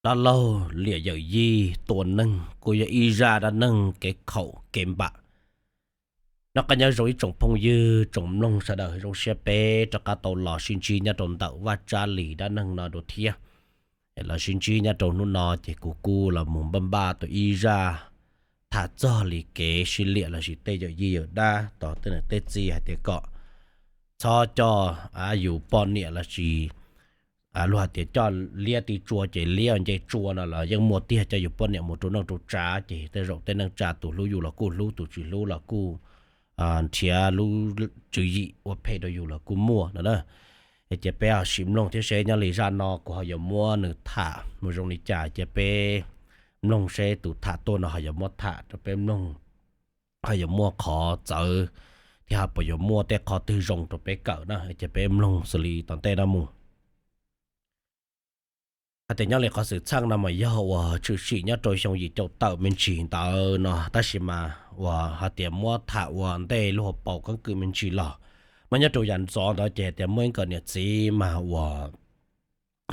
Dab laug liam yawm yij tua neeg kuj yog ib zaj dab neeg kev khaum kev npam. Noj qab nyob zoo ib tsoom phooj ywg tsoom mloog sawv daws, zoo siab peb rov qab tau los sib ntsib nyob rau ntawm Vaj Tsab Lis dab neeg no dua thiab. Los sib ntsib nyob rau hnub no ces kuv kuj los mus npaj npaj tau ib zaj tham txog li kev sib liam lossis tej yawm yij yawm dab tos tej niam tej txiv hais tias kom txhob coj yus poj niam lossis luag hais tias coj liab tib tsua ces liab nce tsua no los yeej muaj tiag, coj yus poj niam mus rau neej rau tsav ces tej zaum tej neej tsa tus hlub yus los kuj hlub, tus tsis hlub los kuj nrhiav lub tswv yim ua phem rau yus los kuj muaj no na. Ces peb ho sim mloog thiab seb nyob li zaj no kuv ho yuav muab nws tham mus zoo li cas, ces peb mloog seb tus tham tuaj no ho yuav muab tham rau peb mloog, ho yuav muaj qhov txawv thiab ho puas yuav muaj tej qhov twg zoo rau peb kawm na. Ces peb mloog xws li tom ntej no mus. Hais tias nyob li qhov xwm txheej no mas yog uas tshwm sim nyob rau xyoo yim caum tawm me ntsis ntawd no, tab sis mas uas hais tias muab tham ua ntej lub hauv paus keeb kwm me ntsis los, mas nyob rau yav ntxov ntawd ces hais tias muaj ib nkawm niam txiv mas uas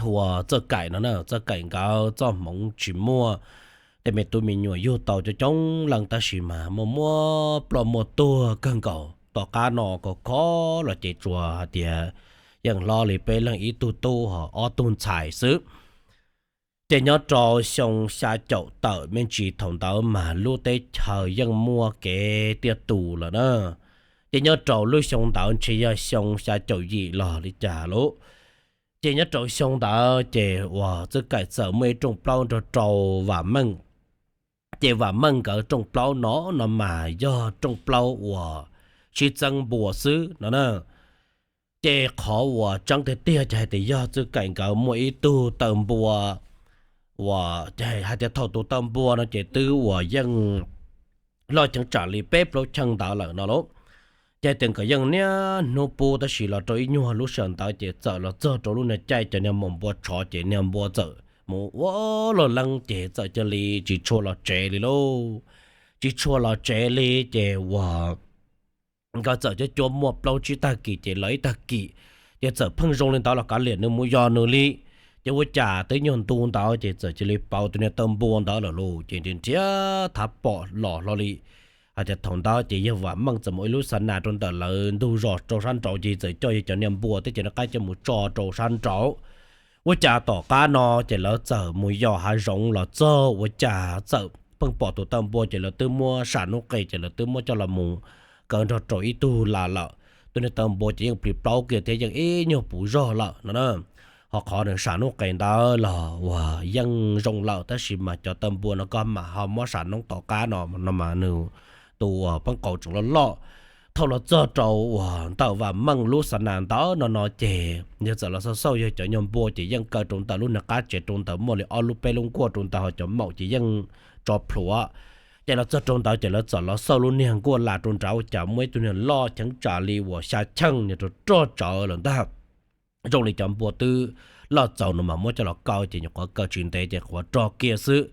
hu ua Txawj Kaim no na. Txawj Kaim nkawd txoj hmoov tsis muaj tej me tub me nyuam yug tau coob coob leej, tab sis mas muaj muaj ploj muaj tuag kawg nkaus. Tom qab no khov kho los ces tsuas hais tias yeej hlob li peb leeg ib tug tub ho ob tug ntxhais xwb. Ces nyob rau xyoo xya caum tawm me ntsis thaum ntawd mas lub teb chaws yeej muaj kev tiaj tus lawm na. Ces nyob rau lub xyoo ntawd ntshe yog xyoo xya caum yim los li cas lauj. Ces nyob rau xyoo ntawd ces uas Txawj Kaim txawm muaj ib rooj plaub nrog rau Vam Meej. Ces Vam Meej nkawd rooj plaub no no mas yog rooj plaub uas sib txeeb npua xwb no na. Ces qhov uas tseeb tiag tiag ces hais tias yog Txawj Kaim nkawd muaj ib tug taw npua uas hais tias thaum tus taw npua no ces twb uas yeej loj cheeb tsam li peb plaub cheej ntawd lawm no lauj. Ces hais tias nkawd yeej niaj hnub pub, tab sis los rau ib nyuag lub sij hawm ntawd ces txawm los txog rau lub niag caij cov niag maum npua tshov ces niag npua txawm mus ua luaj leeb ces txawm cia li tsis tshua los tsev li lauj. Tsis tshua los tsev li ces uas nkawd txawm cuab cuab muaj plaub tsib tag kis ces lawv ib tag kis, ces txawm pheej zoo li ntawd los kav liam nws mus yos nws li. Ces ua cas twb nyuag ntu ntawd ces txawm cia li pauv tus niag taw npua ntawd lawm lauj. Ces nrhiav thav pom los hlo li. Hais tias thaum ntawd ces yawg Vam Meej txawm mus ib lub xa nas rau ntawm lawv ntug zos rau sab nraud ces txawm coj yawg cov niag npua thiab cov niag qaib coj mus tso rau sab nraud. Ua cas tom qab no ces lawv txawm mus yos hav zoov los txog ua cas txawm pheej pom tus taw npua ces lawv twb muab sam noob qes ces lawv twb muab coj los mus kaw nrog rau ib tug las lawm. Tus niag taw npua ces yeej plis plaub kiag thiab yeej ib nyuag puv zog lawm no na. Ho qhov nws sam noob qes ntawd los uas yeej zoo lawm, tab sis mas cov taw npua no koj mam ho muab sam noob tom qab no no mas nws tus uas peeb qau tseem loj loj. Thaum los txog rau uas ntawm Vam Meej lub xa nas ntawd no no ces yawg txawm los xauj xauj yawg cov nyuag npua ces yeej kaw rau ntawm lub niag qab tsev rau ntawd muaj li ob lub peb lub nkuaj rau ntawd ho cov maum ces yeej tso plhuav. Ces los txog rau ntawd ces lawv txawm los xauj lub niag nkuaj las rau nrad ua cas muaj ib tug niag loj cheeb tsam li uas xya cheej niag rog rog tsawv lawm ntag. Zoo li cov npua twb loj txaus no mas muab coj los kaw ces nyuam qhuav kaw tsis ntev ces qhuav rog kiag xwb.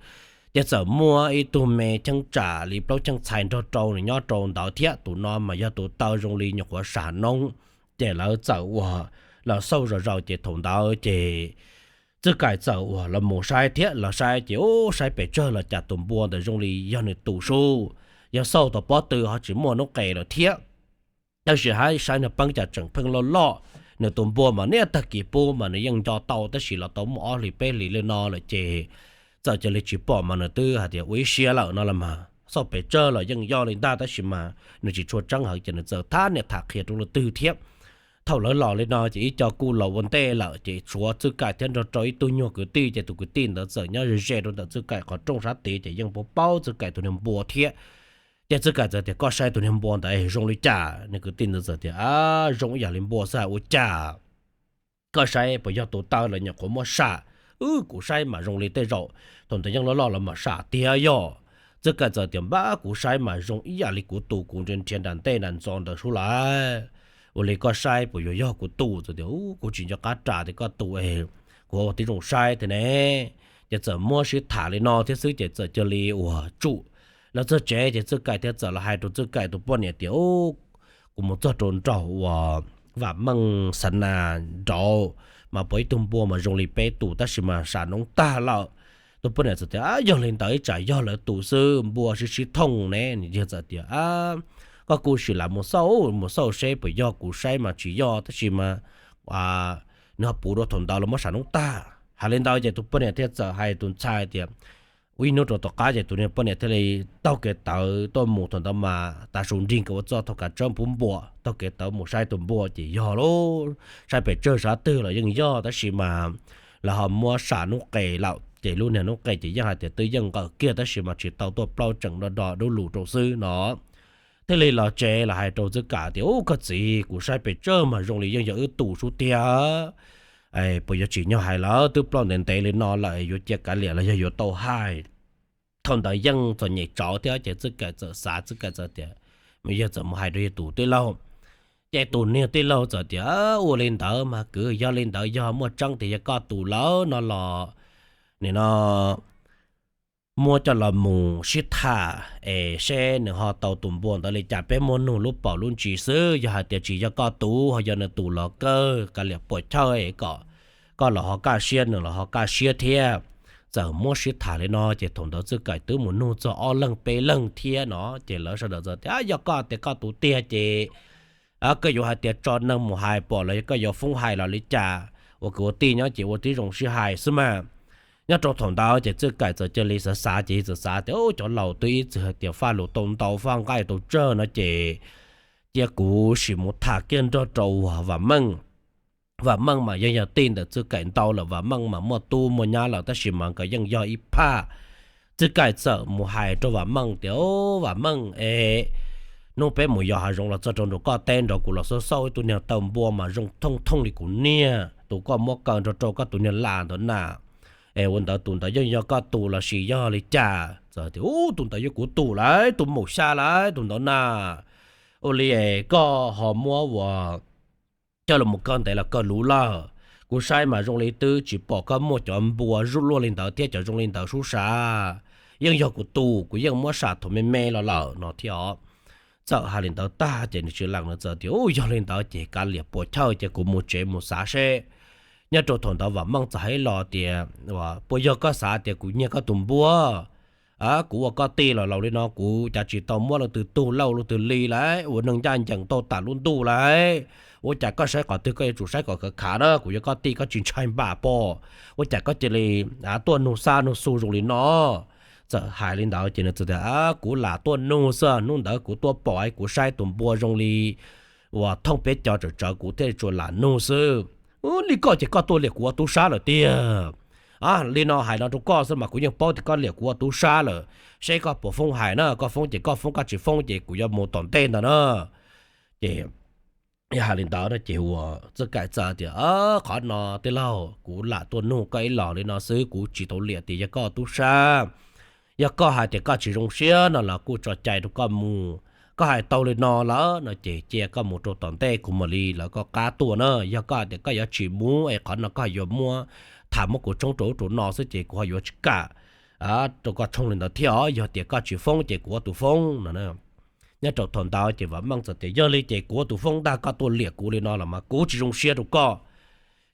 Ces txawm muaj ib tug me cheeb tsam li plaub cheej txhais nrog rau nws nyob rau ntawd thiab, tus no mas yog tus taw zoo li nyuam qhuav sam noob. Ces lawv txawm uas los xauj zom zaws ces thaum ntawd ces Txwj Kaim txawm uas los mus saib thiab, los saib ces ub saib pes tsawg los cas tus npua ntawd zoo li yog nws tus sub. Yog xauj tau pob tw ho tsis muaj noob qes lawm thiab. Tab sis hab saib nws peeb cas tseem pheej loj loj. Nws tus npua mas niaj tag kis pub mas nws yeej nco tau, tab sis los tau muaj ob hlis peb hlis li no lawm ces txawm cia li tsis pom mas nws twb hais tias ua ib siab lawm no los mas xauj pes tsawg los yeej yog li ntag, tab sis mas nws tsis tshua tseeb heev ces nws txawm thab niam tham qhia rau leej twg thiab. Thaum lawv los li no ces ib co kuj los ua ntej lawm ces tshuav Txwj Kaim thiab nrog rau ib tug nyuag kwv tij, ces tus kwv tij ntawd txawm nyob ze ze rau ntawm Txwj Kaim qhov rooj sab tid ces yeej paub paub Txwj Kaim tus niag npua thiab. Ces Txwj Kaim txawm tias koj saib tus niag npua ntawd zoo li cas? Nws kwv tij ntawd txawm tias zoo ib yam li npua xwb hais ua cas? Koj saib puas yog tus taw los nyuam qhuav muab sam? Wb kuv saib mas zoo li tej zaum thaum ntawd yeej loj loj los mam sam tiag yog. Txwj Kaim txawm tias npab kuv saib mas zoo ib yam li kuv tus kuv nrhiav nrhiav nram ntej nram ntxov ntawd sub lawm. Ua li koj saib puas yuav yog kuv tus? Txawm tias kuv tsis nco qab ras tias koj tus es kuv ua tib zoo saib thiab ne. Ces txawm muab sib tham li no thiab xwb ces txawm cia li uas tsum. Lawv txog tsev ces Txwj Kaim thiaj txawm los hais rau Txwj Kaim tus poj niam tias kuv mus txog rau nraum uas Vam Meej xav nas nraud mas pom ib tug npua mas zoo li peb tus tab sis mas sam noob tag lawm. Tus poj niam txawm tias, Yog li ntawd ib tsam yog lawv tus xwb, npua sib sib thooj ne. Nws yawg txawm tias, Koj kuj sim lam mus xauj, mus xauj seb puas yog, kuv saib mas tsis yog, tab sis mas nws ho puv rau thaum ntawd los muab sam noob tag. Hais li ntawd ces tus poj niam thiaj txawm hais tus ntxhais tias, ua ib hnub rau tom qab ces tus niag poj niam thiaj li taug kev tawv tuaj mus. Thaum ntawd mas tav su nrig nkawd ua txuj thaum kav tsawb puv npua, taug kev tawv mus saib tus npua ces yog lub, saib pes tsawg sab twg los yeej yog, tab sis mas lawv ho muab sam noob qes lawm ces lub niag noob qes ces yeej hais tias twb yeej nqawm kiag tab sis mas tsis tau tuaj plaub, tseem do do dub lug rau xwb no. Thiaj li los tsev los hais rau Txwj Kaim tias, Ub, koj txiv, kuv saib pes tsawg mas zoo li yeej yog wb tus sub tiag. Puas yuav tsim nyog hais lawm, twb ploj ntev ntev li no lawm, yuav cia kav liam los yog yuav tau hais? Thaum ntawd yeej txom nyem tsawv thiab ces Txwj Kaim txawm xav, Txwj Kaim txawm tias, yawg txawm mus hais rau yawg tus tij laug. Ces tus niag tij laug txawm tias, Ua li ntawd mas kwv, yog li ntawd yog muaj tseeb tias yog koj tus lawm no los, nim no muab coj los mus sib tham es seb nws ho tau tus npua ntawd li cas, peb muab nug lub paus lub ntsis xwb. Yog hais tias tsis yog koj tus, ho yog nws tus los kawg, kav liam puas chawj kom koj los ho kaj siab, nws los ho kaj siab thiab. Txawm muab sib tham li no ces thaum ntawd Txwj Kaim twb mus nug txog ob leeg peb leeg thiab no ces lawv sawv daws txawm tias, Yog koj tias koj tus tiag ces koj yuav hais tias tso neeg mus hais pom los yog koj yuav foob hais los li cas? Ua kwv ua tij nyob ces ua tib zoo sib hais xwb mas. Nyob rau thaum ntawd ces Txwj Kaim txawm cia li xav xav ces txawm xav tias, Cov laus twb ib txwm hais tias faj lus tau ntau, faj nqaij tau tsawg no ces cia kuv sim mus tham kiag nrog rau Vam Meej. Vam Meej mas yeej yog tij ntawm Txwj Kaim ntau lawm, Vam Meej mas muaj tub muaj nyab lawm tab sis mas nkawd yeej yog ib phaj. Txwj Kaim txawm mus hais rau Vam Meej tias, Vam Meej es, hnub peb mus yos hav zoov los txog rau nraum koj teb nraud, kuv los xauj xauj ib tug niag taw npua mas zoo thooj thooj li kuv niag tus koj muab kaw nrog rau koj tus niag las ntawd na. Es ua ntawd tus ntawd yeej yog koj tus los sis yog li cas? Txawm tias, Ub, tus ntawd yog kuv tus lawm, tus maum xya lawm tus ntawd na. Ua li es koj ho muab ua coj los mus kaw ntev los kaw luv lawm. Kuv saib mas zoo li twb tsis pom koj muaj cov npua zuj luaj li ntawd thiab cov zoo li ntawd sub sav. Yeej yog kuv tus, kuv yeej muab sam thaum me me los lawm no thiab os. Txawm hais li ntawd tag ces nws tsis lees, nws txawm tias, Ub, yog li ntawd ces kav liam puas chawj ces kuv mus tsev mus xav seb. Nyob rau thaum ntawd Vam Meej txawm hais los tias, Puas yog koj xav tias kuv nyiag koj tus npua? Kuv ua koj tij los laus li no kuv cav tsis tau muab leej twg tug lauj leej twg li lawm, ua neeg ncaj ncees tau tas lub ntuj lawm. Ua cas koj saib qhov twg koj yuav tsum saib kom khav khav na, kuv yog koj tij koj tsis ntshai npam pob. Ua cas koj cia li tuaj nug xab nug xu zoo li no? Txawm hais li ntawd ces nws txawm tias, Kuv lam tuaj nug xwb, hnub ntawd kuv tuaj pom es kuv saib tus npua zoo li uas thooj peb cov tsawm tsawv kuv thiaj li tsuas lam nug xwb. Li koj ces koj tuaj liam kuv ua tub sab lawm tiag. Li no hais no rau koj xwb mas kuv yeej paub tias koj liam kuv ua tub sab lawm. Seb koj puas foob hais na, koj foob ces koj foob, koj tsis foob ces kuv yuav mus tom ntej ntag na. Ces yog hais li ntawd no ces uas Txwj Kaim txawm tias, Qhov no tij laug, kuv lam tuaj nug koj ib los li no xwb, kuv tsis tau liam tias yog koj tub sab. Yog koj hais tias koj tsis zoo siab no los kuj tso cai rau koj mus. Koj hais tau li no lawm no ces cia koj mus rau tom ntej, kuv mam li lawv koj qab tuaj na. Yog koj hais tias koj yuav tsis mus es qhov no koj yuav muab tham muab kuv tshoob rau ub rau no xwb ces kuv ho yuav tsis kam rau koj tshoob li ntawd thiab os. Yog tias koj tsis foob ces kuv ua tus foob no. Nyob rau thaum ntawd ces Vam Meej txawm tias, Yog li ces kuv ua tus foob ntag, koj tuaj liam kuv li no los mas kuv tsis zoo siab rau koj.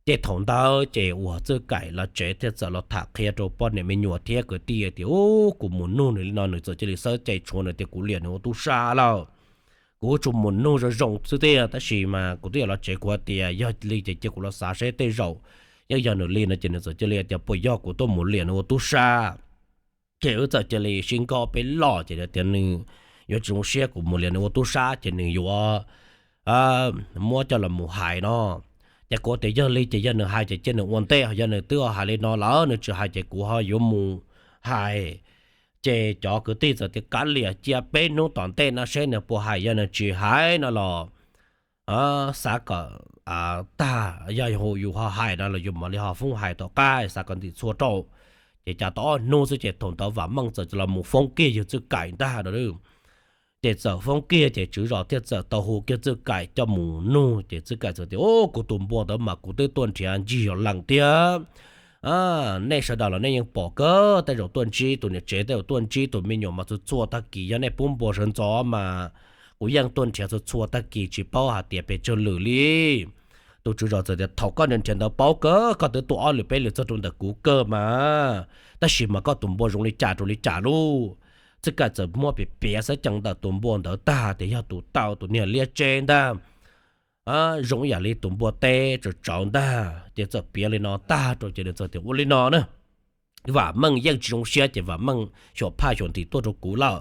Ces thaum ntawd ces uas Txwj Kaim los tsev thiaj txawm los tham qhia rau poj niam me nyuam thiab kwv tij tias, Ub, kuv mus nug nws li no, nws txawm cia li xawb cai tshuav nws tias kuv liam nws ua tub sab lawm. Kuv tsuas mus nug zoo zoo xwb tiag, tab sis mas kuv twb yog los tsev, kuv hais tias yog li ces cia kuv los xav seb tej zaum yeej yog nws li no ces nws txawm cia li tias puas yog kuv tuaj mus liam nws ua tub sab. Ces wb txawm cia li sib nkaug peb los ces tias nws yuav tsis zoo siab kuv mus liam nws ua tub sab ces nws yuav muab coj los mus hais no. Ces kuv tias yog li ces yog nws hais ces cia nws ua ntej, yog nws twb hais li no lawm, nws tsis hais ces kuv ho yuav mus hais. Ces cov kwv tij txawm tias kav liam cia peb hnub tom ntej no seb nws puas hais, yog nws tsis hais no los xav kom tag, yog yus ho hais no los yus mam li ho foob hais tom qab, xav kom ntim txhua rau. Ces cas tau ob hnub xwb ces thaum ntawd Vam Meej txawm los mus foob kiag yawg Txwj Kaim ntag no. Ces txawm foob kiag ces tswv zos thiaj txawm tau hu kiag Txwj Kaim coj mus nug ces Txwj Kaim txawm tias, Ub, kuv tus npua ntawd mas kuv twb tuaj nrhiav ncig zos lees thiab. Nej sawv daws los nej yeej pom kawg, tej zaum tuaj ntsib tus niam tsev, tej zaum tuaj ntsib tus me nyuam mas txhua txhua tag kis yog nej pub npua sawv ntxov mas kuv yeej tuaj nrhiav txhua txhua tag kis tsis paub hais tias pes tsawg lwm li. Tus tswv zos txawm tias, Thaum koj nrhiav ntawd paub kawg, koj twb tua ob lwm peb lwm txog rau ntawm kuv kawg mas, tab sis mas koj tus npua zoo li cas rau li cas lauj? Txwj Kaim txawm muab piav piav xwb, ceev ntawm tus npua ntawd tag tias yog tus tau tus niag liab tseb ntag, zoo ib yam li tus npua teb tsaus tsaus ntag. Ces txawm piav li no tag rau ces nws txawm tias, Ua li no na, Vam Meej yeej tsis zoo siab ces Vam Meej xyuam phaj xyuam ntim tuaj rau kuv lawm.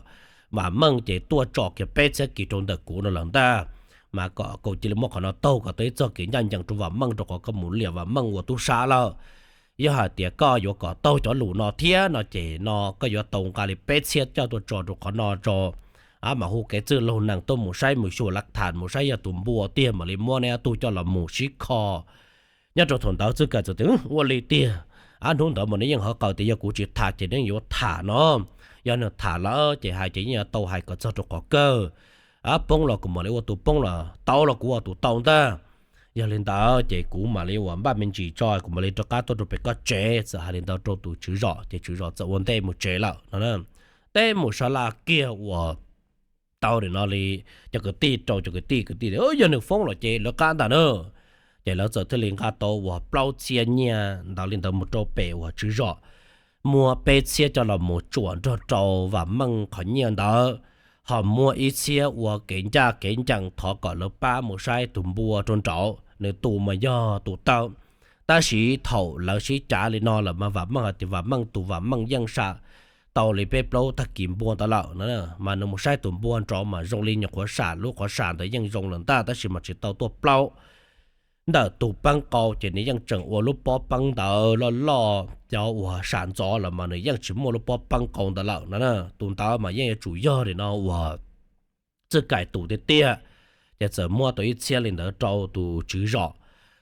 Vam Meej ces tuaj tso kiag peb txhiab kis rau ntawm kuv no lawm ntag, mas kom kuv cia li muab qhov no taug kom tau ib txoj kev ncaj ncees rau Vam Meej, rau qhov koj mus liam Vam Meej ua tub sab lawm. Yog hais tias koj yuav kom taug cov lus no thiab no ces no koj yuav tau nqa li peb txhiab coj tuaj tso rau qhov no tso, mas hu kev txwj laug nees tuaj mus saib mus xyuas lav tham mus saib yog tus npua tiag mam li muab neb ob tug coj los mus sib kho. Nyob rau thaum ntawd Txwj Kaim txawm tias, Ua li tiag, ab hnub ntawd mas nws yeej hov qaws tias yog kuv tsis tham ces nws yuav tham no. Yog nws tham lawm ces hais ces yeej yuav tau hais kom txog rau qhov kawg. Ab poob los kuv mam li ua tus poob los tau los kuv ua tus tau ntag. Yog li ntawd ces kuv mam li ua npaj me ntsis tso kuv mam li rov qab tuaj rau pem koj tsev. Txawm hais li ntawd rau tus tswv zos ces tswv zos txawm ua ntej mus tsev lawm no. Teb mus sab laj kiag uas tau li no li, cov kwv tij rau cov kwv tij, kwv tij tias, Yog nws foob los ces lawv qab ntag na. Ces lawv txawm thiaj li nqa tau uas plaub txhiab nyiaj ntawd li ntawd mus rau pem uas tswv zos, muab peb txhiab coj los mus tsuam nrog rau Vam Meej qhov nyiaj ntawd, ho muab ib txhiab ua kev ncaj kev ncees thov kom lawv pab mus saib tus npua rau nraud, nws tus mas yog tus tau. Tab sis thaum lawv sib cav li no lawm mas Vam Meej hais tias Vam Meej tus Vam Meej yeej sam tau li peb plaub tag kis npua ntawd lawm no, mas nws mus saib tus npua nraud mas zoo li nyuam qhuav sam lub qhov sam ntawd yeej zoo lawm ntag, tab sis mas tsis tau tuaj plaub ntawm tus peeb qau ces nws yeej tseem ua lub pob peeb ntawd loj loj, cov uas sam ntxov lawm mas nws yeej tsis muaj lub pob peeb qau ntawd lawm no. Tus ntawd mas yeej yuav tsum yog li no uas Txwj Kaim tus tiag tiag. Ces txawm muab tau ib txhiab li ntawd rau tus tswv zos.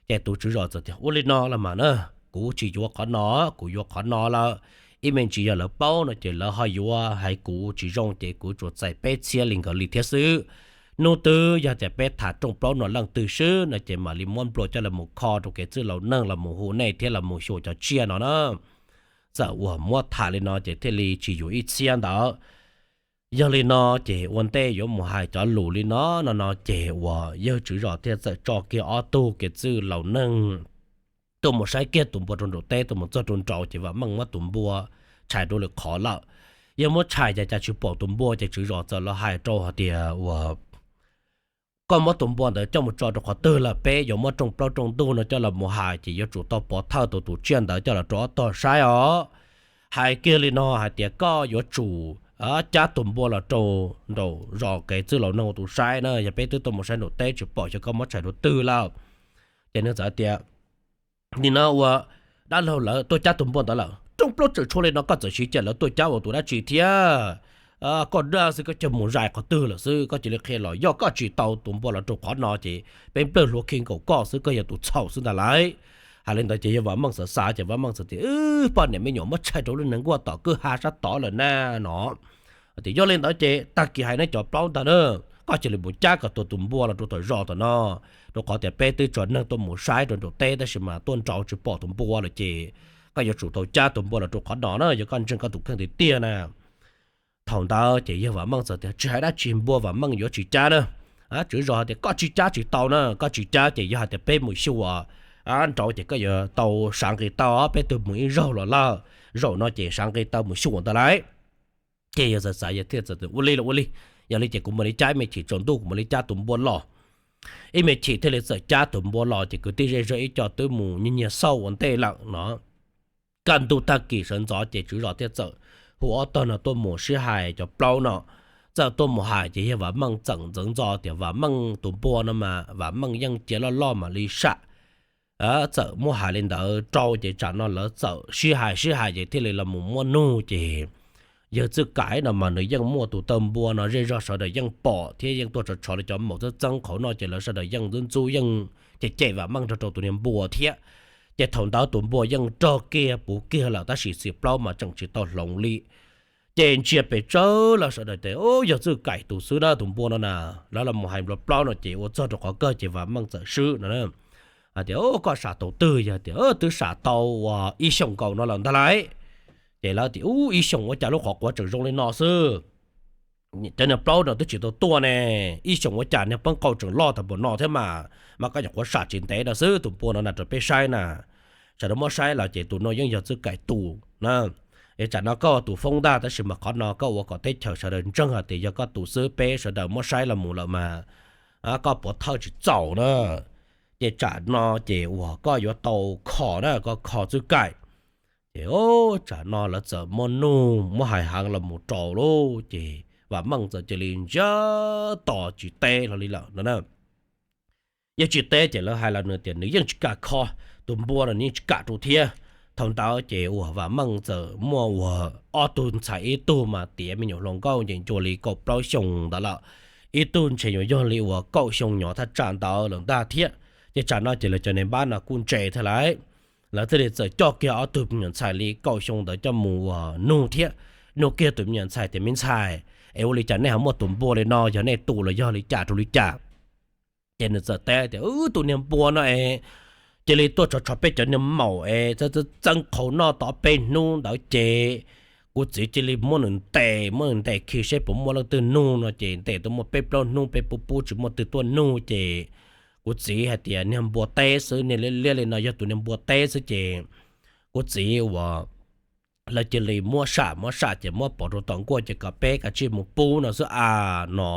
Ces tus tswv zos txawm tias, Ua li no los mas na, kuv tsis yuav qhov no, kuv yuav qhov no lawm. Ib me ntsis yog lawv paub no ces lawv ho yuav hais kuv tsis zoo ces kuv tsuas txais peb txhiab li nkawd li thiab xwb. Hnub twg yog tias peb tham rooj plaub no leej twg swb no ces mam li muab nplua coj los mus kho rau kev txwj laus neeg los mus hu nej thiab los mus xyuas cov tsiaj no na. Txawm uas muab tham li no ces thiaj li tsis yuav ib txhiab ntawd. Yog li no ces ua ntej yuav mus hais cov lus li no no no ces uas yawg tswv zos thiaj txawm tso kiag ob tug kev txwj laus neeg tuaj mus saib kiag tus npua rau nraum teb, tuaj mus txog rau nraud ces Vam Meej muab tus npua tshais rau lwm qhov lawm. Yog muab tshais ces cas tsis pom tus npua ces tswv zos txawm los hais rau hais tias uas koj muab tus npua ntawd coj mus tso rau qhov twg lawm, peb yuav muab rooj plaub rooj ntug no coj los mus hais ces yuav tsum tau pov thawj tus tus tsiaj ntawd coj los rau ob tog saib os. Hais kiag li no hais tias koj yuav tsum cab tus npua los rau nraum zos kev txwj laus neeg ua tus saib na, yog peb twb tuaj mus saib nraum teb tsis pom xyov koj muab tshais rau twg lawm. Ces nws txawm tias, Nim no ua dab laug lawv tuaj cab tus npua ntawd lawm, rooj plaub tseem tshuav li no koj txawm siv cia lawv tuaj cab ua tus dab tsi thiab? Koj dag xwb koj cog mus zais qhov twg lawm xwb, koj cia li qhia los, yog koj tsis tau tus npua los rau qhov no ces peb nplawg hlua khi nkaus koj xwb, koj yog tus txhaum xwb ntag lauj. Hais li ntawd ces yawg Vam Meej xav xav ces Vam Meej txawm tias, Poj niam me nyuam muab tshais rau lub nees nkuaj tom kwj ha sab tod lawm na no. Tias yog li ntawd ces tag kis hais nej cov plaub ntag na, koj cia li mus cab kom tau tus npua los rau tom zos tom no, rau qhov tias peb twb tso neeg tuaj mus saib rau nraum teb tab sis mas tuaj nraud tsis pom tus npua lawm ces koj yuav tsum tau cab tus npua los rau qhov no na, yog koj ntseeg koj tus kheej tiag tiag na. Thaum ntawd ces yawg Vam Meej txawm tias, Tsis hais dab tsi npua Vam Meej yuav tsis cab na. Tswv zos hais tias, Koj tsis cab tsis tau na, koj tsis cab ces yog hais tias peb mus xyuas nraud ces koj yuav tau sav nqi taw, peb twb mus ib zaug los lawm, zaum no ces sav nqi taw mus xyuas ntawd lauj. Ces yawg xav xav yawg thiaj txawm tias, Ua li los ua li, yog li ces kuv mam li cab ib me chim tsaus ntuj kuv mam li cab tus npua los. Ib me chim thiaj li txawm cab tus npua los ces kwv tij zej zog ib co twb mus nyiag nyiag xauj ua ntej lawm no. Kaj ntug tag kis sawv ntxov ces tswv zos thiaj txawm hu ob tog no tuaj mus sib hais cov plaub no. Txawm tuaj mus hais ces yawg Vam Meej txawm ntxeev ntxo tias Vam Meej tus npua no mas Vam Meej yeej cia loj loj mam li sam. Txawm muab hais li ntawd rau ces tsam no lawv txawm sib hais sib hais ces thiaj li los mus muab nug ces yawg Txwj Kaim no mas nws yeej muaj tus taw npua no zej zog sawv daws yeej pom thiab yeej tuaj tshov tshov li cov maum txeeb txeeb qhauv no ces lawv sawv daws yeej ntxub ntxub yeej cem cem Vam Meej nrog rau tus niag npua thiab. Ces thaum ntawd tus npua yeej rog kiag puv kiag lawm tab sis txiv plaub mas tseem tsis tau hloov li. Ces ntsia pes tsawg lawv sawv daws tias, Yog Txwj Kaim tus xwb na tus npua no na. Lawv los mus hais nplua plaub no ces ua txog rau qhov kawg ces Vam Meej txawm swb no hais tias, Koj sam tau twg? Yog tias, Twb sam tau ua ib xyoos nkaus no lawm ntag lauj. Ces lawv tias, Ub, ib xyoos ua cas lub qhov quav tseem zoo li no xwb? cov niag plaub no twb tsis tau tuaj ne, ib xyoos ua cas niag poob qau tseem loj tag npaum no thiab mas, mas koj nyuam qhuav sam tsis ntev no xwb, tus npua no na rau peb saib na. Sawv daws muab saib los ces tus no yeej yog Txwj Kaim tus na. Es tsam no koj ua tus foob ntag, tab sis mas qhov no koj ua kom teb chaws sawv daws ntseeg hais tias yog koj tus xwb, peb sawv daws muab saib los mus lawm mas koj pov thawj tsis txaus na. Ces tsam no ces uas koj yuav tau kho na, koj kho Txwj Kaim. Ces tsam no lawv txawm muab nug muab hais heev los mus rau lawm ces Vam Meej txawm cia li ntsiag to tsis teb hlo li lawm no na. Yeej tsis teb ces lawv hais los nws tias nws yeej tsis kam kho, tus npua no nws yeej tsis kam rau thiab. Thaum ntawd ces uas Vam Meej txawm muaj uas ob tug ntxhais, ib tug mas tiav me nyuam hluas nkauj nce ncua li kaum plaub xyoo ntawd lawm, ib tug ntshe yuav yog li uas kaum xyoo nyov thaj tsam ntawd lawm ntag thiab. Ces tsam no ces lawv cov niag npab no kuj ntse thiab lawm, lawv thiaj li txawm coj kiag ob tug me nyuam ntxhais li kaum xyoo ntawd coj mus uas nug thiab. Nug kiag tus me nyuam ntxhais tias, me ntxhais, es ua li cas nej ho muaj tus npua li no, yog nej tus los yog li cas rau li cas? Ces nws txawm teb tias, tus niag npua no es cia li tuaj tso tsho peb cov niag maum es txeeb qhauv noj tau peb hnub ntawd ces kuv txiv cia li muab nws ntes, muab nws ntes khi seb puas muaj leej twg nug no ces ntes tau muaj peb plaub hnub peb pub pub tsis muaj twg tuaj nug ces kuv txiv hais tias niag npua teb xwb, niag liab liab li no yog tus niag npua teb xwb ces kuv txiv uas lawv cia li muab sam muab sam ces muab pov rau tom nkuaj ces kom peb kav tsij mus pub no xwb as no.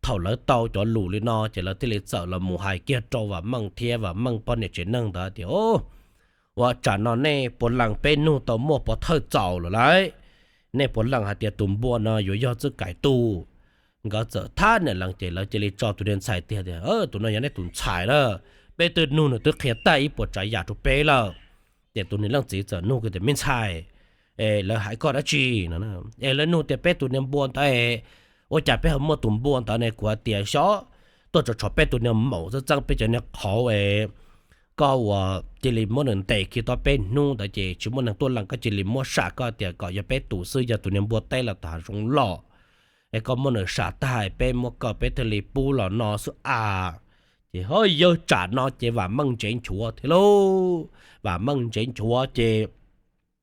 Thaum lawv tau cov lus li no ces lawv thiaj li txawm los mus hais kiag rau Vam Meej thiab Vam Meej poj niam tsev neeg ntawd tias, ua tsam no nej puav leej peb nug tau muaj pov thawj txaus lawm lauj, nej puav leej hais tias tus npua no yuav yog Txwj Kaim tus. Nkawd txawm thab niam lees ces lawv cia li tso tus niag ntxhais tiag tias, tus no yog nej tus ntxhais lawm, peb twb nug nws twb qhia tag ib puas tsav yam rau peb lawm. Ces tus niag leej txiv txawm nug tias, me ntxhais, es lawv hais koj dab tsi no? Es lawv nug tias peb tus niag npua ntawd, ua cas peb ho muaj tus npua ntawd ne? Kuv hais tias xyov tuaj tso tsho peb tus niag maum txeeb txeeb peb cov niag qhauv es koj uas cia li muab nws ntes khi tau peb hnub ntawd ces tsis muaj neeg tuaj lees, koj cia li muab sam koj tias kom yog peb tus xwb, yog tus niag npua teb los tom hav zoov los, es koj muab nws sam tag peb muab koj peb thiaj li pub los no xwb as. Ces ho yawg tsam no ces Vam Meej ntsev nchuav thiab lauj. Vam Meej ntsev nchuav ces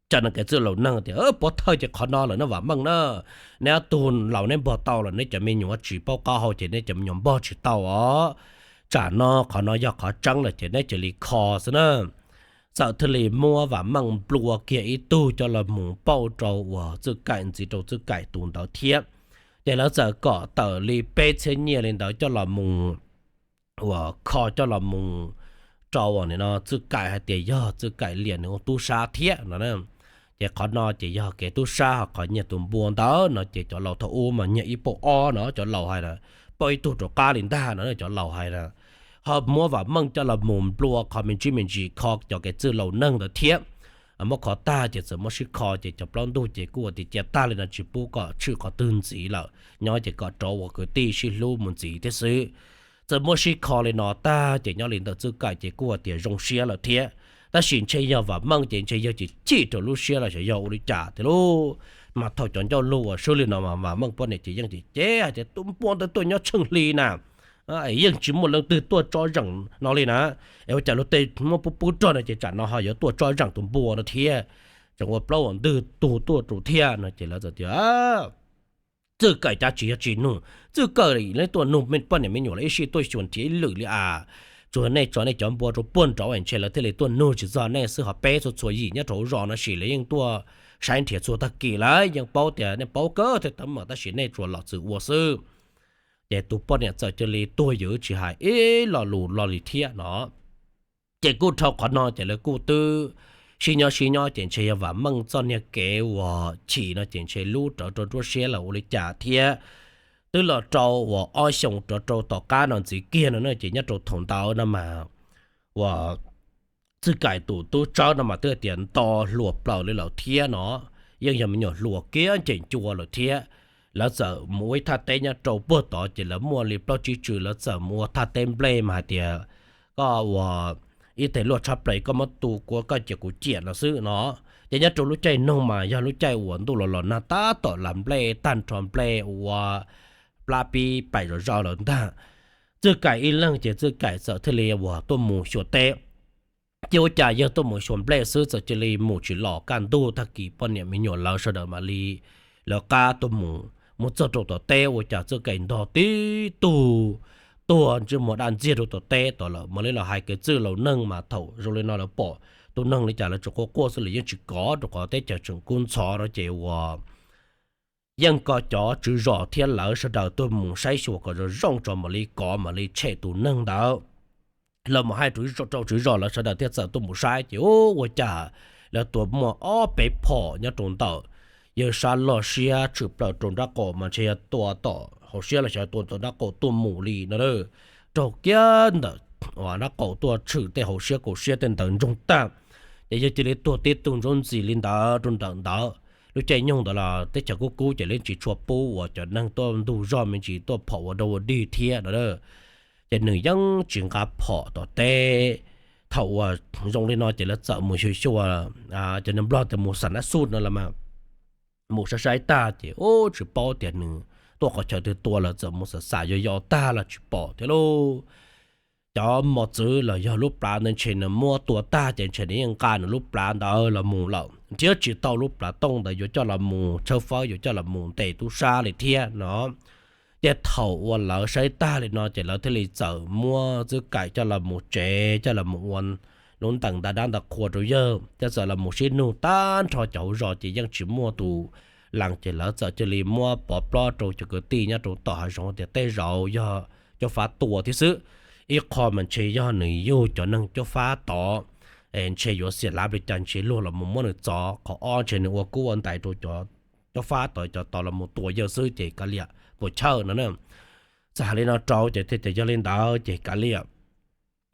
tsa no kev txwj laus neeg tias, pov thawj ces qhov no lawm no Vam Meej na, neb ob tug laus neb npog tau los neb cov me nyuam tsis paub qab hau ces neb cov me nyuam npog tsis tau os. Tsam no qhov no yog qhov tseeb lawm ces neb cia li kho xwb na. Txawm thiaj li muab Vam Meej nplua kiag ib tug coj los mus pauj rau uas Txwj Kaim ntxiv rau Txwj Kaim tus ntawd thiab. Ces lawv txawm kom tawm li peb txhiab nyiaj li ntawd coj los mus uas kho coj los mus rau uas nim no Txwj Kaim hais tias yog Txwj Kaim liam nws ua tub sab thiab no. Ces qhov no ces yog kev tub sab, ho qhov nyiag tus npua ntawd no ces cov laus thaum ub mas nyiag ib pauj ob no cov laus hais na, pauj ib tug rov qab li ntag no cov laus hais na. Ho muab Vam Meej coj los mus nplua qhov me ntsis me ntsis kho cov kev txwj laus neeg ntawd thiab. Muab kho tag ces txawm muab sib kho ces cov plaub ntug ces kuj ua tias cia tag li no tsis pub kom tshwm qhov twg ntxiv lawm, nyob ces kom rov ua kwv tij sib hlub mus ntxiv thiab xwb. Txawm muab sib kho li no tag ces nyob li ntawm Txwj Kaim ces kuj ua tias zoo siab lawm thiab. Tab sis ntshe yog Vam Meej ces ntshe yog chim chim rau lub siab los xyov yog ua li cas tiag lauj. Mas thaum cov ncauj lus uas swb li no mas Vam Meej poj niam ces yeej cem cem hais tias tus npua ntawd tuaj nyob tsheej hli na, yeej tsis muaj leej twg tuaj tso zeem no li na. Es ua cas luag tej muab pub pub rog no ces tsam no ho yuav tuaj tso zeem tus npua no thiab, tseem ua plaub ua ntug tug tuaj rau thiab no ces lawv txawm tias, Txwj Kaim cav tsis yog tsis nug, Txwj Kaim li tuaj nug poj niam me nyuam los ib sij tuaj xyuas nrhiav ib lwm li as. Tsuas nej tso nej cov npua rau puag nraud es ntshe lawv thiaj li tuaj nug tsis txog nej xwb, ho peb txhua txhua yim nyob rau hauv zos no sis lawv yeej tuaj saib nrhiav txhua tag kis lawm, yeej paub tias nej paub kawg thiab tawv mawm tab sis nej tsuas los txwm ua xwb. Ces tus poj niam txawm cia li tuag ywm tsis hais ib lo lus lo li thiab no. Ces kuj dhau qhov no ces lawv kuj twb sib nyob sib nyob ces ntshe yog Vam Meej txoj niag kev uas chim no ces ntshe lub rawv rau nruab siab los ua li cas thiab. Twb los rau uas ob xyoos rov rau tom qab no ntxiv kiag no na ces nyob rau thaum ntawd no mas uas Txwj Kaim tus tub tsawb no mas twb tias nto hluas plaws li lawm thiab no, yeej yog me nyuam hluas kiag ncees ncua lawm thiab. Lawv txawm mus ua ib thaj teb nyob rau puag tod ces lawv muaj li plaub tsib tsw, lawv txawm mus ua thaj teb nplej mas hais tias koj ua ib tes luaj tshab plaws koj muab tu kua koj cia kuv ciam no xwb no. Ces nyob rau lub caij noog mas yog lub caij uas ntuj los los nag tab tom las nplej tag nrho, nplej ua plab pib paim zom zaws lawm ntag. Txwj Kaim ib leeg ces Txwj Kaim txawm thiaj li uas tuaj mus xyuas teb. Ces ua cas yog tuaj mus xyuas nplej xwb txawm cia li mus tsis los, kaj ntug tag kis poj niam me nyuam lawv sawv daws mam li lawv qab tuaj mus Mus txog rau tom teb ua cas txoj kev ntog tib tug tuag ntsej muag daj ntxiag rau tom teb tod lawm. Mam li los hais kev txwj laus neeg mas thaum zoo li no lawv pom tus neeg li cas lawv tsuas quaj quaj xwb, lawv yeej tsis kov rau qhov teb chaws tseem kub ntxhov no ces uas yeej kom cov tswv zos thiab lawv sawv daws tuaj mus saib xyuas kom zoo zoo tso mam li kov mam li tshem tus neeg ntawd. Lawv mus hais rau tswv zos, lawv sawv daws thiaj txawm tuaj mus saib ces ua cas lawv tua muaj ob peb phom nyob rau ntawm yawg sab loj siab tshwm plaws rau nraub qaum mas ntshe yog tua tom hauv siab los xyov tua tom nraub qaum tuaj mus li no, raug kiag ntawm nraub qaum tuaj tshwm tej hauv siab kaum siab tej ntawd ntsoog tag. Ces yawg cia li tuag tib tug ntsuab ntxis li ntawd rau ntawm ntawd. Lub caij nyoog ntawd los teb chaws kub kub ces yeej tsis tshua pub uas cov neeg tuaj ntug zog me ntsis tuaj phom ua dog ua dig thiab no. Ces nws yeej tsis nqa phom tom teb. Thaum uas zoo li no ces lawv txawm mus xyuas xyuas, cov neeg Nplog tias mus xam nab xuj no los mas mus saib saib tag ces ub tsis paub tias nws tuaj qhov chaw twg tua lawm, txawm mus xam xam yos yos tag los tsis pom thiab lauj. Cov mos txwv los yog lub plhav ntawd ntshe nws muab tua tag ces ntshe nws yeej nqa nws lub plhav ntawd los mus lawm, nrhiav tsis tau lub plhav tooj ntawd yuav coj los mus tshawb fawb, yuav coj los mus ntes tub sab li thiab no. Ces thaum uas lawv saib tag li no ces lawv thiaj li txawm muab Txwj Kaim coj los mus tsev, coj los mus ua lub ntees nta dab nta qhua rau yawg, thiab txawm los mus sib nug tag nrho cov hauv zos ces yeej tsis muaj tus lees, ces lawv txawm cia li muab pov plob rau cov kwv tij nyob rau tom hav zoov tias tej zaum yog Cob Fab tua thiab xwb. Ib qho mas ntshe yog nws yug cov neeg Cob Fab tod, ntshe yuav xiam lav li cas ntshe luag los mus muab nws txov. Qhov ob ntshe nws ua kub ua ntais rau cov Cob Fab tod, cov tod los mus tua yawg xwb ces kav liam puas chawj no na. Txawm hais li no rau ces thiaj tias yog li ntawd ces kav liam,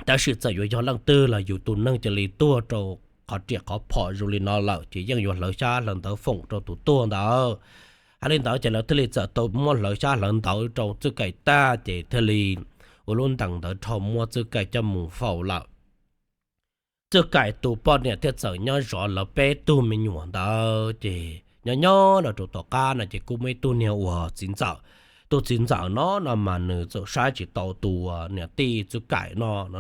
tab sis txawm yuav yog leej twg los yus tus neeg cia li tuag rau qhov riam qhov phom zoo li no lawm ces yeej yuav hlawv xyab hlawv ntawv foom rau tus tuag ntawd. Hais li ntawd ces lawv thiaj li txawm tau muab hlawv xyab hlawv ntawv rau Txwj Kaim tag ces thiaj li ua lub ntees ntawd dhau muab Txwj Kaim coj mus faus lawm. Txwj Kaim tus poj niam thiaj txawm nyob zov lawv peb tug me nyuam ntawd ces nyob nyob los rau tom qab no ces kuj muaj ib tug niag uas txiv ntxawm. Tus txiv ntxawm no no mas nws txawm saib tsis tau tus niam tij Txwj Kaim no no.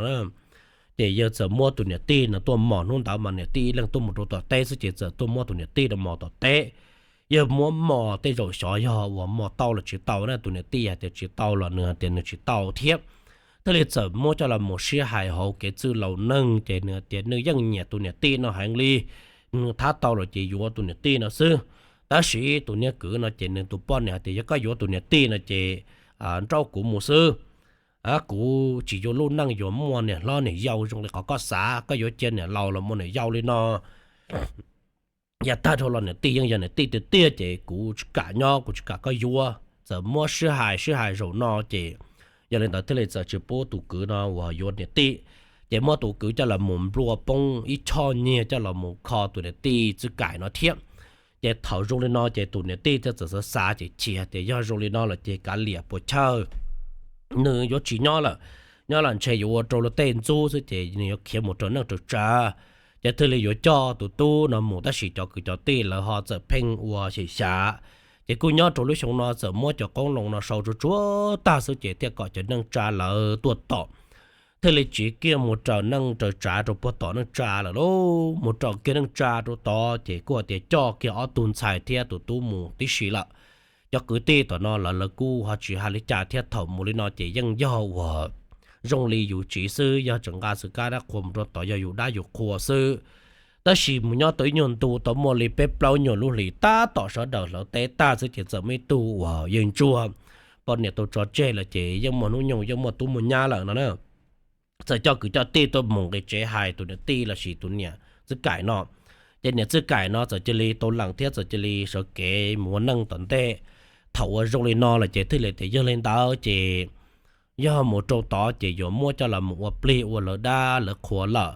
Ces yawg txawm muab tus niam tij no tuaj mos, hnub ntawd mas niam tij ib leeg tuaj mus rau tom teb xwb ces txawm tuaj muab tus niam tij no mos tom teb. Yawg muab mos tej zaum xyov yog uas mos tau los tsis tau na, tus niam tij hais tias tsis tau los nws hais tias nws tsis tau thiab. Thiaj li txawm muab coj los mus sib hais hauv kev txwj laus neeg ces nws tias nws yeej nyiam tus niam tij no heev li, nws thab tau los ces yuav tus niam tij no xwb. Tab sis tus niag kwv no ces nws tus poj niam hais tias yog koj yuav tus niam tij no ces nrauj kuv mus xwb. Kuv tsis yuav lub neej yuav muaj niam hlob niam yau zoo li qhov koj xav, koj yuav cia niam laus los muaj niam yau li no. Yav tag dhau los niam tij yeej yog niam tij tiag tiag ces kuv tsis kam nyob, kuv tsis kam koj yuav. Txawm muab sib hais sib hais zaum no ces yog li ntawd thiaj li txawm tsis pub tus kwv no uas yuav niam tij. Ces muab tus kwv coj los mus nplua poob ib choj nyiaj coj los mus kho tus niam tij Txwj Kaim no thiab. Ces thaum zoo li no ces tus niam tij thiaj txawm xav xav ces chim tias yog zoo li no lawm ces kav liam puas chawj, nws yuav tsis nyob lawm. Nyob los ntshe yuav ua rau luag tej ntxub xwb ces nws yuav khiav mus raws neej raws tsav. Ces thiaj li yuav coj tus tub no mus, tab sis cov kwv cov tij lawv ho txawm pheej ua xyem xyav. Ces kuj nyob rau lub xyoo no txawm muab cov qoob loo no sau tsuag tsuag tag xwb ces thiaj kom cov neej tsa lawv tuaj tom. Thiaj li tsiv kiag mus raws neej raws tsav rau puag tom neej tsa lawm lauj. Mus raws kiag neej tsa rau tod ces kuj hais tias coj kiag ob tug ntxhais thiab tus tub mus tib si lawm. Cov kwv tij tom no lawv lawv kuj ho tsis hais li cas thiab, thaum mus li no ces yeej yog uas zoo li yus tsiv xwb, yog tseem nqa xwm kab dab qhua mus rau tod yog yus dab yus qhua xwb. Tab sis mus nyob tau ib nyuag ntu tau muaj li peb plaub nyuag lub hlis tab tom sawv daws hlawv teb tag xwb ces txawm muaj ib tug uas yawg ntsuag poj niam tau tso tseg lawm ces yeej muaj hnub nyoog yeej muaj tub muaj nyab lawm no na. Txawm coj kwv coj tij tuaj mus nqis tsev hais tus niam tij lossis tus niam Txwj Kaim no. Ces niam Txwj Kaim no txawm cia li tau lees thiab txawm cia li sawv kev mus ua neej tom ntej. Thaum uas zoo li no lawm ces thiaj li tias yog li ntawd ces yog mus rau tod ces yuav muab coj los mus ua plig ua lawv dab lawv qhua lawm.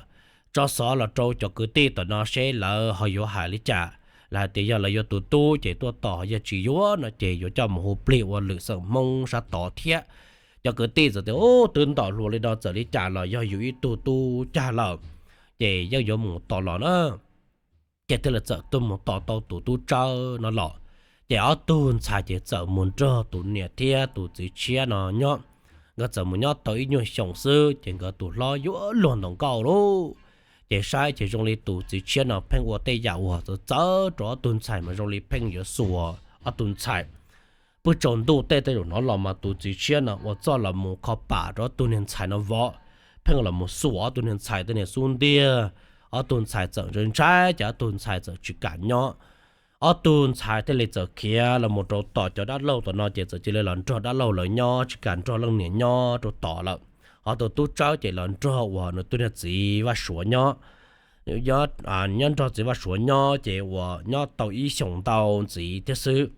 Tso xov los rau cov kwv tij tom no seb lawv ho yuav hais li cas. Lawv hais tias yog lawv yuav tus tub ces tuaj tos, yog tsis yuav no ces yuav coj mus hu plig ua lwm xeem Hmoob sab tod thiab. Cov kwv tij txawm tias ub twb ntom hluas li no txawm li cas los yog yus ib tug tub cag lawm, ces yeej yuav mus tos los na. Ces thiaj li txawm tuaj mus tos tau tus tub tsawb no los. Ces ob tug ntxhais ces txawm mus nrog tus niam thiab tus txiv tshiab no nyob. Nkawd txawm mus nyob tau ib nyuag xyoos xwb ces nkawd tus hlob yuav luag ntaus nkauj lauj. Ces saib ces zoo li tus txiv tshiab no pheej ua tej yam uas txawv txawv rau ob tug ntxhais mas zoo li pheej yuav xuas ob tug ntxhais. pw tsaus ntuj tej tej zaum hnov los mas tus txiv tshiab no ua txuj los mus kho pam rau ob tug niag ntxhais no vov, pheej los mus xuas ob tug niag ntxhais tej niag xub ntiag. Ob tug ntxhais txawm ntshai ntshai ces ob tug ntxhais txawm tsis kam nyob. Ob tug ntxhais thiaj li txawm khiav los mus rau tom cov dab laug tom no ces txawm cia li los nrog dab laug lawv nyob tsis kam nrog leej niam nyob rau tom lawm. Ho tus tub Tsawb ces los nrog uas nws tus niag txiv Vaj Suav nyob. Nyob nrog txiv Vaj Suav nyob ces uas nyob tau ib xyoos ntau ntxiv thiab xwb,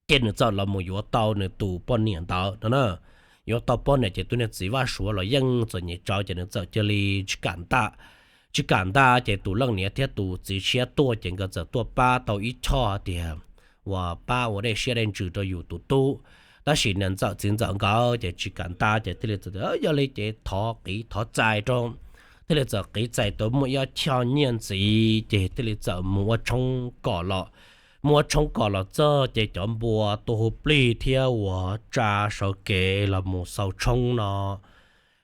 ces nws txawm los mus yuav tau nws tus poj niam ntawd no na. Yuav tau poj niam ces tus niag txiv Vaj Suav los yeej txom nyem tsawv ces nws txawm cia li tsis kam nta tsis kam nta ces tus leej niam thiab tus txiv tshiab tuaj ces nkawd txawm tuaj pab tau ib choj tias uas pab ua dej siab dej ntsws rau yus tus tub. Tab sis niam ntxawm txiv ntxawm nkawd ces tsis kam nta ces thiaj li txawm tias yog li ces thov qiv thov txais rau. Thiaj li txawm qiv txais tau muaj ib ob choj nyiaj ntxiv ces thiaj li txawm mus ua tshoob kom los. Mus ua tshoob kom los txog ces cov npua tua hu plig thiab uas tsa sawv kev los mus xaus tshoob no,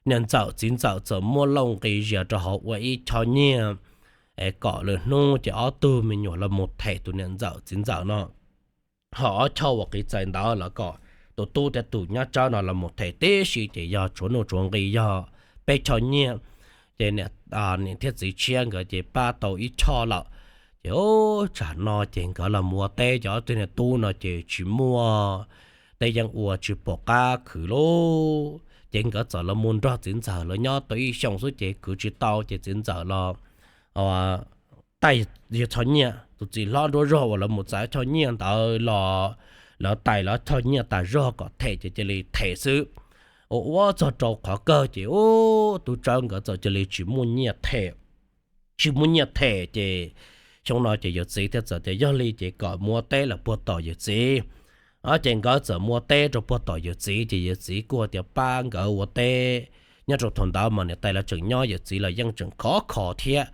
niam ntxawm txiv ntxawm txawm muab lauj nqi zias rau hauv ua ib choj nyiaj, es kom lwm hnub ces ob tug me nyuam los mus them tus niam ntxawm txiv ntxawm no. Ho ob choj uas qiv txais ntawd los kom tus tub thiab tus nyab Tsawb no los mus them tib si ces yog tsuav nuj tsuav nqi yog peb choj nyiaj. Ces niam thiab txiv tshiab nkawd ces pab tau ib choj lawm. Ces tsam no ces nkawd los mus ua teb ces ob tug niag tub no ces tsis muaj teb yeeb ua tsis pom qab khwv lauj. Ces nkawd txawm los mus nrog txiv ntxawm lawv nyob tau ib xyoos xwb ces khwv tsis tau ces txiv ntxawm los tais yog choj nyiaj, tus txiv hlob nruab zog uas lawv mus txais choj nyiaj ntawd los lawv tais lawv choj nyiaj tas zog kom them ces cia li them xwb. Ua ua txog rau qhov kawg ces ub, tub Tsawb nkawd txawm cia li tsis muaj nyiaj them. Tsis muaj nyiaj them ces xyoo no ces yawm txiv thiaj txawm tias yog li ces kom mus ua teb lawm puag tom yawm txiv. Ces nkawd txawm mus ua teb rau puag tom yawm txiv ces yawm txiv kuj tias pab nkawd ua teb. Nyob rau thaum ntawd mas niam tais lawv tseem nyob yawm txiv los yeej tseem khov kho thiab.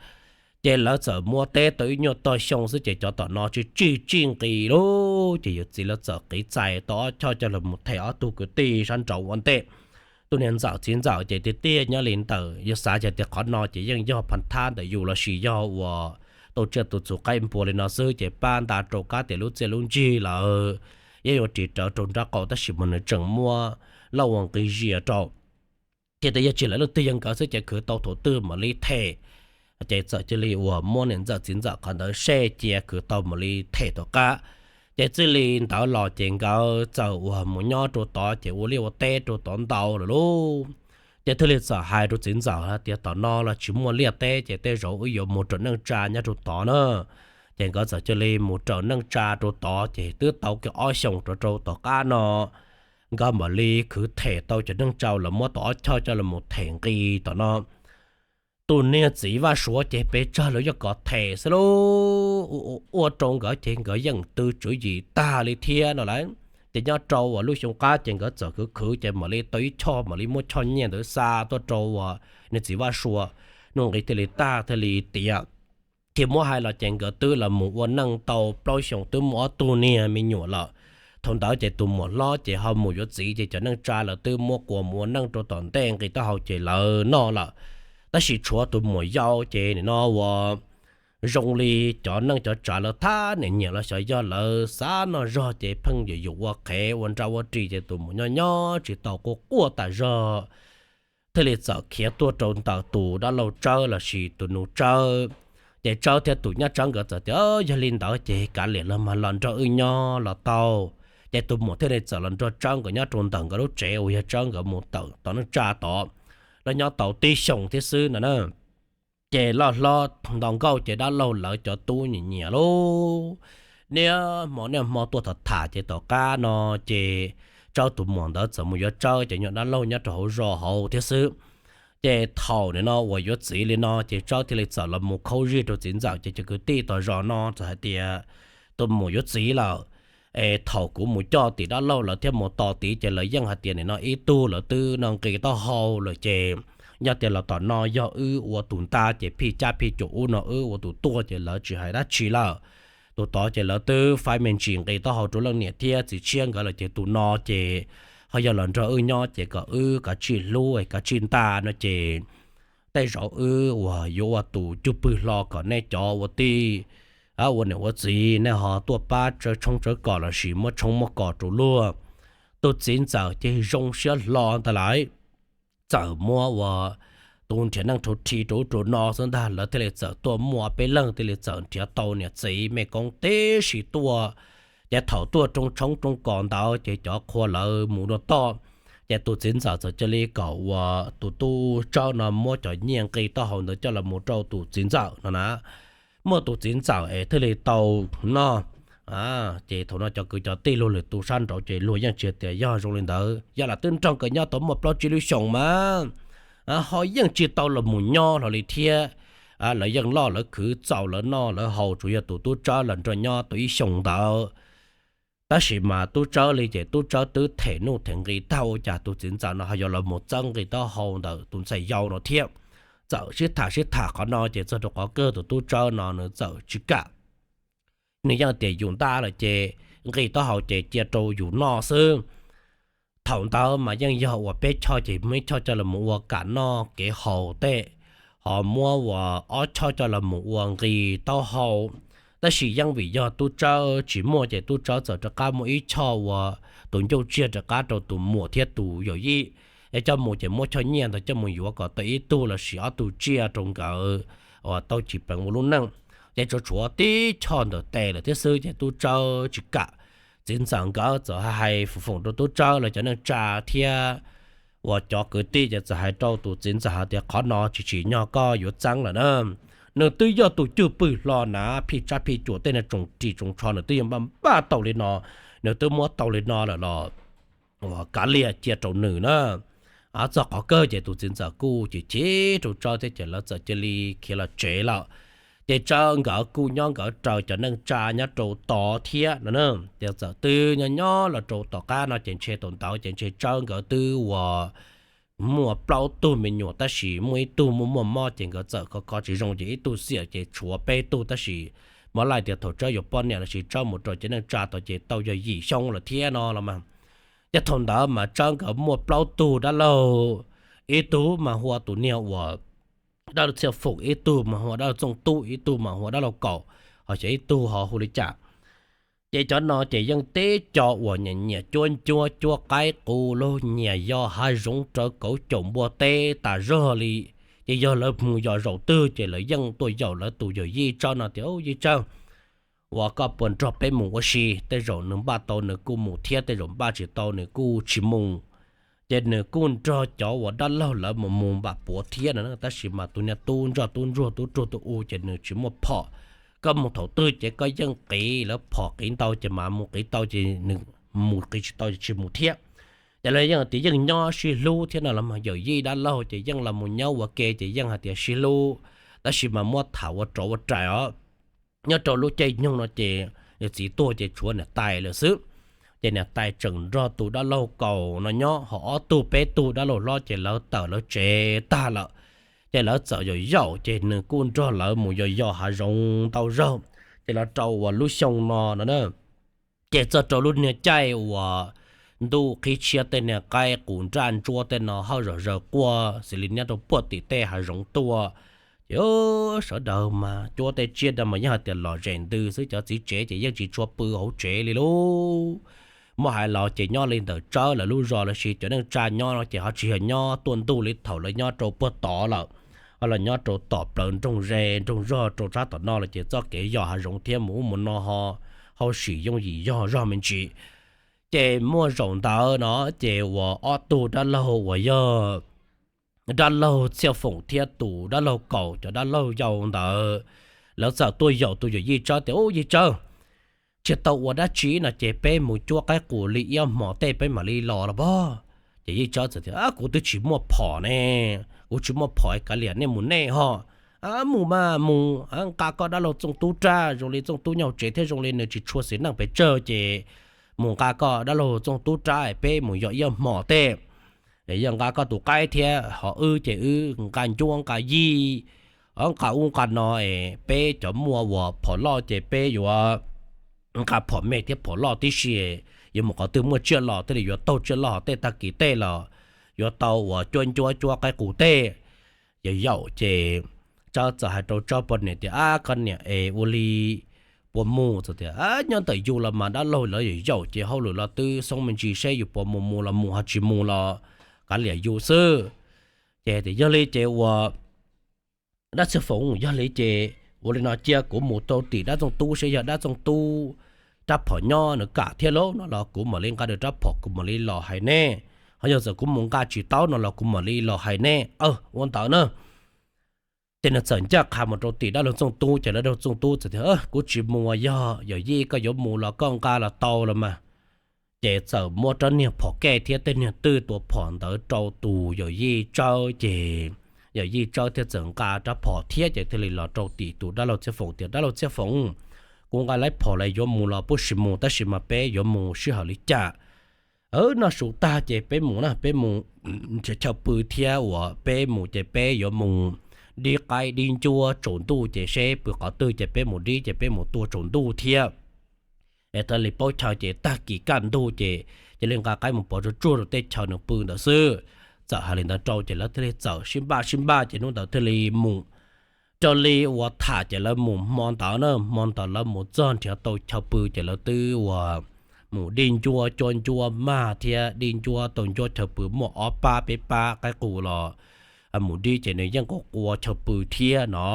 Ces lawv txawm mus ua teb tau ib nyuag tog xyoo xwb ces cov tom no tsis tsij tsij nqis lauj. Ces yawm txiv lawv txawm qiv txais tau ob choj coj los mus them ob tug kwv tij sab nraud ua ntej. Tus niam ntxawm txiv ntxawm ces tiag tiag nyob li ntawm yawg xav ces tias qhov no ces yeej yog phab thab ntawm yus los sis yog uas tau tsiaj tus txus qaib npua li no xwb ces pab nta rau qab tias lub txiaj lub ntsig lawm yeej yuav ris rawv rau nraub qaum tab sis mas nws tseem muab lauj ua nqi zias rau. Ces tias yog tsis lawv leej twg yog nkawd xwb ces khwv tau thaum twg mam li them. Ces txawm cia li uas muab niam ntxawm txiv ntxawm qhov ntawd seb cia khwv tau mam li them tom qab. Ces txij li ntawd los ces nkawd txawm uas mus nyob rau tod ces ua liaj ua teb rau tod ntau lawm lauj. Ces thiaj li txawm hais rau txiv ntxawm hais tias tom no los tsis muaj liaj teb ces tej zaum wb yuav mus raws neej tsa nyob rau tod na. Ces nkawd txawm cia li mus raws neej tsa rau tod ces twb tau kiag ob xyoos rau rau tom qab no nkawd mam li khwv them tau cov neej tsa lawv muab tau ob choj coj los them nqi tom no. Tus niag txiv Vaj Suav ces pes tsawg los yog kom them xwb lauj, ua rau nkawd ces nkawd yeej tw tswv yim tag li thiab no lawm. Ces nyob rau uas lub xyoo qab ces nkawd txawm khwv khwv ces mam li tau ib choj mam li muab choj nyiaj ntawd xa tuaj rau uas niag txiv Vaj Suav, nuj nqis thiaj li tag thiaj li tiav. Ces muab hais los ces nkawd twb los mus ua neej tau plaub xyoos twb muaj ob tug niag me nyuam lawm. Thaum ntawd ces tus muam hlob ces ho mus yuav txiv ces cov neej tsa lawv twb muab quas mus ua neej rau tom ntej nqis taub hau ces lawv noj lawm. Tab sis tshuav tus muam yau ces nim no uas zoo li cov neej cov tsav lawv thab niam nyiam los xyov yog lawv xav noj zog ces pheej yuav yus ua qhev ua nra ua ris ces tus muam nyob nyob tsis tau quaj quaj tas zog. Thiaj li txawm khiav tuaj rau ntawm tus dab laug Tsawb los sis tus nus Tsawb. Ces Tsawb thiab tus nyab Tsawb nkawd txawm tias yog li ntawd ces kav liam los mas los nrog wb nyob los tau. Ces tus muam thiaj li txawm los nrog Tsawb nkawd nyob rau ntawm nkawd lub tsev uas yog Tsawb nkawd mus tawm tom neej tsa tod, los nyob tau tib xyoos thiab xwb no na. Ces loj hlob nto nkauj ces dab laug lawv cov tub nyiam nyiam lauj, niaj hmo niaj hmo tuaj tham tham ces tom qab no ces Tsawb tus muam ntawd txawm mus yuav Tsawb cov nyuag dab laug nyob rau hauv zos hauv thiab xwb. Ces thaum nim no uas yuav txiv li no ces Tsawb thiaj li txawm los mus khaub zig rau txiv ntxawm ces cov kwv tij tom zos no txawm hais tias tus muam yuav txiv lawm, es thaum kuv mus coj tim dab laug lawv thiab mus tos tid ces lawv yeej hais tias nim no ib tug lawv twb no nqis taub hau lawm ces yog tias los tom no yog wb ua tus nta ces phij cab phij cuam ub no wb ua tus tuaj ces lawv tsis hais dab tsi lawm. Tus tod ces lawv twb faib me ntsis nqis taub hau rau leej niam thiab txiv tshiab nkawd lawm ces tus no ces ho yog los nrog wb nyob ces kom wb kav tsij hlub kav tsij nta no ces tej zaum wb uas yuav ua tus cug pwg hlo kom nej cov ua tij Ua niam ua txiv, nej ho tuaj pab tsawv tshoob tsawv kos lossis muab tshoob muab kos rau luag. Tus txiv ntxawm ces zoo siab hlo ntag lauj, txawm muab ua tus nrhiav neej rhau rhi rau ub rau no xwb ntag, lawv thiaj li txawm tuaj muaj peb leeg thiaj li txawm nrhiav tau niam txiv mej koob tib si tuaj. Ces thaum tuaj rau tshoob rau kos ntawd ces cov qhua lawv mus dua toj, ces tus txiv ntxawm txawm cia li kom ua tus tub tsawb no muab cov nyiaj nqi taub hau ntawd coj los mus rau tus txiv ntxawm no na. Muaj tus txiv ntxawm es thiaj li tau noj. Ces thaum no cov kwv cov tij luag lwm tus sab nraud ces luag yeej tsis tias yog zoo li ntawd, yog lam twb nrog nkawd nyob tau muaj plaub tsib lub xyoos mas ho yeej tsis tau los mus nyob hlo li thiab. Lawv yeej loj lawv khwv txaus lawv noj lawv haus, tsuas yog tus tub tsawb los nrog nyob tau ib xyoos ntawd. Tab sis mas tub tsawb li ces tub tsawb twb them nuj them nqi tag, ua cas tus txiv ntxawm no ho yuav los mus txawb nqi taub hau ntawm tus ntxhais yau no thiab. Txawm sib tham sib tham qhov no ces txog rau qhov kawg tus tub tsawb no nws txawm tsis kam. Nws yeej tias yus ntaj lawm ces nqi taub hau ces cia rau yus noj xwb. Thaum ntawd mas yeej yog uas peb choj ces muaj ib choj coj los ua kam noj kev haus tej, ho muab ua ob choj coj los ua nqi taub hau. Tab sis yeej vim yog tub tsawb tsis muaj ces tub tsawb txawm rov qab muaj ib choj ua tus ncauj tsiaj rov qab rau tus muam thiab tus yawm yij. Es coj mus ces muab choj nyiaj ntawd coj mus yuav kom tau ib tug lossis ob tug tsiaj rau nkawd uas tau tsis peev ua lub neej. Ces tsuas tshuav tib choj ntawm tes lawm thiab xwb ces tub tsawb tsis kam. Txiv ntxawm nkawd txawm hais foom foom rau tub tsawb lawv cov neej tsa thiab uas cov kwv tij ces txawm hais rau tus txiv ntxawm hais tias qhov no tsis tsim nyog koj yuav txeeb lawm na. Nws twb yog tus cwj pwm hlo na, phij tsab phij cuam tej no tsoos ris tsoos tsho nws twb yuav npaj npaj tau li no, nws twb muab tau li no lawm los uas kav liam cia rau nws na. Txog qhov kawg ces tus txiv ntxawm kuj chim chim rau tsawb thiab ces lawv txawm cia li khiav los tsev lawm. Ces tsawb nkawd kuj nyob nkawd raws cov neej tsa nyob rau tod thiab no na. Ces txawm twb nyob nyob los rau tom qab no ces ntshe thaum ntawd ces ntshe tsawb nkawd twb uas muaj plaub tug me nyuam, tab sis muaj ib tug muaj muaj mob ces nkawd txawm kho kho tsis zoo ces ib tug xiam ces tshuav peb tug, tab sis muab laij tias thaum tsawb yuav poj niam lossis tsawb mus rau cov neej tsa tod ces tau yog yim xyoo lawm thiab no los mas. Ces thaum ntawd mas tsawb nkawd muaj plaub tug dab laug, ib tug mas hu ua tus niag uas dab laug Txhiaj Foom, ib tug mas hu ua dab laug Txooj Tub, ib tug mas hu ua dab laug Kaum, ho xyov ib tug ho hu li cas. Ces cov no ces yeej teb co uas nyiam nyiam cuab ncuab cuab qaib qus los nyiam yos hav zoov rawv kauv caum npua teb tas zog li. Ces yog lawv mus yos zaum twg ces lawv yeej tuaj yaum lawv tus yawm yij tsawb no tias, Yij tsawb, uas koj puas nrog peb mus ua si? Tej zaum nws npaj tau nws kuj mus thiab, tej zaum npaj tsis tau nws kuj tsis mus. Ces nws kuj nrog cov uas dab laug lawv mus mus npam puav thiab no, tab sis mas tus niag tub ntsoj tub ntsuag tub ruag tub u ces nws tsis muaj phom. Koj mus thaum twg ces koj yeej qiv lawv phom qiv ntau ces mas mus, qiv tau ces nws mus, qiv tsis tau ces tsis mus thiab. Ces lawv yeej tias yeej nyob sib hlub thiab no los mas yawm yij dab laug ces yeej los mus nyob ua ke ces yeej hais tias sib hlub, tab sis mas muab tham ua rov ua rais os. Nyob rau lub caij nyoog no ces yawm txiv tuag ces tshuav niam tais lawm xwb. Ces niam tais tseem nrog tus dab laug Kaum no nyob, ho ob tug peb tug dab laug hlob ces lawv tawm lawv tsev tag lawm. Ces lawv txawm yaum yaum ces nws kuj nrog lawv mus yos yos hav zoov ntau zaug, ces los rau uas lub xyoo no no na. Ces txog rau lub niag caij uas ntuj qhib tshiab tej niag qaib qus nraj ntsuab tej no hawj zom zaws quaj xws li nyob rau puag tim tej hav zoov tuaj. Ces sawv daws mas cuab tej tsiaj no mas yeej hais tias lom zem ntws xwb, cov txiv tsev ces yeej tsis tshua pw hauv tsev li lauj. Muab hais los ces nyob li ntawm Tsawb lawv lub zos lossis cov neej tsa nyob no ces ho tsis yog nyob tuaj ntuj li thaum lawv nyob rau puag tod lawm, ho los nyob rau tom plawv nroog ze nroog zog rau sab tom no lawm ces txoj kev yos hav zoov thiab mus ub mus no ho hauj sim yooj yim yog zog me ntsis. Ces muaj zaum ntawd no ces uas ob tug dab laug uas yog dab laug Txhiaj Foom thiab tus dab laug Kaum cov dab laug yau ntawd, lawv txawm tuaj yaum tus yawm yij Tsawb tias, Ub, yij Tsawb, tsis tau ua dab tsi no ces peb mus cuab qaib qus li ib hmos tej peb mam li los los pob. Ces yij Tsawb txawm tias, Kuv twb tsis muaj phom ne, kuv tsis muaj phom, kav liam nej mus nej ho. Mus mas mus, nqa koj dab laug Txooj Tub Raj, zoo li Txooj Tub nyob hauv tsev thiab zoo li nws tsis tshua xis neej pes tsawg ces mus nqa koj dab laug Txooj Tub Raj peb mus yos ib hmos tej. Yog nqa koj tus qaib thiab ho wb ces wb nqa ncuab nqa yij, nqa ub nqa no es peb cov muaj uas phom loj ces peb yuav nqa phom me thiab phom loj tib si, yuav mus qhov twg muaj tsiaj los thiaj li yuav taug tsiaj loj, tej tag kis tej los yuav tau uas cuab ncuab cuab qaib qus tej. Yaum yaum ces Tsawb txawm hais rau Tsawb poj niam tias, Ab, koj niam es ua li puas mus? Txawm tias, Nyob ntawm yus los mas dab laug lawv yuav yaum ces hauj lwm los twb xoob me ntsis seb yus puas mus, mus los mus, ho tsis mus los kav liam yus xwb. Ces tias, Yog li ces ua, dab Txhiaj Foom, yog li ces ua li no, cia kuv mus rau tim dab Txooj Tub seb yog dab Txooj Tub rab phom nyob nws kam thiab lauj no los kuv mam li nqa rab phom kuv mam li los hais neb. Ho yog txawm kuv mus nqa tsis tau no los kuv mam li los hais neb. Ua ntawd na. Ces nws txawm ncaj qha mus rau tim dab laug Txooj Tub, ces dab laug Txooj Tub txawm tias, Kuv tsis mus, yog yawm yij koj yuav mus los koj nqa los tau los mas. Ces txawm muab rab niag phom kej thiab tej niag twj tua phom ntawd rau tus yawm yij tsawb, ces yawm yij tsawb thiaj txawm nqa rab phom thiab ces thiaj li los rau tim tus dab laug Txhiaj Foom tias, Dab laug Txhiaj Foom, kuv nqa lawm phom los yuav mus los puab sis mus, tab sis mas peb yuav mus sij hawm li cas? Noj su tag ces peb mus na, peb mus nrhiav chaw pw thiab uas peb mus ces peb yuav mus dib qaib dib ncuab tsaus ntuj, ces seb pw qhov twg ces peb mus dib, ces peb mus tua tsaus ntuj thiab. Es thiaj li paub chaw ces tag kis kaj ntug ces cia li nqa qaib mus pov tsuag tsuag rau tej chaw nws pw ntawd xwb. Txawm hais li ntawd rau ces lawv thiaj li txawm sib npaj sib npaj ces hnub ntawd thiaj li mus. Raws li uas tham ces lawv mus hmo ntawd na, hmo ntawd lawv mus txog nrhiav tau chaw pw ces lawv twb uas mus dib ncuab cuab ncuab mag thiab dib ncuab tau ncuab chaw pw muaj ob pab peb pab qaib qus los mus dib ces nws yeej qua qua chaw pw thiab no.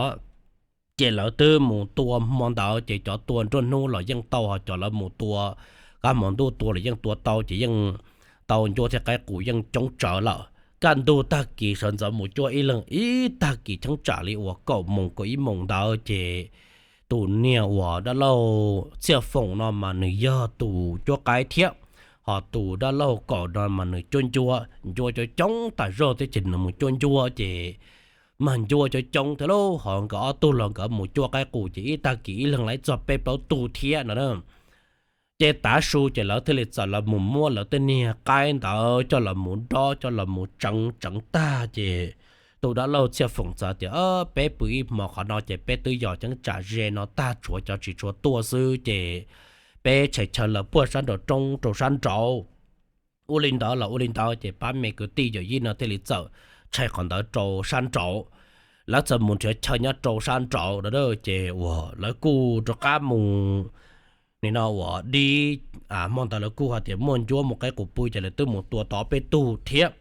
Ces lawv twb mus tua hmo ntawd ces cov tua nruab hnub los yeej tau, ho cov lawv mus tua kaj hmo ntuj tua los yeej tua tau, ces yeej tau ncuab thiab qaib qus yeej coob tsawv lawm. Kaj ntug tag kis sawv ntxov mus cuab ib leeg ib tag kis cheeb tsam li uas kaum moos kaum ib moos ntawd ces tus niag uas dab laug Txhiaj Foom no mas nws yog tus cuab qaib thiab, ho tus dab laug kaum no mas nws cuab ncuab, ncuab coob coob tas zog thiab ces nws mus cuab ncuab ces mag ncuab coob coob thiab lauj, ho nkawd ob tug los nkawd mus cuab qaib qus ces ib tag kis ib leeg lawv txog peb plaub tug thiab no na. Ces tav su ces lawv thiaj li txawm los mus muab lawv tej niag qaib ntawd coj los mus dob coj los mus tseev, tseev tag ces tus dab laug Txhiaj Foom txawm tias, Peb pw ib hmo qhov no ces peb twb yos ceeb tsam ze no tag, tshuav cov tsis tshua tuaj xwb ces peb tshais chaw lawm puag sab nraum roob rau sab nraud. Ua li ntawd los ua li ntawd ces pab me kwv tij yawm yij no thiaj li txawm tshais qhov ntawd rau sab nraud. Lawv txawm mus nrhiav chaw nyob rau sab nraud ces uas lawv kuj rov qab mus nim no uas dib, hmo ntawd lawv kuj hais tias muaj ncuab muaj qaib qus pw ces lawv twb mus tua tau peb tug thiab.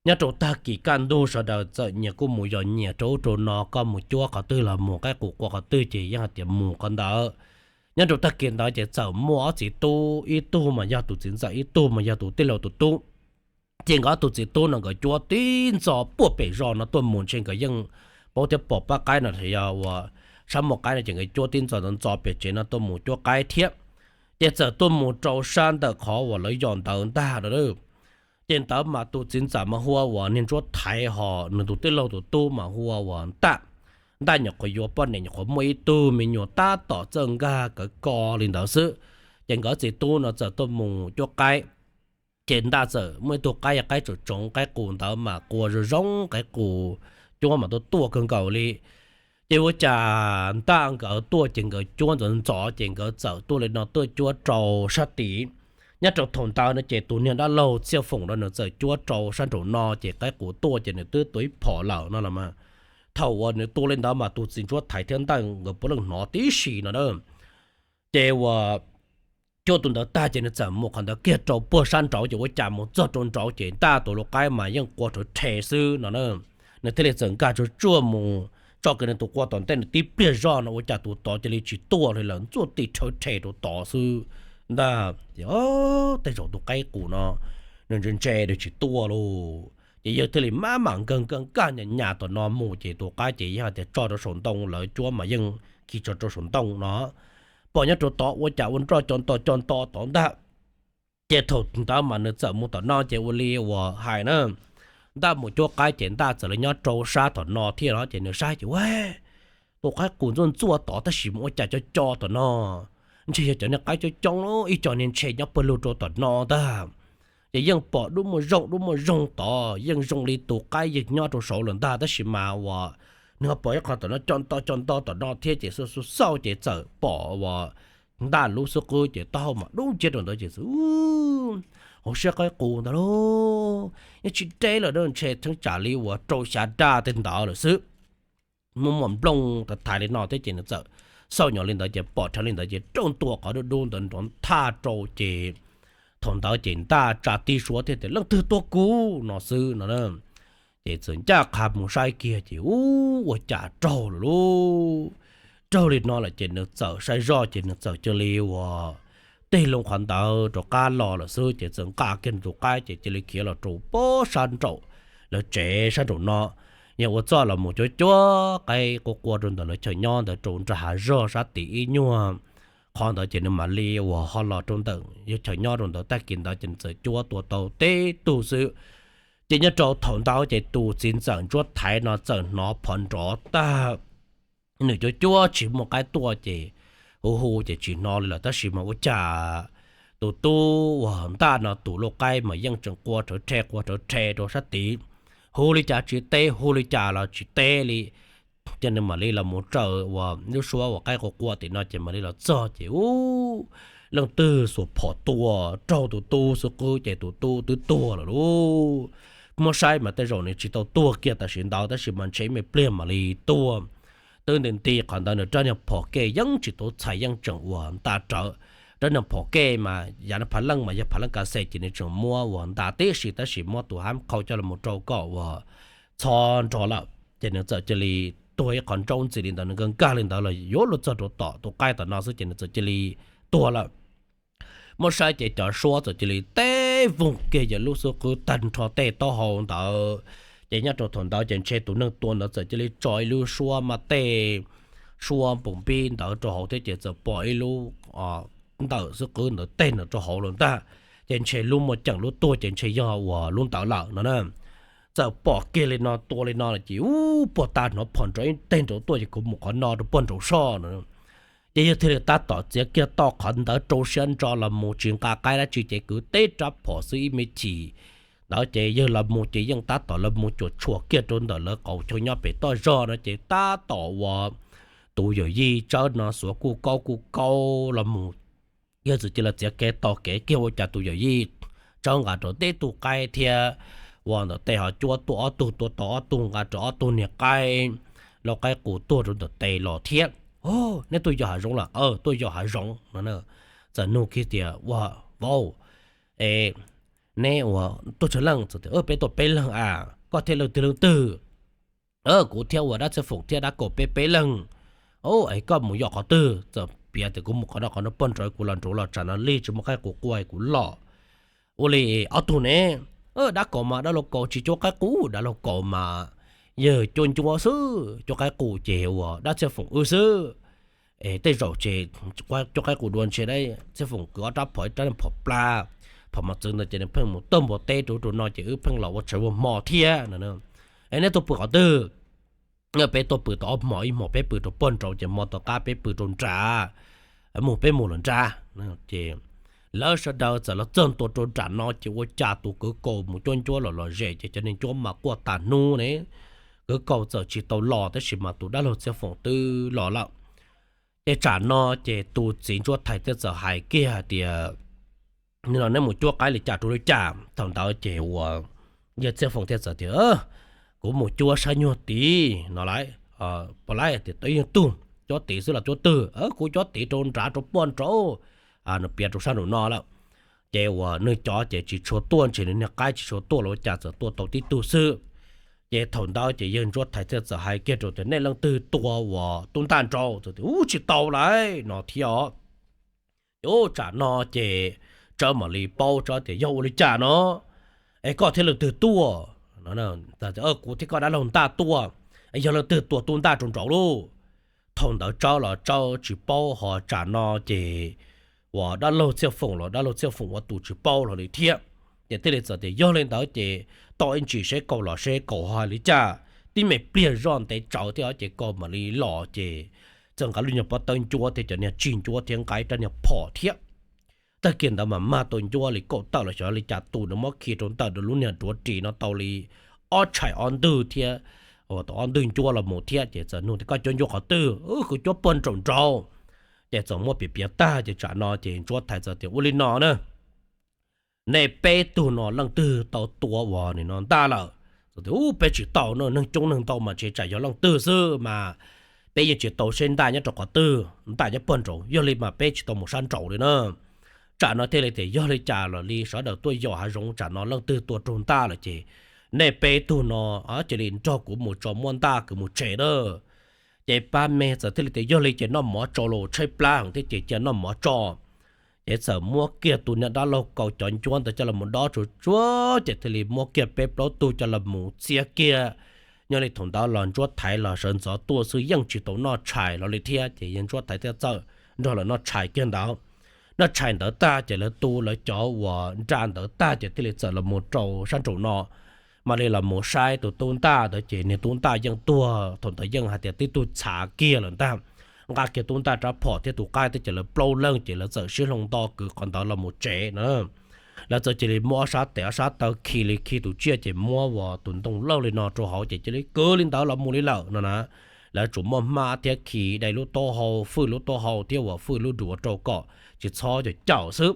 Nyob rau tag kis kaj ntug sawv daws txawm nyias kuj mus yos nyias rau ub rau no, koj mus cuab qhov twg los mus, qaib qus qua qhov twg ces yeej hais tias mus qhov ntawd. Nyob rau tag kis ntawd ces txawm muaj ob txiv tub, ib tug mas yog tus txiv ntxawm, ib tug mas yog tus tij laug tus tub. Ces nkawd ob tug txiv tub no nkawd cuab tib ntxo puag pem zos no tuaj mus ntshe nkawd yeej paub thiab pom pab qaib no yog uas sab muaj qaib no ces nkawd cuab tib ntxo ntxo ntxo pem tsev no tuaj mus cuab qaib thiab. Ces txawm tuaj mus rau sab ntawm qhov uas lawv yos ntawd ntag no. Ces ntawd mas tus txiv ntxawm mas hu ua uas niag Ntsuab Thaiv, ho nws tus tij laug tus tub mas hu ua uas Ntaj. Ntaj nyuam qhuav yuav poj niam nyuam qhuav muaj ib tug me nyuam tab tom txawj nkag kawv ko li ntawd xwb. Ces nkawd txiv tub no txawm tuaj mus cuab qaib. Ces Ntaj txawm muaj ib tug qaib, yog qaib tsoom tsoov, qaib qus ntawd mas qua zoo zoo, qaib qus cuab mas tuaj tuaj kawg nkaus li. Ces ua cas Ntaj nkawd tuaj ces nkawd cuab ntxov ntxov ces nkawd txawm tuaj li no tuaj cuab rau sab tid. Nyob rau thaum ntawd no ces tus niag dab laug Txhiaj Foom no nws txawm cuab rau sab nraum no ces qaib qus tuaj ces nws twb tua ib phom lawm no los mas. Thaum uas nws tua li ntawd mas tus txiv Ntsuab Thaiv thiab Ntaj nkawd puav leej hnov tib si no na. Ces uas cuab tus ntawd tag ces nws txawm mus qhov ntawd kiag rau puag sab nraud ces ua cas mus txog rau nraud ces Ntaj tus lau qaib mas yeej qua rhawv rhe xwb no na. Nws thiaj li txawm nkag tsuag tsuag mus tso kiag nws tus qua tom ntej, nws tib pliag zoj no ua cas tus tod cia li tsis tuaj li lawm, ntxuaj ti rhawv rhe rau tod xwb ntag. Ces tej zaum tus qaib qus no nws ntse ntse nws tsis tuaj lauj. Ces yawg thiaj li maj mam nkag nkag nkag nyas nyas tom no mus ces tus qaib ces yog tias tso rau saum ntoo, lawv cuab mas yeej khi tso rau saum ntoo no. Pom nyob rau tod ua cas ua nroj co nto co nto tod ntag. Ces thaum ntawd mas nws txawm mus tom no ces ua li uas hais na, Ntaj mus cuab qaib ces Ntaj txawm los nyob rau sab tom no thiab no ces nws saib ces ua tus qaib qus ntxuaj ntxuaj tod tab sis mas ua cas co co tom no, ntshe yog cov niag qaib coob coob ib co niag ntshe nyob pawg lug rau tom no ntag. Ces yeej pom dub muaj zoog dub muaj zoog tod, yeej zoo li tus qaib yeej nyob rau saud lawm ntag tab sis mas uas nws ho pom ib qho tom no co nto co nto tom no thiab ces xauj xauj ces txawm pom uas Ntaj lub xub qwb ces taub hau mas dub nciab rau ntawd ces xwb, hauv siab qaib qus ntag lauj, yeej tsis deb lawm, ntshe cheeb tsam li uas rau xya daj tej ntawd lawm xwb. Muaj muaj nplooj thaiv li no thiab ces nws txawm xauj nyob li ntawd ces pom dheev li ntawd ces rau ntua qhov dub dub ntawd nrov nthaj rau ces thaum ntawd ces ntaj tsa tib suab thiab tias leej twg tua kuv no xwb no. Ces txawm ncaj qha mus saib kiag ces ub ua cas raug lawm lauj. Raug li no lawm ces nws txawm saib zoj ces nws txawm cia li uas tig loo qhov ntawd rov qab los lawm xwb ces txawm nqa kiag nws tus qaib ces cia li khiav los rau pob sab nraum lawv tsev sab nraum no. Yog ua txuj los mus cuab cuab qaib quaj quaj rau ntawm lawv chaw nyob ntawd rau nram hav zog sab tim ib nyuag qhov ntawd ces nws mam li uas ho los rau ntawm yawg chaw nyob rau ntawd. Tag kis ntawd ces nws txawm cuab tua tau tib tug xwb. Ces nyob rau thaum ntawd ces tus txiv ntxawm ntsuab thaiv no txawm hnov phom nrov tag, nws cuab cuab tsis muaj qaib tuaj ces hu hu ces tsis hnov li lawm tab sis mas ua cas tus tub uas ntaj no tus lauj qaib mas yeej tseem qua rhawv rhe qua rhawv rhe rau sab tid, hu li cas tsis teb hu li cas los tsis teb li. Ces nws mam li los mus raws uas lub suab uas qaib qua qua tim no ces mam li los txog ces ub, leej twg xuas phom tua raug tus tub xwb qwb ces tus tub twb tuag lawm lauj. Muab saib mas tej zaum nws tsis tau tuag kiag tam sim ntawd tab sis mas ntshe me pliag mam li tuag. Twb nti nti qhov ntawd nws rab niag phom kej yeej tsis tau txhais yeej tseem uas nta rawv. Rab niag phom kej mas yav phav leej mas yog phav leej ka xes ces nws tseem muab uas nta tib si tab sis muab tus hab qhau coj los rau kom uas txhob nrov lawm ces nws txawm cia li tuag ib qho nraub ntxiv li ntawd nws nkag nkag li ntawd los yuav luag txog rau tom tus qaib tom no xwb ces nws txawm cia li tuag lawm. Muab saib ces cov suab txawm cia li teb voog kiag yawg lub xub qwb tag nrho tej taub hau ntawd. Ces nyob rau thaum ntawd ces ntshe tus neeg tua ntawd txawm cia li tso ib lub suab mas tej suab npoos npib ntawd rau hauv thiab ces txawm pom ib lub ntawm xub qwb ntawd teg ntawd rau hauv lawm ntag. Ces ntshe lub muaj ceem lub tuag ces ntshe yog uas lub ntawd lawm no na. Txawm pom kiag li no tua li no lawm ces ub puag ta hnov phom nrov ib teg nrov tuaj ces kuv mus qhov no rau puag nraud soj no. Ces yawg thiaj li tab tom txiav kiag tau qhov ntawd rau siab ntso los mus tsis nqa qaib dab tsi ces kwv tib rab phom xwb ib me chim ntawd ces yawg los mus ces yeej tab tom los mus cuam tshuam kiag rau ntawm lawv qaum chaw nyob pem toj zog no ces tab tom uas tus yawm yij Tsawb no xuav kuj kaub kuj kaub los mus. Yawg txawm cia li txiav kev tos kev kiag ua cas tus yawm yij Tsawb nqa rau tib tug qaib thiab ua ntawm tes ho cuab tuaj ob tug tua tau ob tug nqa rau ob tug niag qaib, lau qaib qus tuag rau ntawm tes los thiab. Neb tuaj yos hav zoov lawm? Tuaj yos hav zoov no. Txawm nug kiag tias ua vauv, e, neb ua tuaj tsawg leej? Peb tuaj peb leeg a. Koj thiab leej twg leej twg? Kuv thiab uas dab Txhiaj Foom thiab dab Kaum peb peb leeg. Es koj mus yos qhov twg? Txawm piav tias kuv mus qhov no qhov no poj nrauv kuv los nraud los tsam no lig tsis muaj qaib qus qua kuv los. Ua li ob tug ne? Dab Kaum mas dab laug Kaum tsis cuab qaib qus, dab laug Kaum mas yawg cuab ncuab xwb, cuab qaib qus ces uas dab Txhiaj Foom wb xwb. Es tej zaum ces cuab qaib qus dua ntshe dab Txhiaj Foom kwv ob rab phom, ib rab phom plab, phom mos txwv ntawd ces nws pheej mus tawg npua teb rau rau no ces wb pheej los ua tshais ua hmo thiab no. Es neb tuaj pw qhov twg? Peb tuaj pw tau ob hmo, ib hmo peb pw rau poj nrauv ces hmo tom qab peb pw rau nrad, mus peb mus lawm nrad. Ces lawv sawv daws txawm los txog ntua rau nram no ces ua cas tus kwv Kaum mus cuab ncuab los lom zem ces cov niag ncuab mas quaj tas hnub ne. Kwv Kaum txawm tsis tau los tab sis mas tus dab laug Txhiaj Foom twb los lawm. Ces tsam no ces tus txiv ntsuab thais thiaj txawm hais kiag hais tias, neb los neb mus cuab qaib li cas rau li cas? Thaum ntawd ces uas yawg Txhiaj Foom thiaj txawm tias, kuv mus cuab sab nyuag tid no lawm. Pom lawm tias tau ib tug cuab tid xwb los cuab twg? Kuv cuab tid rau nrad rau poj nrauv, nws piav rau sab nraum no lawm. Ces uas nws cov ces tsis tshua tuaj, ntshe nws niag qaib tsis tshua tuaj los ua cas txawm tuaj tau tib tug xwb. Ces thaum ntawd ces yawg ntsuab thais thiaj txawm hais kiag rau tias, nej leej twg tua uas tub ntaj nraud? Txawm tias, ub, tsis tau lawm no thiab os. Ces ub, tsam no ces Tsawb mam li paub, Tsawb tias, yog ua li cas no? Es koj thiab leej twg tuaj? Kuv thiab koj dab laug ntaj tuaj. Yog leej twg tua tub ntaj rau nraud lauj? Thaum ntawd Tsawb los Tsawb tsis paub, ho tsam no ces uas dab laug Txhiaj Foom los dab laug Txhiaj Foom ua tus tsis paub los li thiab. Ces thiaj li txawm tias, yog li ntawd ces tau ib ntsis seb Kaum los seb Kaum hais li cas, tib me pliag zoj ntev tsawv thiab ces Kaum mam li los ces txawm nqa lub nyuag pob tawb ncuab thiab cov niag tsig ncuab thiab nqa ib rab niag phom thiab. Tag kis ntawd mas mag tau ncuab li kaum tawm los xyov li cas tus nws muab khi rau ntawm lub niag duav ris no tau li ob tshais ob ntwg thiab, uas tau ob ntwg ncuab los mus thiab ces txawm nug tias, koj cuab ncuab qhov twg? Kuv cuab poj nraum nraud. Ces txawm muab piav piav tag ces tsam no ces ntsuab thais txawm tias, ua li no na, nej peb tug no leej twg tau tua uas nim no ntaj lawm? Txawm tias, ub, peb tsis tau no, neeg coob neeg ntau mas ntshe tsam yog leej twg xwb mas peb yeej tsis tau saib ntaj nyob rau qhov twg, ntaj nyob puag nraud, yog li mas peb tsis tau mus sab nraud li na. Tsam no thiaj li tias yog li cas los li sawv daws tuaj yos hav zoov, tsam no leej twg tua raug ntaj lawm ces nej peb tug no cia li nrog kuv mus tso muab ntaj kwv mus tsev na. Ces pab me txawm thiaj li tias yog li ces noj mov tso los tshaib plab heev thiab ces cia noj mov tso. Ces txawm muab kiag tus niag dab laug kaus cov ncuab ntawd coj los mus dob tsuag tsuag ces thiaj li muab kiag peb plaub tug coj los mus txiav kiag. Nyob li thaum ntawd los ntsuab thaiv los sawv ntxov tuaj xwb yeej tsis tau noj tshais los li thiab ces yog ntsuab thaiv thiaj txawm nrog lawv noj tshais kiag ntawd. Noj tshais ntawd tag ces lawv tu lawv cov uas nra ntawd tag ces thiaj li txawm los mus rau sab nraum no. Mam li los mus saib tus tub ntaj ntawd ces niag tub ntaj yeej tuag thaum ntawd yeej hais tias tib tug txhav kiag lawm ntag. Nqa kiag tub ntaj rab phom thiab tus qaib thiab ces lawv plaub leeg ces lawv txawm sib hloov nto kwv qhov ntawd los mus tsev na. Lawv txawm cia li muab ob sab tes ob sab taw khi li khi tus tsiaj ces muab ua tus ntoo loj li no rau hauv ces cia li kwv li ntawd los mus li lawm no na. Lawv tsuas muaj hmab thiab khi dai lub taub hau, fwj lub taub hau thiab uas fwj lub duav rau kom tsis txhob caum caum xwb.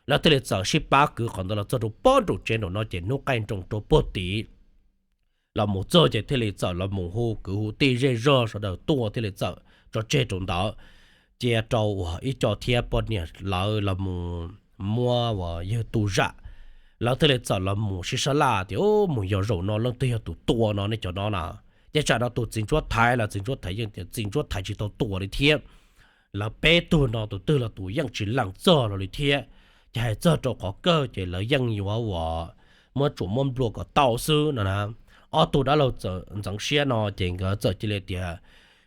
Lawv thiaj li txawm sib pab kwv qhov ntawd los txog rau pob nraum tsev nraum no ces hnub qaij nroos rau puag tid los mus txog ces thiaj li txawm los mus hu kwv hu tij zej zog sawv daws tuaj thiaj li txawm tso tseg rau ntawd, cia rau uas ib co thiab poj niam lawv los mus muab uas yawg tu zam. Lawv thiaj li txawm los mus sib sab laj tias mus yos zaum no leej twg yog tus tua no nej cov no na. Ces tsam no tus txiv ntsuab thaiv los txiv ntsuab thaiv yeej tias txiv ntsuab thaiv tsis tau tua li thiab. Lawv peb tug no tus twg los tus yeej tsis lees txog los li thiab. Ces hais txog rau qhov kawg ces lawv yeej yuav uas muab tsuam muab nplua kom tau xwb no na. Ob tug dab laug ntxeev siab no ces nkawd txawm cia li tias,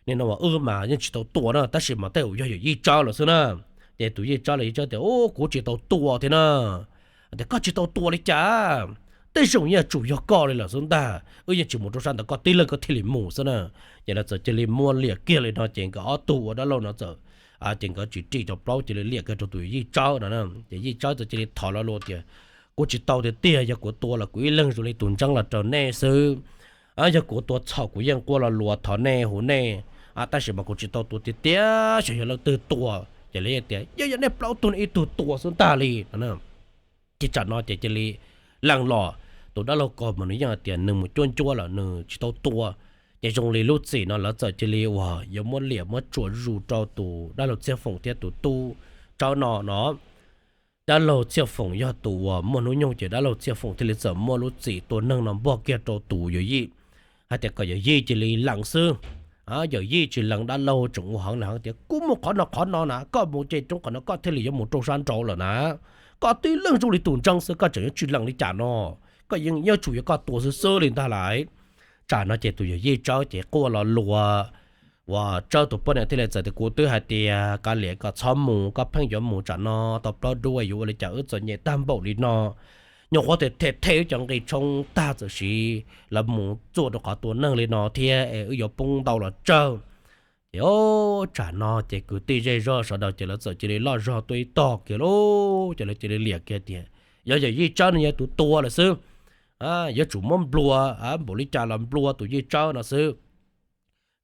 nim no uas wb mas yeej tsis tau tua na tab sis mas tej zaum yog yawm yij tsawb lawm xwb na. Ces tus yij tsawb los yij tsawb tias u kuv tsis tau tua thiab na. Tias koj tsis tau tua li cas, tej zaum yeej tsum yog koj li lawm xwb ntag, wb yeej tsis mus rau sab ntawd koj tib leeg koj thiaj li mus xwb na. Ces lawv txawm cia li muab liam kiag li no ces nkawd ob tug ua dab laug no txawm, ces nkawd tsis ris cov plaub cia li liam kiag rau tus yij tsawb no. Ces yij tsawb txawm cia li thov lo lus tias kuv tsis tau tiag tiag, yog kuv tua los kuv ib leeg zoo li tus ntseeb los raws nej xwb. Yog kuv tua txhaum kuv yeej quaj lo lus thov nej hu nej, tab sis mas kuv tsis tau tua tiag tiag, xyov yog leej twg tua. Ces lawv tias yog yog nej plaub tug ib tug tua xwb ntag li no. Ces tsam no ces cia li lees los, tus dab laug ko mas nws yeej hais tias nws mus cuab ncuab lawm nws tsis tau tua. Ces zoo li lub txim no lawv txawm cia li uas yuav muab liam muab tsuam zus rau tus dab laug Txhiaj Foom thiab tus tub tsawb no no. Dab laug Txhiaj Foom yog tus uas muaj hnub nyoog ces dab laug Txhiaj Foom thiaj li txawm muaj lub txim tua neeg no npog kiag rau tus yawm yij, hais tias kom yawm yij cia li lees xwb. Yawm yij tsis lees, dab laug tseem ua heev li heev tias kuv mus qhov no qhov no na, koj mus ces roob qhov no koj thiaj li yuav mus rau sab nraud lawm na. Koj tib leeg zoo li tus ntseeb xwb koj tseem yuav tsis lees li cas no, koj yeej yuav tsum yog koj tua xwb xwb li ntag lauj. Tsam no ces tus yawm yij tsawb ces quaj lo lus uas tsawb tus poj niam thiaj li txawm tias kuv twb hais tias kav liam kom txhob mus, koj pheej yuav mus, tsam no tau plaub dub yuav ua li cas wb txom nyem tag npaum li no. Nyuam qhuav them them wb cov nqi tshoob tag txawm sim los mus txuam rau qhov tua neeg li no thiab es wb yuav poob ntau los tsawg. Ces tsam no ces kwv tij zej zog sawv daws ces lawv txawm cia li loj zog tuaj ib tog kiag lauj, ces lawv cia li liam kiag tias yog yawm yij tsawb no yog tus tua lawm xwb. Yuav tsum muab nplua, npaum li cas los nplua tus yij tsawb no xwb.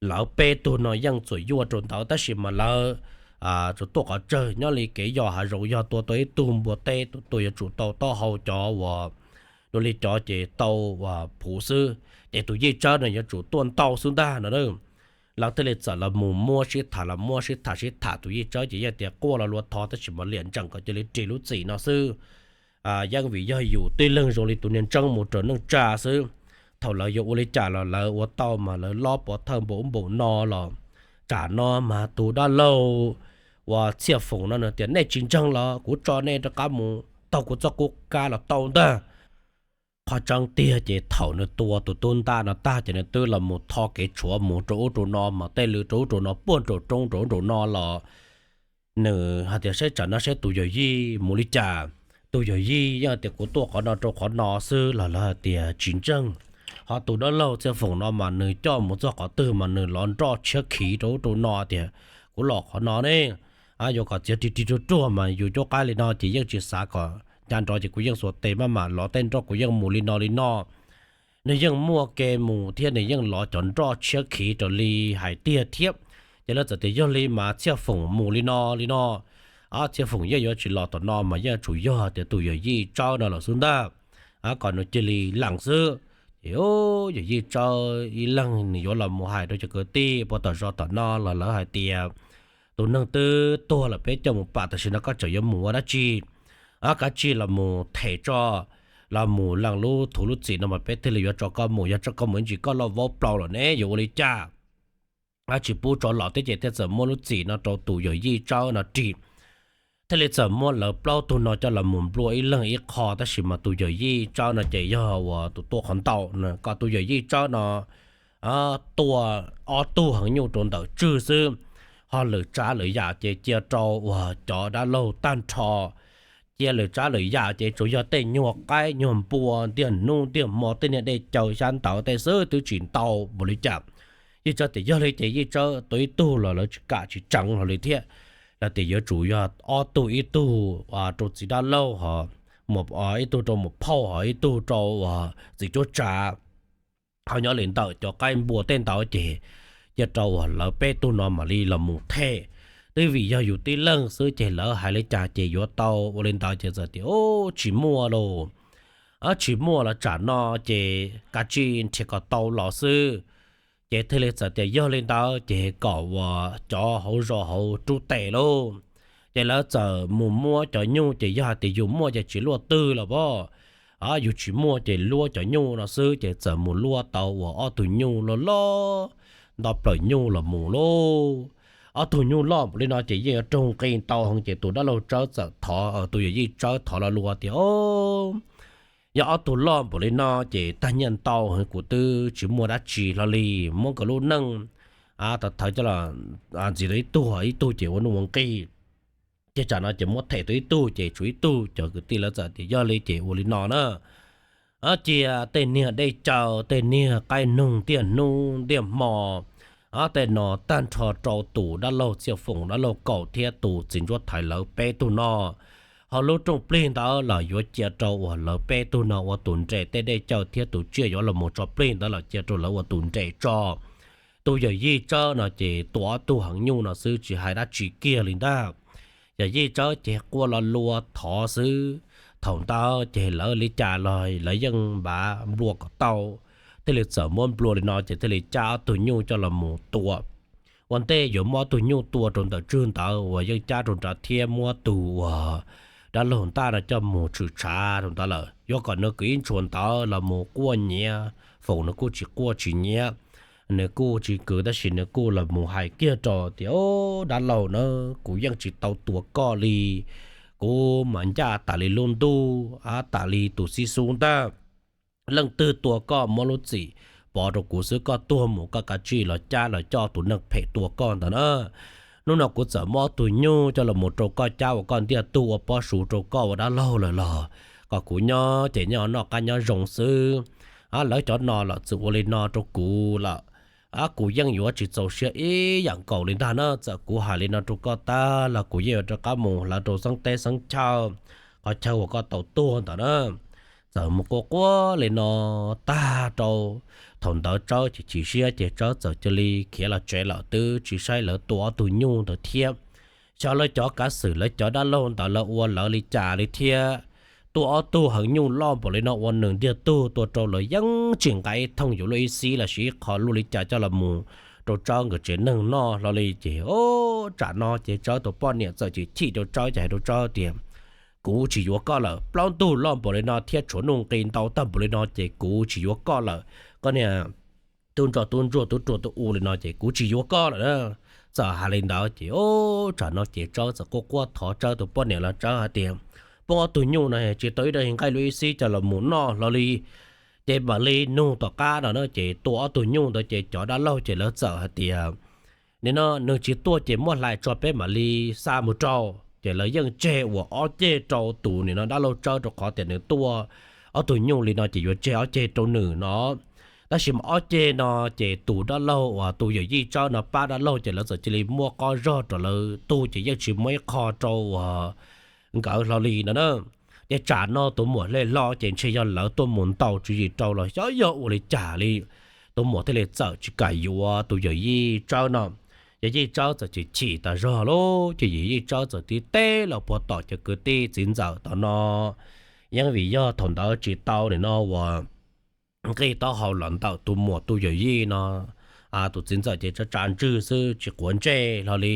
Lawv peb tug no yeej txuam yuaj rau ntawd tab sis mas lawv tsuas tuaj qhov tsawg nyob li kev yos hav zoov, yog tua tau ib tug npua teb, tus tuag yuav tsum tau taub hau, cov uas dua li cov ces tau phuv xwb, ces tus yij tsawb no yuav tsum tuaj ntau xwb ntag no. Lawv thiaj li txawm los mus muab sib tham, los muab sib tham sib tham, tus yij tsawb ces yeej tias quaj los lus thov tab sis mas liam ntsees kom cia li ris lub txim no xwb. Yeej vim yog yus tib leeg zoo li tus niag ntseeb mus raws neej tsa xwb. Thaum lawv yuav ua li cas los lawv ua tau mas lawv lob pov thawj npaum ub npaum no los. Tsam no mas tus dab laug uas Txhiaj Foom no nws tias nej tsis ntseeg los kuv tso nej rov qab mus taug kuv txoj qub kab los tau ntag. Qhov tseeb tiag ces thaum nws tua tus tub ntaj no tag ces nws twb los mus tho kev tshuav mus rau ub rau no mas tej lw rau ub rau no puag nraum roob rau ub rau no los. Nws hais tias saib tsam no saib tus yawm yij mus li cas. Tus yawm yij yeej tias kuv tuaj qhov no rau qhov no xwb los lawv hais tias tsis ntseeg. Ho tus dab laug Txhiaj Foom no mas nws coj mus txog qhov twg mas nws lov nroj tshiab khiv rau ub rau no tias kuv los qhov no ne, yuav kom txiav ris ris ruag ruag mas yus cuab qaib li no ces yeej tsis xav kom ncaj nrov ces kuv yeej xuas tes maj mam lov tej nroj, kuv yeej mus li no li no. Nws yeej muaj kev mus thiab nws yeej lov cov nroj tshiab khiv raws li hais tiag thiab. Ces lawv txawm tias yog li mas Txhiaj Foom mus li no li no, Txhiaj Foom yeej yuav tsis los tom no mas yeej tsum yog tias tus yawm yij tsawb no lawm xwb ntag, kom nws cia li lees xwb. Ces yawm yij Tsawb ib leeg nws yuav los mus hais rau cov kwv tij puag tom zos tom no los lawv hais tias, tus neeg twb tuag lawm peb coj mus pam, tam sim no koj tseem yuav mus ua dab tsi? Kav tsij los mus them tso, los mus lees lub thuv lub txim no mas peb thiaj li yuav tso koj mus. Yog tso koj mus ib ntsis koj loj vaub plaus lawm ne yuav ua li cas? Tsis pub tso los thiab ces thiaj txawm muab lub txim no rau tus yawm yij Tsawb no ris. Thiaj li txawm muab lawv plaub tug no coj los mus nplua ib leeg ib qho, tab sis mas tus yawm yij Tsawb no ces yog uas tus tuaj qhov ntau, kom tus yawm yij Tsawb no tua ob tug heev nyuj rau ntawm tswg xwb, ho lwm tsav lwm yam ces cia rau uas cov dab laug tag nrho. Cia lwm tsav lwm yam ces tsuas yog tej nyuag qaib nyuag npua, ntiag hnub ntiag hmo, tej niag dej cawv xyab ntawv tej xwb twb tsis ntau npaum li cas. Yij Tsawb tias yog li ces Yij Tsawb tua ib tug los lawv tsis kam tsis tseev hlo li thiab. Lawv tias yuav tsum yog ob tug, ib tug rau txiv dab laug ho, ib tug rau muam phauj ho ib tug rau txiv cuab tsav. Ho nyob li ntawm cov qaib npua tej ntawd ces cia rau uas lawv peb tug no mam li los mus them. Twb vim yog yus tib leeg xwb ces lawv hais li cas ces yuav tau ua li ntawd. Ces txawm tias tsis muaj lauj, tsis muaj los tsam no ces kav tsij nrhiav kom tau los xwb. Ces thiaj li txawm tias yog li ntawd ces kom uas cov hauv zos hauv rub tes lauj. Ces lawv txawm mus muab cov nyuj, ces yog hais tias yus muaj ces tsis luaj twg los pab, yus tsis muaj ces luab cov nyuj no xwb. Ces txawm mus luab tau uas ob tug nyuj loj loj, nto plaws nyuj los mus lauj. Ob tug nyuj loj npaum li no ces yeej yuav raug nqi ntau heev. Ces tus dab laug Tsawb txawm thov, tus yawm yij Tsawb thov lo lus tias, Yog ob tug loj npaum li no ces tag nyiaj ntau heev, kuv twb tsis muaj dab tsi hlo li, muab nkawd lub neej tau thawv coj los ntxiv tau ib tug, ib tug ces ua nuj ua nqi. Ces tsam no ces muab them tau ib tug ces tshuav ib tug. Cov kwv tij lawv txawm tias yog li ces ua li no na, cia tej niag dej cawv, tej niag qaib noog ntiaj hnub ntiaj hmo, tej no tag nrho rau tus dab laug Txhiaj Foom, dab laug Kaum thiab tus txiv ntsuab thaiv lawv peb tug no. Ho lub rooj plig ntawd los yuav cia rau uas lawv peb tug no ua tus nres, tej dej cawv thiab tus tsiaj yuav los mus tso plig ntawd los cia rau lawv ua tus nres tso. Tus yawm yij Tsawb no ces tua ob tug heev nyuj no xwb tsis hais dab tsi kiag li ntag. Yawm yij Tsawb ces quaj lo lus thov xwb. Thaum ntawd ces lawv li cas los lawv yeej npav nplua kom tau, thiaj li txawm muab nplua li no ces thiaj li cab ob tug nyuj coj los mus tua. Ua ntej yuav muab ob tug nyuj tua rau ntawm tswg ntawd uas yeej cab rau nrad thiab muab tus uas dab laug Ntaj no coj mus tshwm tshav rau ntawd lawm. Yuav kom nws kwv ib ntshua ntawd los mus quaj nyiav, Foom nws kuj tsis quaj tsis nyiav, nws kuj tsis kwv, tab sis nws kuj los mus hais kiag rau tias, Dab laug na, kuv yeej tsis tau tua koj li. Kuv mas ncaj tas li lub ntuj, tas li tus xib xub ntag. Leej twg tua koj muab lub txim pov rau kuv xwb, koj tuag mus koj kav tsij los cab los coj tus neeg phem tua koj ntawd na. Hnub no kuv txawm muab ob tug nyuj coj los mus rau koj cab ua koj ntiag tug ua pob su rau koj ua dab laug lawm los kom kuv nyob ces nyob noj qab nyob zoo xwb. Lawv cov no los txawm ua li no rau kuv lawm, kuv yeej yuav tsis txaus siab ib yam nkaus li ntag na. Txawm kuv hais li no rau koj tag los kuv yeej yuav rov qab mus hlawv rau xeeb teb xeeb chaw, qhov chaw uas koj tau tuag ntawd na. Txawm mus quaj quaj li no tag rau, thaum ntawd Tsawb ces chim siab ces Tsawb txawm cia li khiav los tsev lawm, twb tsis saib lawv tua ob tug nyuj ntawd thiab. Xyov lawv cov kav xwm lawv cov dab laug ntawd lawv ua lawv li cas li thiab. Tua ob tug heev nyuj loj npaum li no ua nws ntiag tug tua rau lawv yeej tsis nqa ib thooj yuav luaj ib xib los sis ib qho luaj li cas coj los mus rau Tsawb nkawd tsev neeg noj hlo li. Ces tsam no ces Tsawb tus poj niam txawm chim chim rau Tsawb ces hais rau Tsawb tias, Kuv tsis yuav koj lawm, plaub ntug loj npaum li no thiab tshuav nuj nqi ntau tag npaum li no ces kuv tsis yuav koj lawm. Koj niag tub ntsoj tub ntsuag tub ruam tub u li no ces kuv tsis yuav koj lawm na. Txawm hais li ntawd ces tsam no ces Tsawb txawm quaj quaj thov Tsawb tus poj niam los Tsawb hais tias, Poob ob tug nyuj no tsis tau ib daim nqaij luaj ib xib coj los mus noj hlo li. Ces mam li nug tom qab no na, ces tua ob tug nyuj ntawd ces cov dab laug ces lawv txawm hais tias, Nim no nws tsis tuaj ces muab hlais tso peb mam li xa mus rau. Ces lawv yeej tseg uas ob ceg rau tus nim no dab laug Tsawb rau qhov tias nws tua ob tug nyuj li no ces yuav tseg ob ceg rau nws no. Tab sis mas ob ceg no ces tus dab laug uas tus yawm yij Tsawb no pab dab laug ces lawv txawm cia li muab qob zog rau lawv tug ces yeej tsis muaj ib qho rau uas nkawd hlo li no na. Ces tsam no tus muam hle hlo ces ntshe yog lawv tuaj mus ntaus tswv yim rau los xyov yog ua li cas li, tus muam thiaj li txawm tsis kam yuav tus yawm yij Tsawb no. Yawm yij Tsawb txawm chim chim tas zog lauj, ces yawm yij Tsawb txawm tib teb los puag tom cov kwv tij txiv ntxawm tom no. Yeej vim yog thaum ntawd tsis tau nim no uas nqi taub hau los ntawm tus muam tus yawm yij no. Tus txiv ntxawm ces tsa tsa ntswg xwb tsis quav ntsej hlo li.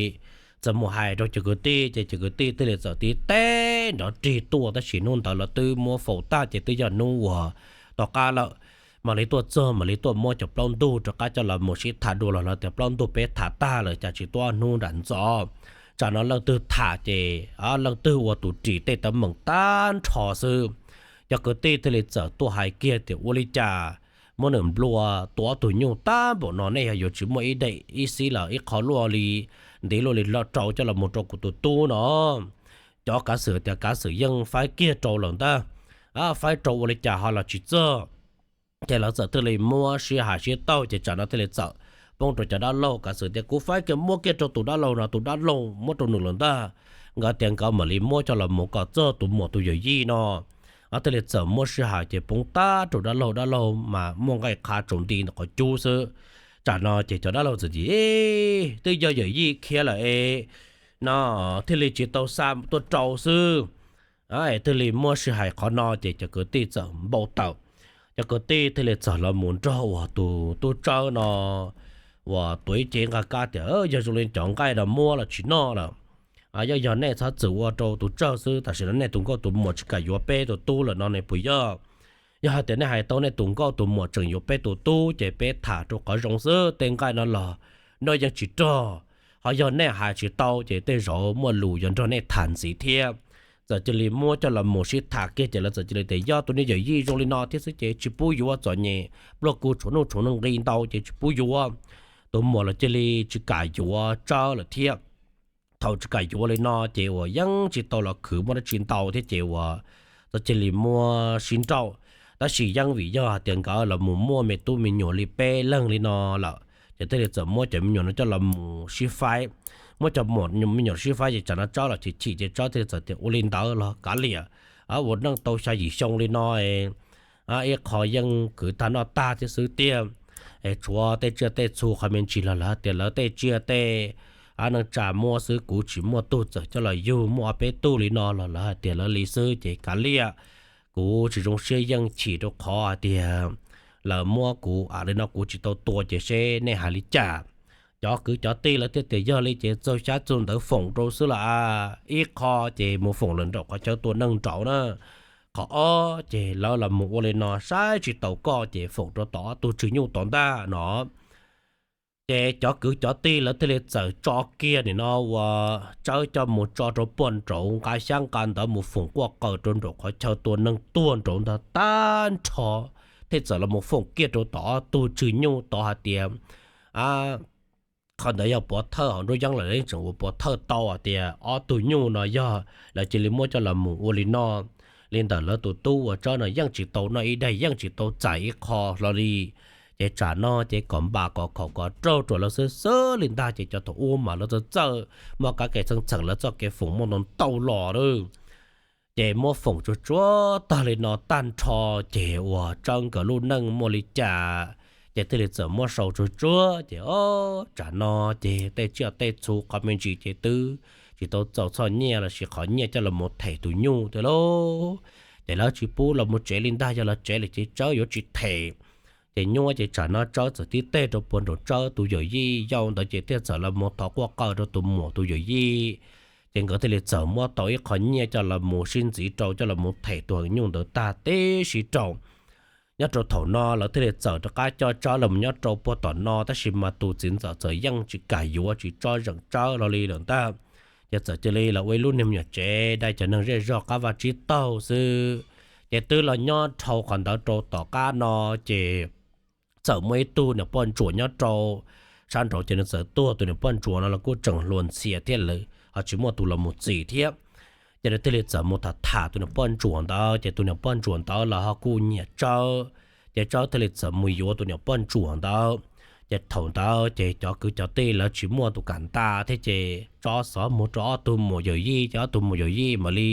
Txawm mus hais rau cov kwv tij ces cov kwv tij thiaj li txawm tiv teb nrov rig tuaj, tab sis hnub ntawd los twb muab faus tag ces twb yog hnub uas tom qab lawm. Mam li tuaj txog mam li tuaj muab cov plaub ntug rov qab coj los mus sib tham dua los lawv tias plaub ntug peb tham tag lawm cas tsis tuaj hnub nram ntxov. Tsam no leej twg tham ces leej twg ua tus ris tej teeb meem tag nrho xwb. Cov kwv tij thiaj li txawm tuaj hais kiag tias ua li cas muab nws nplua tua ob tug nyuj tag npaum no nej yog yuav tsis muaj ib daim ib xib los ib qho luaj li, ntiv luaj li los rau coj los mus rau kuv tus tub no. Cov kav xwm tias kav xwm yeej faib kiag rau lawm ntag, faib rau ua li cas ho los tsis txog. Ces lawv txawm thiaj li muab sib hais sib taug ces tsam no thiaj li txawm poob rau cov dab laug. Kav xwm tias kuv faib kiag muab kiag rau tus dab laug no, tus dab laug muab rau nws lawm ntag. Nkawd tias nkawd mam li muab coj los mus kom txog tus muam tus yawm yij no. Thiaj li txawm muab sib hais ces poob tag rau dab laug, dab laug mas muaj nqaij qha tsaus nti ntawm qhov cub xwb. Tsam no ces cov dab laug txawm tias twb yog yawm yij khiav lawm es no thiaj li tsis tau xa tuaj rau xwb. Thiaj li muab sib hais qhov no ces cov kwv tij txawm npau taws. Cov kwv tij thiaj li txawm los mus nrog uas tus tub Tsawb no uas tuav ib ce nqaj kab tias yog zoo li cov nqaij no muab los tsis noj lawm, yeej yog nej txhob txwm ua rau tus Tsawb xwb, tam sim no nej tus nkauj tus muam tsis kam yuav peb tus tub lawm no ne puas yog? Yog hais tias nej hais tau nej tus nkauj tus muam tseem yuav peb tus tub ces peb tham rau qhov zoo xwb, tej nqaij no los noj yeej tsis rog. Ho yog nej hais tsis tau ces tej zaum muaj lus yuav nrog nej tham ntxiv thiab. Txawm cia li muab coj los mus sib tham kiag ces lawv txawm cia li tias yog tus niag yawm yij zoo li no thiab xwb ces tsis pub yuav, txom nyem pluag kuv tshuav nuj tshuav nqi ntau ces tsis pub yuav. Tus muam los cia li tsis kam yuav Tsawb lawm thiab. Thaum tsis kam yuav li no ces uas yeej tsis tau los khwv muaj dab tsi ntau thiab ces uas txawm cia li muab sib nrauj. Tab sis yeej vim yog hais tias nkawd los mus muaj me tub me nyuam li peb leeg li no lawm ces thiaj li txawm muab cov me nyuam no coj los mus sib faib. Muab cov me nyuam sib faib ces tsam no Tsawb los chim chim ces Tsawb thiaj li txawm tias ua li ntawd los kav liam, ua neej tau xya yim xyoo li no ib qho yeej kwv tag noj tag thiab xwb tiag. Es tshuav tej tsiaj tej txhu qhov me ntsis los lawv tias lawv tej tsiaj tej neej tsa muab xwb, kuv tsis muaj tug txawm coj los yug, muaj ob peb tug li no los lawv hais tias lawv li xwb ces kav liam, kuv tsis zoo siab yeej chim rau qhov hais tias lawv muab kuv av li no kuv tsis tau tua ces seb nej hais li cas. Cov kwv cov tij lawv thiaj tias yog li ces txaug xyab txug ntawv foom rau xwb los ib qho ces mus foom lawm nraum qhov chaw tua neeg nraud na. Qhov ob ces lawv los mus ua li no saib tsis taus koj ces foom rau tom ob tug tswv nyuj tod ntag no. Ces cov kwv cov tij lawv thiaj li txawm tso kiag nim no uas Tsawb coj mus tso rau puag nraud, nqa xyab nqa ntawv mus foom quaj qawm rau nraum qhov chaw tua neeg tuag nraud ntag tag nrho. Thiaj txawm los mus foom kiag rau tom ob tug tswv nyuj tod hais tias qhov ntawd yog pov thawj, hauv nruab yeeb lawv yeej tseem ua pov thawj tau hais tias ob tug nyuj no yog lawv cia li muab coj los mus ua li no. Li ntawm lawv tus tub uas Tsawb no yeej tsis tau noj ib daig, yeej tsis tau txais ib qho hlo li. Ces tsam no ces kom npam kom khaum kom raug ruam lawv xwb xwb li ntag ces cov thaum ub mas lawv txawj txawj muaj kab ke txheej txheem lawv txoj kev foom muaj ntau ntau los lawm. Ces muab foom tsuag tsuag tag li no tag nrho ces uas Tsawb nkawd lub neej muaj li cas ces thiaj li txawm muab sau tsuag tsuag ces o, tsam no ces tej tsiaj tej txhu qhov me ntsis ces twb tsis tau txaus txhoj nyiaj lossis qhov nyiaj coj los mus them tus nyuj thiab lauj. Ces lawv tsis pub los mus tsev li ntag, yog los tsev lawm ces Tsawb yuav tsis them. Ces nyuaj ces tsam no Tsawb txawm tib teg rau puag nraum Tsawb tus yawm yij yau ntawd ces thiaj txawm los mus thov quaj qawm rau tus muam tus yawm yij. Ces nkawd thiaj li txawm muab tau ib qho nyiaj coj los mus sib ntxiv rau coj los mus them tus heev nyuj ntawd tag tib si rau. Nyob rau thaum no lawv thiaj li txawm rov qab coj Tsawb los nyob rau puag tom no, tab sis mas tus txiv ntxawm txawm yeej tsis kam yuav tsis tso zeem Tsawb los li lawm ntag. Ces txawm cia li los ua ib lub niag me nyuam tsev dai cov neeg zej zog qab vaj tsib taug xwb. Ces twb los nyob dhau qhov ntawd rau tom qab no ces txawm muaj ib tug niam poj ntsuam nyob rau sab nraud, ces nws txawm tuag, tus niam poj ntsuam no los kuj tseem hluas ntxhias thiab lawm ho tsis muaj tus los mus txis thiab. Ces nws thiaj li txawm mus tham tham tus niam poj ntsuam ntawd, ces tus niam poj ntsuam ntawd los ho kuj nyiam Tsawb, ces Tsawb thiaj li txawm mus yuav tus niam poj ntsuam ntawd. Ces thaum ntawd ces cov kwv cov tij lawv tsis muaj tus kam nta thiab ces Tsawb xov mus rau ob tug muam yawm yij, ces ob tug muam yawm yij mam li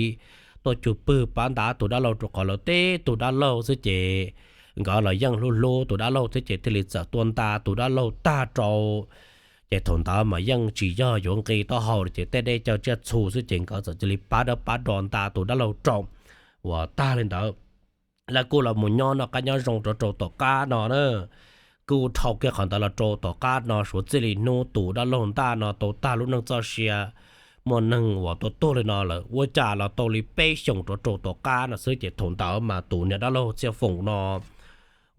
tuaj cug pwg pab nta tus dab laug rau qhov lawv teb tus dab laug xwb ces nkawd los yeej hlub hlub tus dab laug thiab ces thiaj li txawm tuaj nta tus dab laug tag rau. Ces thaum ntawd mas yeej tsis yog yuav nqi taub hau li, ces tej dej cawj tsiaj txhu xwb ces nkawd txawm cia li pab dawb pab do nta tus dab laug rau uas tag li ntawd. lawv kuj los mus nyob noj qab nyob zoo rau rau tom qab no na. Kuj dhau kiag qhov ntawd los rau tom qab no suav txij li hnub tus dab laug ntaj no tau tag lub neej txoj sia, muaj neeg uas tuag tuag li no lawm ua cas los tau li peb xyoos rau rau tom qab no xwb ces thaum ntawd mas tus niag dab laug Txhiaj Foom no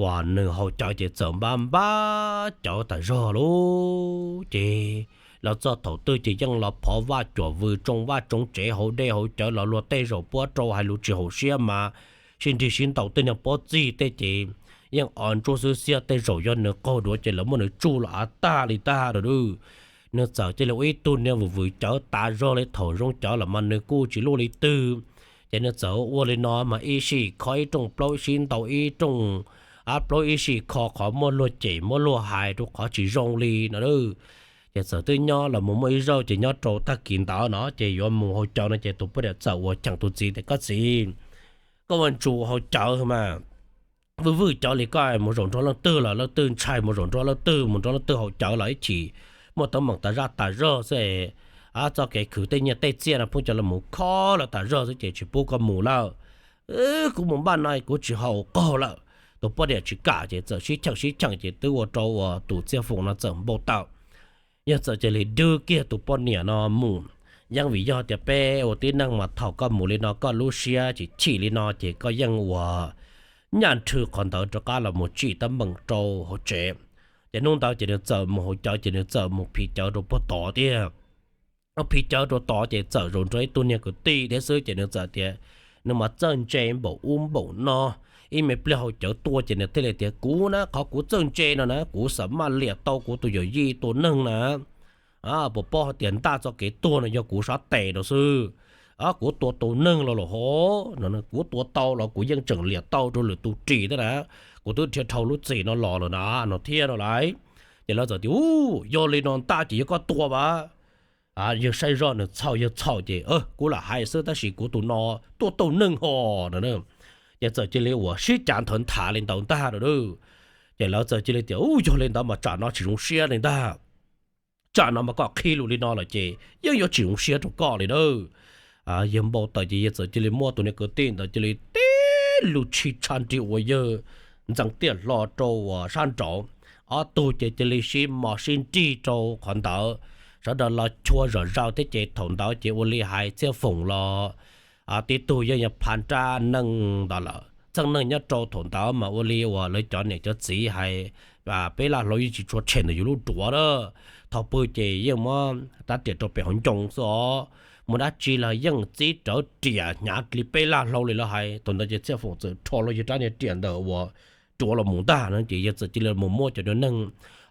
uas nws haus cawv ces txawm npab npab cawv tas zog lauj. Ces los txog thaum twg ces yeej los phov vaj cuam vws tsoo vaj tsoo tsev hauv dej hauv cawv los luag tej zaum puab rau hais lus tsis haum siab mas sib nrig sib ntaus tej niag pob txig tej ces yeej o ntsuab xwb xiab tej zaum yog nws qaug duav ces lawv muab nws tsuj los av tag li tag lawm. Nws txawm cia li ua ib tug niag vws vws cawv tas zog li thaum zoo cawv los mas nws kuj tsis luaj li twg. Ces nws txawm ua li no mas ib sij kho ib rooj plaub ib sij ntaus ib rooj, ab plaub ib sij kho qhov muab luag cem muab luag hais rau qhov tsis zoo li no. Ces txawm twb nyob los mus muaj ib zaug ces nyob rau tag kis ntawd no ces yuav mus haus cawv no ces tus poj niam txawm ua cheem tus txiv tias, Koj txiv, koj ua ntsus haus cawv mas vwj vwj cawv li koj mus zaum nrog leej twg los leej twg ntshai, mus zaum nrog leej twg mus nrog leej twg haus cawv los ib chim muaj teeb meem tas zaj tas zog xwb. Ab txoj kev khwv tej nyiaj tej txiaj no pheej coj los mus kho los tas zog xwb ces tsis pub koj mus lawm. Kuv mus npaj no kuv tsis haus qaug lawm. Tus poj niam tsis kam ces txawm sib cheem sib cheem ces twb ua rau uas tus Txhiaj Foom no txawm npau taws. Yog txawm cia li dwb kiag tus poj niam no mus, yeej vim yog tias peb ua tib neeg mas thaum koj mus li no koj lub siab tsis chim li no ces koj yeej ua nyaj nrhw qhov ntawd rov qab los mus tsim teeb meem rau hauv tsev. Ces hnub ntawd ces nws txawm mus haus cawv ces nws txawm mus phim cawv rau puag tod thiab. Mus phim cawv rau tod ces txawm zaum nrog ib tug niag kwv tij thiab xwb ces nws txawm tias nws mas txawj ntse npaum ub npaum no. Ib me pliag haus cawv tuaj ces nws thiaj li tias, Kuv na, qhov kuv txawj ntse no na kuv xam maj liam tau kuv tus yawm yij tua neeg na. Puas paub hais tias ntaj txoj kev tuag no yog kuv sab tes no xwb. Kuv tua tau neeg los los hov no, kuv tua tau los kuv yeej tseem liam tau rau lwm tus ris thiab na. Kuv twb dhia dhau lub txim no los lawm na no thiab no lauj. Ces lawv txawm tias, Yog li no ntaj ces yog koj tua as. Yawg saib zoj nws txhaum yawg txhaum ces, Kuv lam hais xwb tab sis kuv tus no tuaj tau neeg ho no. Ces txawm cia li uas sib cav nthawv nthav li ntawd ntag no. Ces lawv txawm cia li tias, Yog li ntawd mas tsam no tsis zoo siab li ntag. Tsam no mas koj qhib lus li no lawm ces yeej yuav tsis zoo siab rau koj li na. Yawg npau taws ces yawg txawm cia li muab tus niag kwv tij ntawd cia li tib lus tshis tshaj nrig uas yawg ntxeev tiaj hlo rau uas sab nraud. Ob tug ces cia li sib mos sib nrig rau qhov ntawd, sawv daws los chua zom zaws thiab ces thaum ntawd ces ua li hais Txhiaj Foom los tib tug yeej yog pha nrab neej ntawd lawm. Txheej neeg nyob rau thaum ntawd mas ua li uas lawv cov niam cov txiv hais, peb laj hlau yeej tsis tshua tshem ntawm yus lub duav a. Thaum pw ces yeej muab rab riam rau pem hauv ncoo xwb os. Mus dab tsi los yeej txib rawv riam hnyav li peb laj hlau li lawv hais. Thaum ntawd ces Txhiaj Foom txawm rho los yawg rab niag riam ntawm uas duav los mus ntag no ces yawg txawm cia li mus muab cov neeg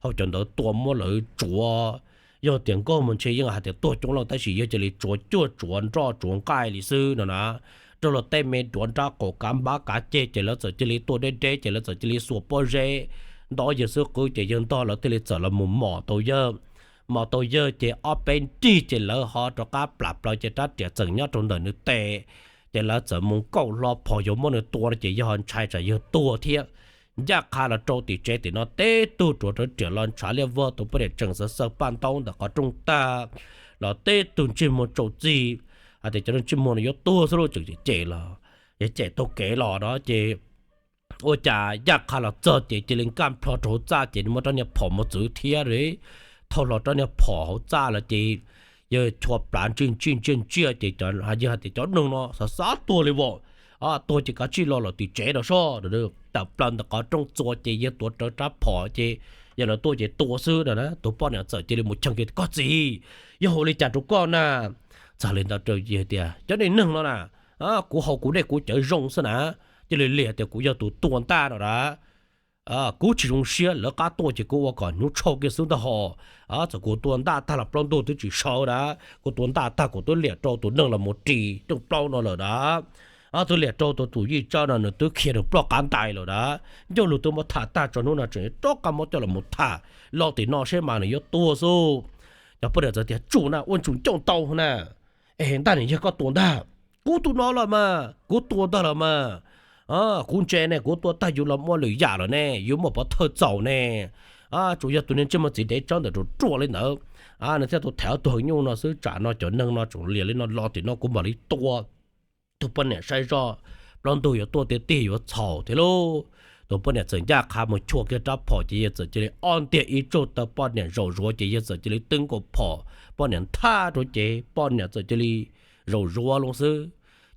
hauv cov ntawd tua muab lawv tsuav. Yog tias nkauj mus ntshe yeej hais tias tuag coob leej tab sis yawg cia li tsuav cuaj tsuav nroj tsuav nqaij li xwb no na. Raug los tej me duav nrab qaum kav npab kav ceg ces lawv txawm cia li tuaj deb deb ces lawv txawm cia li xuas pob zeb nto yawg xub qwb ces yawg ntog lawv thiaj li txawm los mus mos tau yawg. Mos tau yawg ces ob peb nrig ces lawv ho rov qab plam plaws ces rab riam txawm nyob rau ntawm nws tes. Ces lawv txawm mus nkaum hlo phom yuav muab nws tua no ces yawg ho ntshai tsam yawg tuag thiab. Ncaj qha los rau tim tsev tim no teb tug rhuav rawv riam los ntshav liaj vog, tus poj niam tseem xav xaw paj ntaub ntawm qhov rooj tag los teb tug ntsej muag tsaus txig hais tias cov ntsej muag no yuav tuag xwb lauj, tseem cem cem los yog cem taug kev los no ces ua cas ncaj qha los txog ces cia li nkaj plho rau hauv txaj ces muab rab niag phom mus txwv thiab li. Thauj hlo rab niag phom hauv txaj los ces yawg chua plav ntsij ntsij ntsiaj ntsiaj ces yawg hais tias cov neeg no xav xav tuag li vos. Tuag ces kav tsij los lawm tim tsev no soj. Tawm plaws ntawm qhov rooj txua ces yawg tuav rawv rab phom ces yog lawv tuaj ces tua xwb no na. Tus poj niam txawm cia li mus cheem kiag, Koj txiv, yog ua li cas rau koj na? Txawm li ntawd rau yawg tias, Cov niag neeg no na, kuv haus kuv dej kuv cawv zoo xwb na, cia li liam tias kuv yog tus tua ntaj no na. Kuv tsis zoo siab, lawv qab tuaj ces kuv ua kom hnyuv tshau kiag xwb ntag ho. Txawm kuv tua ntaj tag los plaub ntug twb tsis sawv na, kuv tua ntaj tag kuv twb liam rau tus neeg los mus ris rooj plaub no lawm na. Twb liam rau tus tus yij tsawb no nws twb khiav rau ploj qab ntais lawm na. Ncauj lus twb muab tham tag tso, hnub no tseem rov qab muab coj los mus tham los tim no seb mas nws yuav tuag xwb. Cov poj niam txawm tias, Tsum na, ua ntsus ncauj ntau na. Es ntaj nws yog koj tua ntag? Kuv tus no los mas kuv tua ntag los mas. Kuv ntse ne, kuv tua tag yus los muaj lwm yam lawm ne, yus muaj pov thawj txaus ne. Tsuas yog tus niag ntsej muag txiv dev tsawb ntawm ruam ruam li ntawd, nws thiaj tau tham ob tug heev nyuj no xwb, tsam no cov neeg no tseem liam li no los tim no kuv mam li tua. Tus poj niam saib zoj, plaub ntug yuav tuaj tiag tiag yuav txhaum thiab lauj. Tus poj niam txawm ncaj qha mus chua kiag rab phom ces yawg txawm cia li ob ntiag ib tsuj taw poj niam zaum zuav ces yawg txawm cia li twb nkaus phom poj niam nthaj rau ces poj niam txawm cia li zaum zuav loo xwb.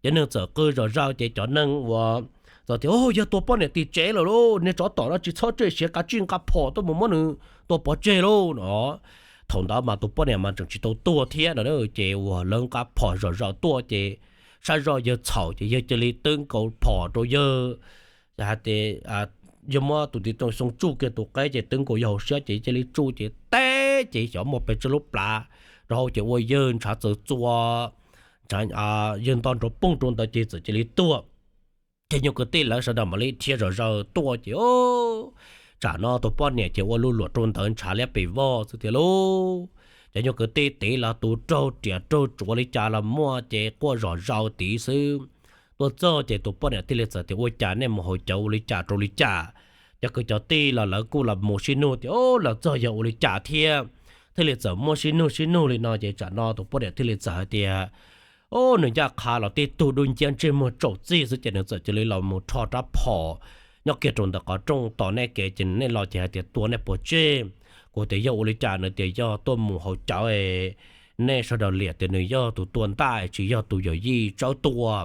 Cov neeg txawm qw zom zaws ces cov neeg uas txawm tias, Yog tua poj niam tim tsev lawm lauj, niag tsov tom no tsis txhob tswj siav, kav tsij nqa phom tuaj mus muab nws tua pov tseg lauj no. Thaum ntawd mas tus poj niam mas tseem tsis tau tuag thiab no ces uas lawv nqa phom zom zaws tuaj ces sab zoj yawg txhaum ces yawg cia li twb nkaus phom rau yawg hais tias, yawg muab tus tiv tooj xoo tsuj kiag tus qeb ces twb nkaus yawg hauv siab ces cia li tsuj ces teb ces xyov muaj pes tsawg lub plhav rau hauv ces ua yawg ntshav txawv txua, yawg nto nrov poog rau ntawd ces txawm cia li tuag. Ces nyuag kwv tij lawv sawv daws mam li dhia zom zaws tuaj ces tsam no tus poj niam ces ua luj luam rau ntawd ntshav liab pes vog xwb tiag lauj. Ces nyuag kwv tij tid los tus raug riam raug tsuav li cas los muaj ces quaj zom zaws tid xwb. Tuaj txog ces tus poj niam thiaj li txawm tias, Ua cas nej mus haus cawv ua li cas rau li cas? Cov kwv cov tij los lawv kuj los mus sib nug tias, Lawv txog yog ua li cas thiab thiaj li txawm muab sib nug sib nug li no ces tsam no tus poj niam thiaj li txawm hais tias, Nws ncaj qha los tib tug dub nciab ntsej muag tsaum txij xwb ces nws txawm cia li los mus rho rab phom nyob kiag rau ntawm qhov rooj tos nej kev ces nej los ces hais tias tua nej puas tseg. Kuv tias yog ua li cas, nws tias yog tuaj mus haus cawv, nej sawv daws liam tias nws yog tus tua ntaj tsis yog tus yawm yij tsawb tua.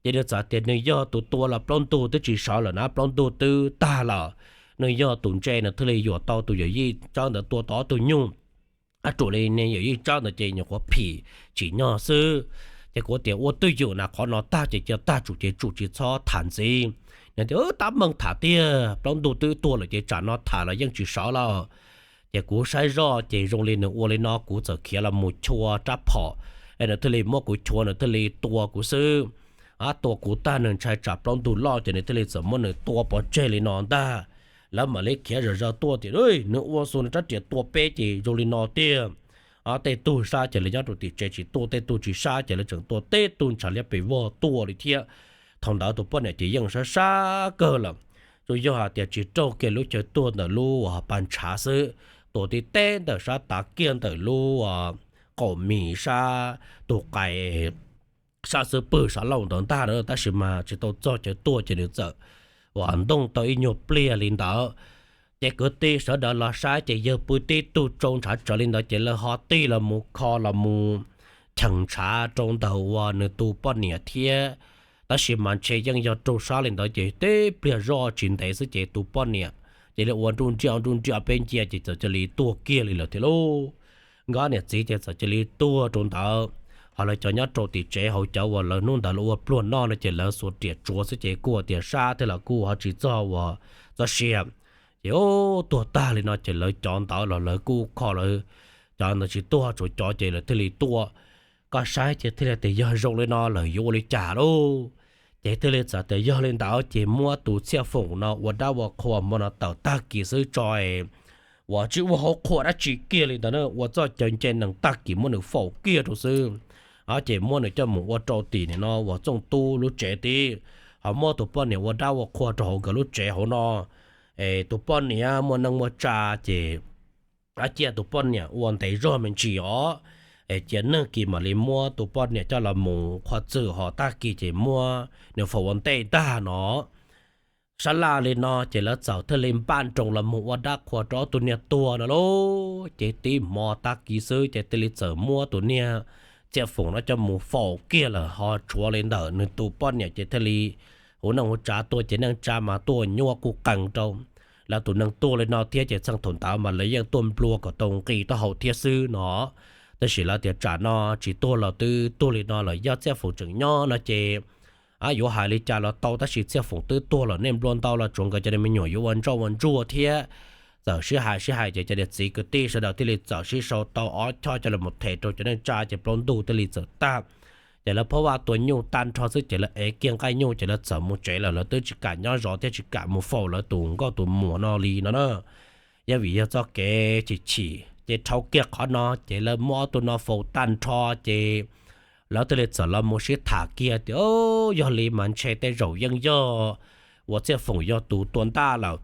Ces nws txawm tias nws yog tus tua los plaub ntug twb tsis sawv lawm na, plaub ntug twb tag lawm. Nws yog tus ntse nws thiaj li yuam tau tus yawm yij tsawb ntawd tua tau ob tug nyuj. Ab, ruam li niag yawm yij tsawb ntawd ces nyuam qhuav phim tsim nyog xwb. Ces kuv tias ua twj ywm na, qhov no tag ces cia tag, tsum ces tsum, tsis txhob tham ntxiv. Nws tias tab meeg tham tiag, plaub ntug twb tuag lawm ces tsam no tham los yeej tsis sawv lawm. Ces kuv saib zoj ces zoo li nws ua li no kuv txawm khiav los mus chua rab phom es nws thiaj li muab kuv chua, nws thiaj li tua kuv xwb. Ab, tua kuv tag nws ntshai tsam plaub ntug loj ces nws thiaj li txawm muab nws tua pov tseg li no ntag. Lawv mam li khiav zom zaws tuaj tias nws ua xu nws rab riam tua peb ces zoo li no tiag. Tej tug sab ces lawv nyob rau tim tsev tsis tuaj, tej tug tsis sab ces lawv tseem tuaj, tej tug ntshav liab pes vog tuaj li thiab. Thaum ntawd tus poj niam ces yeej sab sab kawg lawm, tsuas yog hais tias tsis raug kiag lub chaw tuag ntawm lub pas ntshav xwb, tuag tib teb ntawm sab tav kiag ntawm lub qaum mis sab tus qais sab xub pwg sav lauj ntawd ntag na, tab sis mas tsis tau txog chaw tuag ces nws txawm ua ntooj tau ib nyuag pliag li ntawd. Ces kwv tij sawv daws los saib ces yawg pw tib tug tsau ntshav tsawv li ntawd ces lawv ho tig los mus kho los mus cheem ntshav rau ntawm uas nws tus poj niam thiab. Tab sis mas ntshe yeej yog raug sab li ntawd ces tib pliag zoj tsis ntev xwb ces tus poj niam ces li ua nruj nriaj nruj nriaj peb ncia ces txawm cia li tuag kiag li lawm thiab lauj. Nkawd niam txiv ces txawm cia li tuag rau ntawd. Ho lawv cov nyob rau tim tsev hauv cov uas lawv hnub ntawd lawv ua pluag noj no ces lawv xuas riam tsuav xwb ces kuj tias sab thiab los kuj ho tsis txog uas txoj sia. Ces tuag tag li no ces lawv cov ntawd los lawv kuj kho lawv cov ntawd tsis tuag, tshuav cov ces lawv thiaj li tuaj. Koj saib ces thiaj li tias yog zoo li no lawm yuav ua li cas lauj. Ces thiaj li txawm tias yog li ntawd ces muab tus Txhiaj Foom no ua dab ua qhua hmo no tawm tag kis xwb tso, uas tsis ua hauv qhua dab tsi kiag li ntawd na, ua txoj cawv nce nees tag kis muab nws faus kiag rau xwb. Ces muab nws coj mus ua rau tim nim no uas Txooj Tub lub tsev tib, ho muab tus poj niam ua dab ua qhua rau hauv nkawd lub tsev hauv no. Es tus poj niam muaj neej muaj tsa ces cia tus poj niam ua ntev zog me ntsis os, es cia neeg kis mam li muab tus poj niam coj los mus qhuav txwm ho tag kis ces muab nws faus ua ntej ntag no. Sab laj li no ces lawv txawm thiaj li npaj nroos los mus ua dab qhua rau ob tug niag tuag no lauj. Ces tib hmo tag kis xwb ces thiaj li txawm muab tus niag Txhiaj Foom no coj mus faus kiag lawm, ho tshuav li ntawm nws tus poj niam ces thiaj li huv neej huv tsav tuaj ces neej tsa mas tuaj nyuaj kuj qees rau. Lawv tus neeg tuag li no thiab ces txheej thaum ntawd mas lawv yeej tuaj nplua kom tau nqi taub hau thiab xwb no. Tab sis lawv tias tsam no tsis tuag los twb tuag li no lawm, yog Txhiaj Foom tseem nyob no ces yuav hais li cas los tau, tab sis Txhiaj Foom twb tuag lawm, nej nplua ntau los tsuav nkawd cov me nyuam yuav ua ntsoj ua ntsuag thiab. Txawm sib hais sib hais ces cov niam txiv kwv tij sawv daws thiaj li txawm sib sau tau ob choj coj los them rau cov neej tsa ces plaub ntug thiaj li txawm tag. Ces lawv phob vaj tua nyuj tag nrho xwb ces lawv ev kiag nqaij nyuj ces lawv txawm mus tsev lawm, lawv twb tsis kam nyob zov thiab tsis kam mus faus lawv tus nkauj tus muam no li no na. Yog vim yog txoj kev chim chim ces dhau kiag qhov no ces lawv muab ob tug no faus tag nrho ces lawv thiaj li txawm los mus sib tham kiag tias, Yog li mas ntshe tej zaum yeej yog uas Txhiaj Foom yog tus tua ntaj lawm.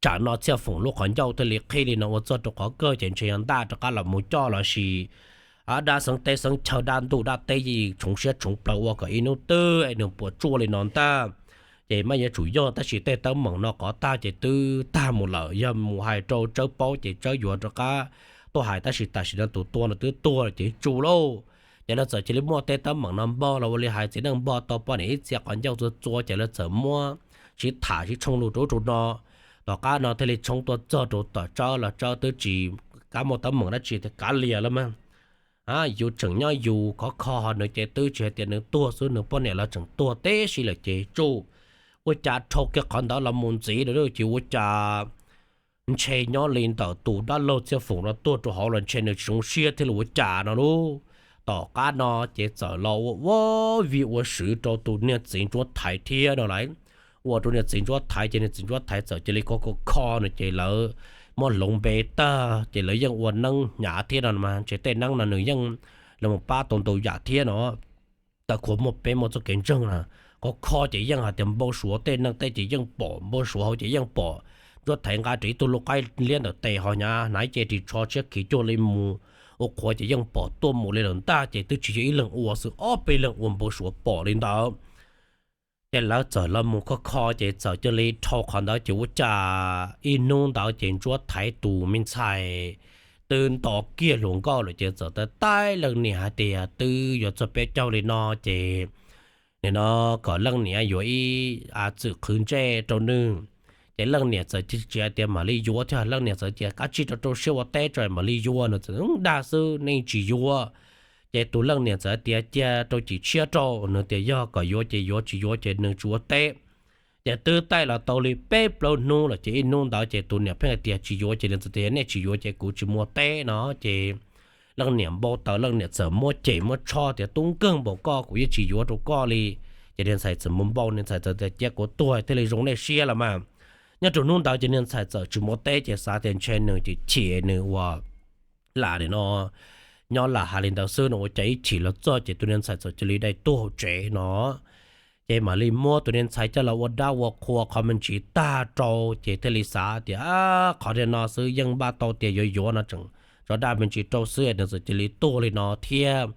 Tsam no Txhiaj Foom lub qhov ncauj thiaj li qhib li no ua txog rau qhov kawg ces ntshe yog ntaj rov qab los mus coj los sis dab xeeb teb xeeb chaw, dab ntuj dab teb, tshoov siab tshoov plawv ua kom ib hnub twg es nws puas tsuaj li no ntag. Ces mas yuav tsum yog, tab sis tej teeb meem no qhov tag ces twb tag mus lawm. Yog mus hais rau Tsawb paub ces Tsawb yuav rov qab tuaj hais, tab sis tam sim no tus tua no twb tuag lawm ces tsuj lauj. Ces lawv txawm cia li muaj tej teeb meem no npog los ua li hais txiv neej npog tau poj niam ib txhia qhov ncauj txua txua, ces lawv txawm muab sib tham sib tshooj lus rau ub rau no. Tom qab no thiaj li tshoob tuaj txog rau tom Tsawb los Tsawb twb tsis kav muaj teeb meem dab tsi tias kav liam lawm mas yus tseem nyob yus khov kho, ho nws ces twb tsis hais tias nws tuag xwb, nws poj niam los tseem tuag teb si lawm ces tsuj. Ua cas dhau kiag qhov ntawd los mus ntxiv lawm ces ua cas ntshe nyob li ntawm tus dab laug Txhiaj Foom no tuag rau hauv los ntshe nws tsis zoo siab thiab los ua cas no lub. Tom qab no ces txawm los ua ua vij ua sw rau tus niag txiv ntsuab thaiv thiab no lawm. Ua rau niag txiv ntsuab thaiv ces niag txiv ntsuab thaiv txawm cia li kho kho kho no ces lawv muab hloov npe tag ces lawv yeej ua neeb hnyav thiab no mas ntshe tej neeb no nws yeej los pab tau ntau yam thiab no. Tawm khuav muaj peb muaj txoj kev ntseeg na, kho kho ces yeej hais tias npau suav tej neeg tej ces yeej pom, npau suav hauv ces yeej pom. Ntsuab thaiv nqa ris ib tug lub qaib liab ntawm tes ho hnyav hnaiv ces ris tsho tshiab khiv cuag li mus, ua qhuav ces yeej pom tuaj mus li lawm ntag ces twb tsis yog ib leeg ua xwb, ob peb leeg ua npau suav pom li ntawd. Ces lawv txawm los mus kho kho ces txawm cia li dhau qhov ntawd ces ua cas ib hnub ntawd ces ntsuab thaiv tus me ntxhais twb nto kiag hluas nkauj lawm ces txawm taij taij leej niam hais tias twb yuav txog peb caug li no ces nim no kom leej niam yuav ib a txwm qhwv ntsej rau nws. Ces leej niam txawm tsis hais tias mam li yuav thiab, leej niam txawm tias kav tsij rau rau siab ua teb tso mam li yuav no, txawm dag xwb nej tsis yuav. Ces tus leej niam txawm tias cia rau cim tshiab rau, nws tias yog kom yuav ces yuav, tsis yuav ces nws tsis ua teb. Ces twb taij los tau li peb plaub hnub lawm ces ib hnub ntawd ces tus niam pheej hais tias tsis yuav ces nws txawm tias nej tsis yuav ces kuv tsis mus ua teb no ces leej niam npau taws, leej niam txawm muab cem muab tshob tias tub nkeeg npaum koj kuv yeej tsis yuav rau koj li. Ces niag ntxhais txawm mus npau, niag ntxhais txawm tias cia kuv tuag thiaj li zoo nej siab los mas. Nyob rau hnub ntawd ces niag ntxhais txawm tsis mus ua teb ces xav tias ntshe nws chim chim nws ua lam li no nyob lam hais li ntawd xwb no ua cas ib chim los txog ces tus niag ntxhais txawm cia li dai tuag hauv tsev no. Ces mam li muab tus niag ntxhais coj los ua dab ua qhua qhov me ntsis tag rau ces thiaj li xav tias qhov niag no xwb yeej npaj tau tias yuav yuav no tseem tso dab me ntsis rau xwb nws txawm cia li tuag li no thiab.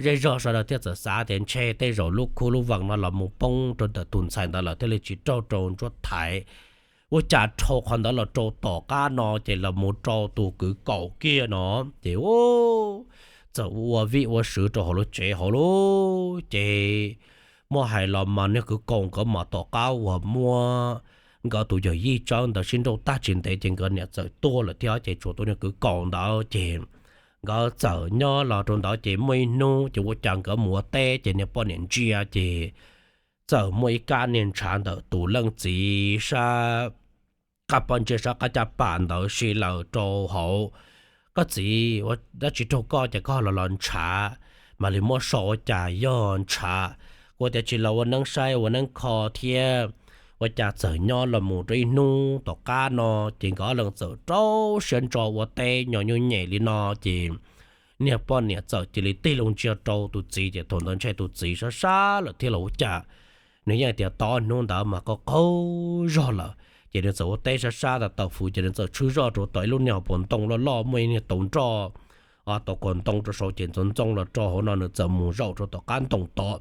Zej zog sawv daws thiaj txawm xav tias ntshe tej zaum lub khub lub vees no los mus poob rau ntawm tus ntxhais ntawd lawm thiaj li tsis raug rau ntsuab thaiv. Ua cas dhau qhov ntawd los rau tom qab no ces los mus rau tus kwv kaum kiag no ces txawm ua vij ua sw rau hauv lub tsev hauv lauj. Ces muab hais los mas niag kwv kaum nkawd mas tom qab uas muab nkawd tus yawm yij Tsawb ntawd sib nrauj tag tsis ntev ces nkawd niam txawm tuag lawm thiab ces tshuav tus niag kwv kaum ntawd ces nkawd txawm nyob los rau ntawd ces muaj ib hnub ces ua cas nkawd mus ua teb ces niag poj niam ntsia ces txawm muaj ib kab niag ntshav ntawm tus leej txiv sab qab pob ntseg sab qab caj pas ntawd si lawm rau hauv. Koj txiv, ua dab tsi raug koj ces koj los los ntshav? Mam li muab so ua cas yog ntshav. Kuv tias tsis los ua neeb saib ua neeb kho thiab, ua cas txawm nyob los mus rau ib hnub tom qab no ces nkawd ob leeg txawm rau siab ntso ua teb nyo nyuj nyem li no ces niag poj niam txawm cia li tig loo ntsia rau tus txiv ces thaum ntawd ntshe tus txiv sab sab lawm thiab los ua cas. Nws yeej tias tau ob hnub ntawd mas qaug qaug zog lawm ces nws txawm ua teb sab sab tas tawm fwv ces nws txawm tshwb zoj rau tom ib lub niag hauv paus ntoo loj loj muaj ib niag tauv nroj, tau kaus ntoo rau saud ces ntxoov ntxoo los rau hauv no nws txawm mus zaum rau tom qab ntoo tod.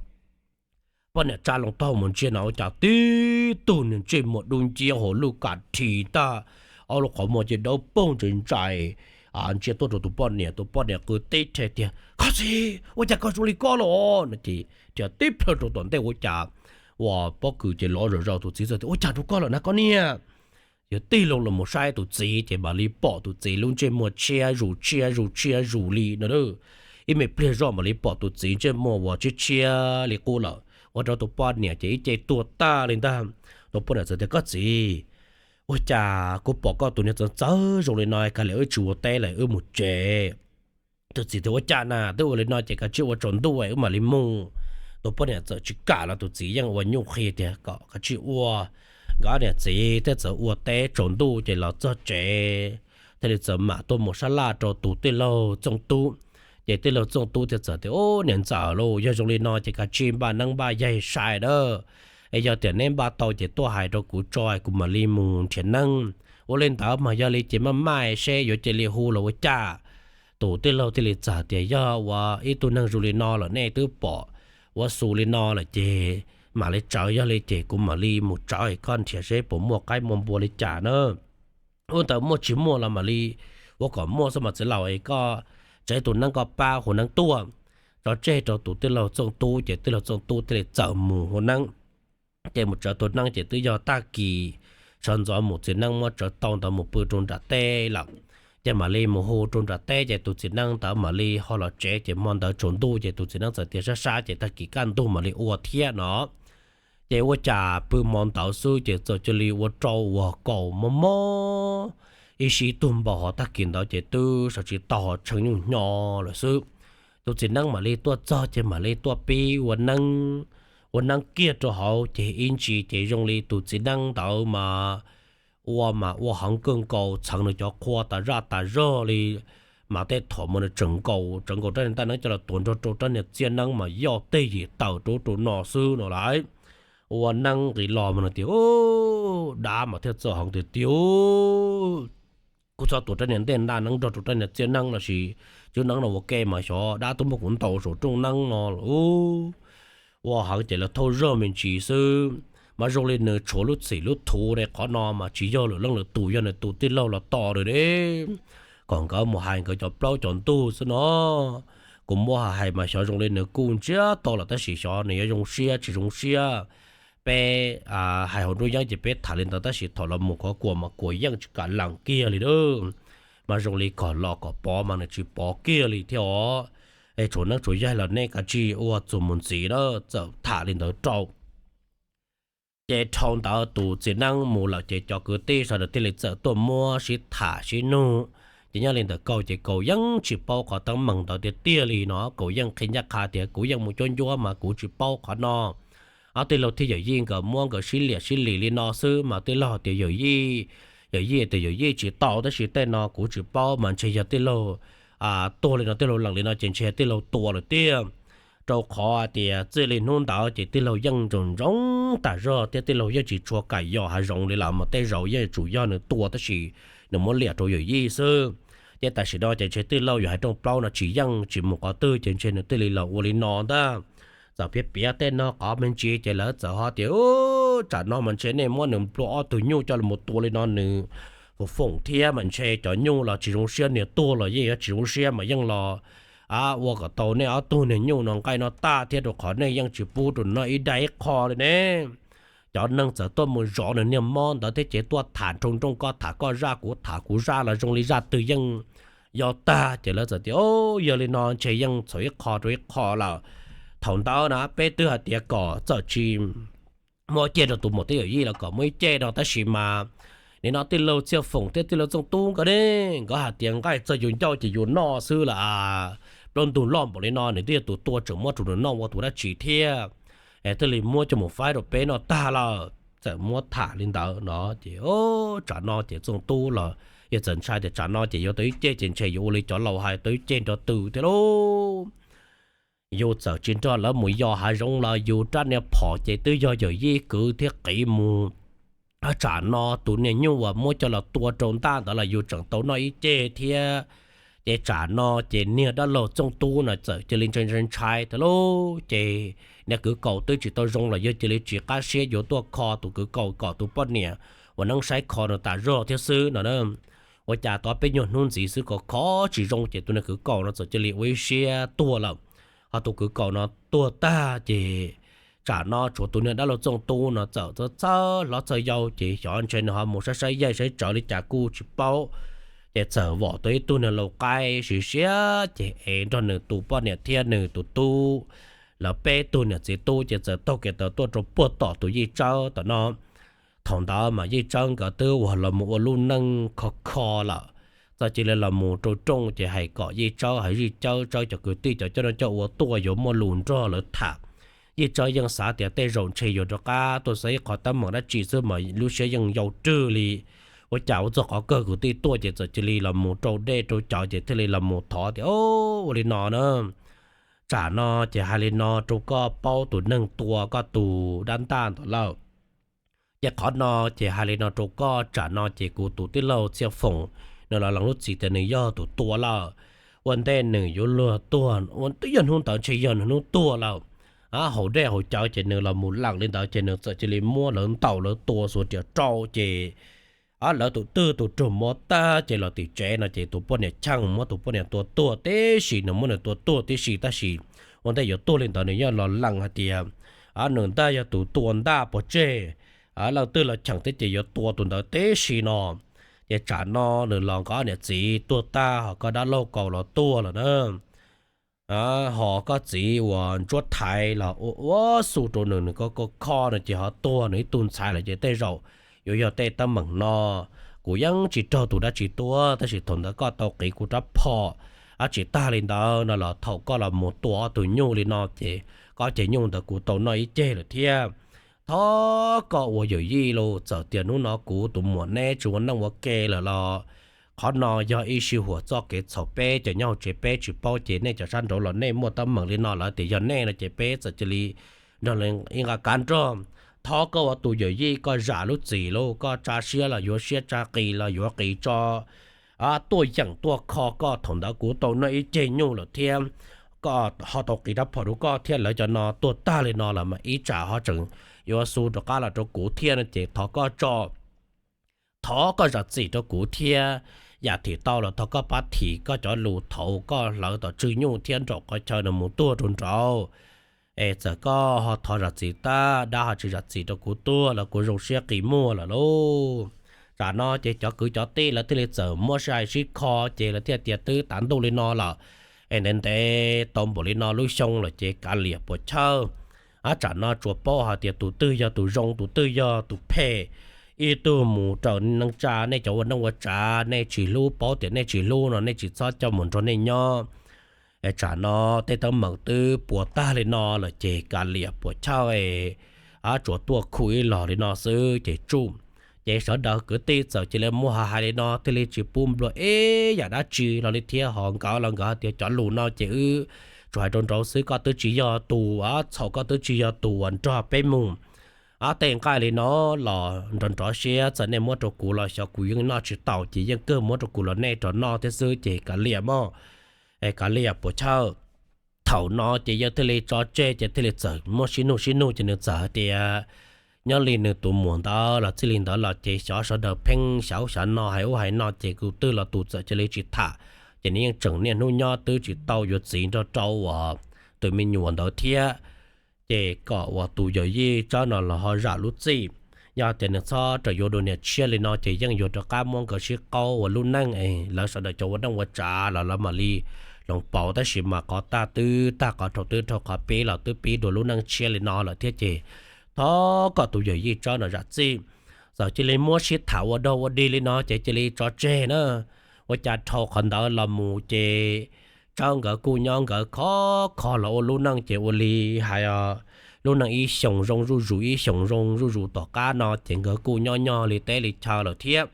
Poj niam tsa loo taub hau mus ntsia na ua cas tib tug niag ntsej muag dub nciab hauv lub kas this tag, ob lub qhov muag ces dawb paug ntsa ntsais ntsia tuaj rau tus poj niam. Tus poj niam qw tib rhe tias koj txiv, ua cas koj zoo li koj los no ces thiaj tib plhaw rau tom ntej ua cas ua pob kws ces lov zom zaws. Tus txiv txawm tias ua cas rau koj lawm na koj niag? Yog tig loo los mus saib tus txiv ces mam li pom tus txiv lub ntsej muag tshiab zus tshiab zus tshiab zus li no. Ib me pliag zoj mam li pom tus txiv ntsej muag uas tshiab tshiab li qub lawm ua rau tus poj niam ces ib ce tuag tag li ntag. Tus poj niam txawm tias koj txiv, ua cas kuv pom koj tus niag txawv txawv zoo li no, kav liam wb tsis ua teb lawm wb mus tsev. Tus txiv tias ua cas na, twb ua li no ces kav tsij ua tsaus ntuj wb mam li mus. Tus poj niam txawm tsis kam los tus txiv yeej ua nyuj qhi tias kom kav tsij ua. Nkawd niam txiv thiaj txawm ua teb tsaus ntuj ces los txog tsev thiaj li txawm mam tuaj mus sab laj rau tus tij laug Txooj Tub. Ces tij laug Txooj Tub thiaj txawm tias ub niam ntxawm lauj, yog zoo li no ces kav tsij npaj neeb npaj yaig sai dab, es yog tias neb npaj tau ces tuaj hais rau kuv tso kuv mam li mus nrhiav neeb. Ua li ntawd mas yog li ces maj maj seb yuav cia li hu los ua cas. tus tij laug thiaj li txawm tias, Yog ua ib tug neeg zoo li no lawm nej twb pom ua xu li no lawm ces mam li tsawv, yog li ces kuv mam li mus tsawv es koj nrhiav seb puas muaj qaib muaj npua li cas na. Ua ntawd muaj tsis muaj los mam li ua kom muaj xwb mas txiv laus, es koj tsev tus neeb koj pab hu neeb tuaj. Tso tseg rau tus tij laug Txooj Tub ces tij laug Txooj Tub thiaj li txawm mus hu neeb. Ces mus tsawv tus neeb ces twb yog tag kis sawv ntxov mus txiv neeb muab tsawv tau ntawd mus pw rau nram teb lawm. Ces mam li mus hu rau nram teb ces tus txiv neeb ntawd mam li ho los tsev ces hmo ntawd tsaus ntuj ces tus txiv neeb txawm tias sab sab ces tag kis kaj ntug mam li ua thiab no. Ces ua cas pw hmo ntawd xwb ces txawm cia li ua rau uas kaus mob mob ib sib tug npau hov tag kis ntawd ces twb sawv tsis tau ho tshee nyuj hnyo lawm xwb. Tus txiv neeb mam li tuaj txog ces mam li tuaj pib ua neeb, ua neeb kiag rau hauv ces ib ntsis ces zoo li tus txiv neeb ntawd mas ua mas ua heev kawg nkaus txheev nws cov qhua tas zaj tas zog li. Mas tej thaum mas nws tseem nkaus tseem nkaus rab niag ntaj neeb coj los tuav nrog rau rab niag txiaj neeb mas yoj teg yim tawm rau ub rau no xwb no lawm. Ua neeb nqis los mas nws tias, Dab mas thiaj txawj heev tiag tiag. Kuv txhob tuav rab niag ntej ntaj neeb nrog rau rab niag txiaj neeb los sis tswb neeb no ua ke mas xyov dab twb muab kuv ntaus saum rooj neeb no lawm. Ua heev ces lawv thauj zog me ntsis xwb. Mas zoo li nws tshuav lub txim lub thuv ne, qhov no mas tsis yog lwm leej lwm tus, yog nws tus tij laug los tos lawm ne. Kom nkawd mus hais nkawd cov plaub cov ntug xwb no. Kuv muab hais mas xyov zoo li nws kuj ntsiag to lawm tab sis xyov nws yuav zoo siab tsis zoo siab. Peb hais hauv nruab yeeb ces peb tham li ntawd tab sis thaum los mus qhov kuam mas kuam yeej tsis kam lees kiag li a. Mas zoo li kom los kom pov mas nws tsis pov kiag li thiab os. Es tshuav neeb tshuav yaig los nej kav tsij ua txuas mus ntxiv na, txawm tham li ntawd rau. Ces dhau ntawd tus txiv neeb mus lawm ces cov kwv tij sawv daws thiaj li txawm tuaj muab sib tham sib nug. Ces nyob li ntawm Kaus ces Kaus yeej tsis paub qhov teeb meem ntawd tiag tiag li no, Kaus yeej qhia ncaj qha tias kuv yeej mus cuab ncuab mas kuv tsis paub qhov no. Ob tij laug thiab yawm yij nkawd muab nkawd sib liam sib lim li no xwb mas tij laug tias yawm yij, yawm yij tias yawm yij tsis tau tab sis tej no kuv tsis paub mas ntshe yog tij laug tuag li no, tij laug lees li no ces ntshe yog tij laug tua lawm tiag. Rau qhov hais tias txij li hnub ntawd ces tij laug yeej ntsoov ntsoov tas zog thiab tij laug yeej tsis tshua kam yos hav zoov li lawm mas tej zaum yeej tsum yog nws tua tab sis nws muab liam rau yawm yij xwb. Ces tam sim no ces ntshe tij laug yuav hais rooj plaub no tsis yeej tsis mus qhov twg ces ntshe nws thiaj li los ua li no ntag. Txawm piav piav tej no qhov me ntsis ces lawv txawm ho tias, Tsam no mas ntshe nej muab nws nplua ob tug nyuj coj los tua li no nws foom foom thiab mas ntshe cov nyuj los tsis zoo siab, niag tuag los yeej yuav tsis zoo siab mas yeej los ua kom tau nej ob tug niag nyuj no nqaij no tag thiab rau qhov nej yeej tsis pub rau nws noj ib daim ib qho li ne. Cov neeg txawm tuaj mus zov nws niag mob ntawd thiab ces tuaj tham nroo nrooj, koj tham koj zaj kuv tham kuv zaj los zoo li zaj twg yeej yog tag ces lawv txawm tias, Yog li no ntshe yeej txhaum ib qho rau ib qho lawm. Thaum ntawd na peb twb hais tias kom txawm tsis muab cej rau tus maum tib yawm yij los kom muaj ib cej no tab sis mas nim no tij laug Txhiaj Foom thiab tij laug Txooj Tub nkawd ne, nkawd hais tias nqaij txog yus ncauj ces yus noj xwb lawm a. Plaub ntug loj npaum li no nws twb yog tus tua tseem muab rau nws noj ua tus dab tsi thiab. Es thiaj li muab coj mus faib rau peb noj tag lawm. Txawm muab tham li ntawd no ces tsam no ces Txooj Tub los yog txawm ntshai tias tsam no ces yuav tau ib cej ces ntshe yuav ua li cov laus hais tau ib cej nrog tw thiab lauj. Yus txawm tsis nrog lawv mus yos hav zoov los yus rab niag phom ces twb yog yawm yij kwv thiab qiv mus. Tsam no tus niag nyuj uas muab coj los tua rau ntaj ntawd los yus tseem tau noj ib ceg thiab. Ces tsam no ces niag dab laug Txooj Tub no txawm cia li ntshai ntshai ntshai thiab lauj. Ces niag kwv kaus twb tsis tau zoo los yog cia li tsis qab siab yuav tuaj kho tus kwv kaus kom tus poj niam uas neeb saib kho nws tas zog thiab xwb no. Ua cas tau peb nyuag hnub ntxiv xwb kom kho tsis zoo ces tus niag kwv kaus no txawm cia li ua ib siab tuag lawm. Ho tus kwv kaus no tuag tag ces tsam no tshuav tus niag dab laug Txooj Tub no txawm txawj hlob txawj yau ces xyov ntshe nws ho mus saib saib yaig saib tsawv li cas kuj tsis paub. Ces txawm vom tau ib tug niag laus qaib siv siab ces ev nrog nws tus poj niam thiab nws tus tub, lawv peb tug niam txiv tub ces txawm taug kev tawm tuaj rau puag tom tus Yij Tsawb tom no. Thaum ntawd mas Yij Tsawb nkawd twb uas los mus ua lub neej kho kho lawm. Txawm cia li los mus rau rooj ces hais kom Yij Tsawb hais Yij Tsawb, Tsawb cov kwv tij cov coj noj coj ua tuaj yuav muaj lus nrog lawv tham. Yij Tsawb yeej xav tias tej zaum ntshe yuav rov qab tuaj xav ib qho teeb meem dab tsi xwb mas lub siab yeej yau rwg li. Ua cas ua txog qhov kawg kwv tij tuaj ces txawm cia li los mus rau dej rau cawv ces thiaj li los mus thov tias, Ua li no na, tsam no ces hais li no rau koj paub tus neeg tua koj tus dab ntaj ntawd lawm. Ces qhov no ces hais li no rau koj, tsam no ces kuv tus tij laug Txhiaj Foom nws los lees lub txim tias nws yog tus tua lawm. ua ntej nws yuav luag tuag, twb yog hnub ntawd ntshe yog nws hnub tuag lawm. Haus dej haus cawv ces nws los mus lees li ntawd ces nws txawm cia li muab lawv ntaus lawv tua xuas riam rau ces lawv tus twg tus rug mov tag ces los tim tsev no ces tus poj niam cheej muab tus poj niam tua tuag tib si, nws muab nws tua tuag tib si tab sis ua ntej yuav tuag li ntawd nws yeej los lees hais tias nws ntag yog tus tua ntaj pov tseg, leej twg los cheem thiab ces yuav tua tus ntawd tib si no. Ces tsam no nws los nqa niam txiv tuag tag ho koj dab laug kaus los tuag lawm na, ho koj txiv uas ntsuab thaiv los ua ua xu rau nws, nws koj koj kho no ces ho tuag nws ib tug ntxhais lawm ces tej zaum yuav yog tej teeb meem no. Kuv yeej tsis raug tus dab tsi tuaj tab sis thaum ntawd koj tau qiv kuv rab phom, ab tsis tag li ntawd no los thaum koj los mus tua ob tug nyuj li no ces koj ceg nyuj ntawd kuv tau noj ib ceg lawm thiab. Thov koj ua yawm yij los txawm tias hnub no kuv tus muam neb tsis ua neej ua ke lawm los qhov no yog ib sij huam txoj kev txhaum peb cov nyob hauv tsev peb tsis paub ces nej cov sab nraud los nej muaj teeb meem li no lawm tias yog nej no ces peb txawm cia li nrog ib nqa kab nrog. Thov koj ua tus yawm yij koj zam lub txim lauj, koj tsa siab los yuav siab, tsa qis los yuav qis tso, tuaj yeem tuaj kho koj thaum ntawd kuv tau noj ib ceg nyuj lawm thiab. Koj ho tau qiv rab phom rau koj thiab lawv cov no tuag tag li no los mas ib tsam ho tseem yuav xu rov qab los rau kuv thiab no ces thov koj tso, thov koj zam txim rau kuv thiab. Yam thim tau los thov koj pab thim koj cov lus thaum koj hlawv tom tswg nyuj thiab nraum qhov chaw nws mus tuag rau nraud. Es txawm koj ho thov zam txim tab dab ho tsis zam txim rau kuv tuag los kuv zoo siab qis muag lawm lauj. Tsam no ces cov kwv cov tij lawv thiaj li txawm muab sib hais sib kho ces lawv thiaj tias twb tav ntuj li no lawm es ntev ntev tau npaum li no lub xyoo lawm ces kav liam puas chawj. Ab tsam no tsuas paub hais tias tus twg yog tus zoo tus twg yog tus phem. Ib tug mus raws neej tsa, nej cov ua neej ua tsav nej tsis hlub, paub tias nej tsis hlub no nej tsis txhob coj mus nrog nej nyob. Tsam no tej teeb meem twb puas tag li no lawm ces kav liam puas chawj, ab tsuas tuaj khu ib los li no xwb ces tsuj. Ces sawv daws kwv tij txawm cia li muab hais hais li no thiaj li tsis pub nplua ib yam dab tsi los li thiab ho nkawd los nkawd hais tias cov lus no ces wb tsuas hais rau nraud xwb, koj twb tsis yog tus txhaum, koj twb tsis yog tus uas nrog peb mus. Ab tej nqaij li no los nrov nrov siab, txawm nej muab rau kuv los xyov kuv yeej noj tsis tau ces yeej kawg muab rau kuv los nej rov noj thiab xwb ces kav liam mog, es kav liam puas chawj. Thaum no ces yawg thiaj li tso tseg ces thiaj li txawm muab sib nug sib nug ces nws txawm hais tias nyob li nws tus muam ntawd los txij li ntawd los ces xyov sawv daws pheej xyav ub xyav no hais ub hais no ces tus twg los tus txawm cia li tsis tham. Ces nws yeej tseem niaj hnub nyob twb tsis tau yuav txiv nrog rau uas tus me nyuam ntawd thiab. Ces kom uas tus yawm yij Tsawb no los ho zam lub txim. Yog tias nws txhob rawm yuav dua niam tshiab li no ces yeej yuav rov qab muab nkawd sib qaub ua lub neej es lawv sawv daws cov ua neej ua tsav los lawv mam li hloov pauv, tab sis mas qhov tag twb tag qhov rau twb rau qhov pib los twb pib dua lub neej tshiab li no lawm thiab ces thov kom tus yawm yij Tsawb no zam txim. Txawm cia li muab sib tham ua dog ua dig li no ces cia li tso tseg na. Ua cas dhau qhov ntawd los mus ces Tsawb nkawd kuj nyob nkawd khov kho los ua lub neej ces ua li hais lub neej ib xyoos zoo zuj zus ib xyoos zoo zuj zus tom qab no ces nkawd kuj nyob nyob li teb li chaw lawm thiab.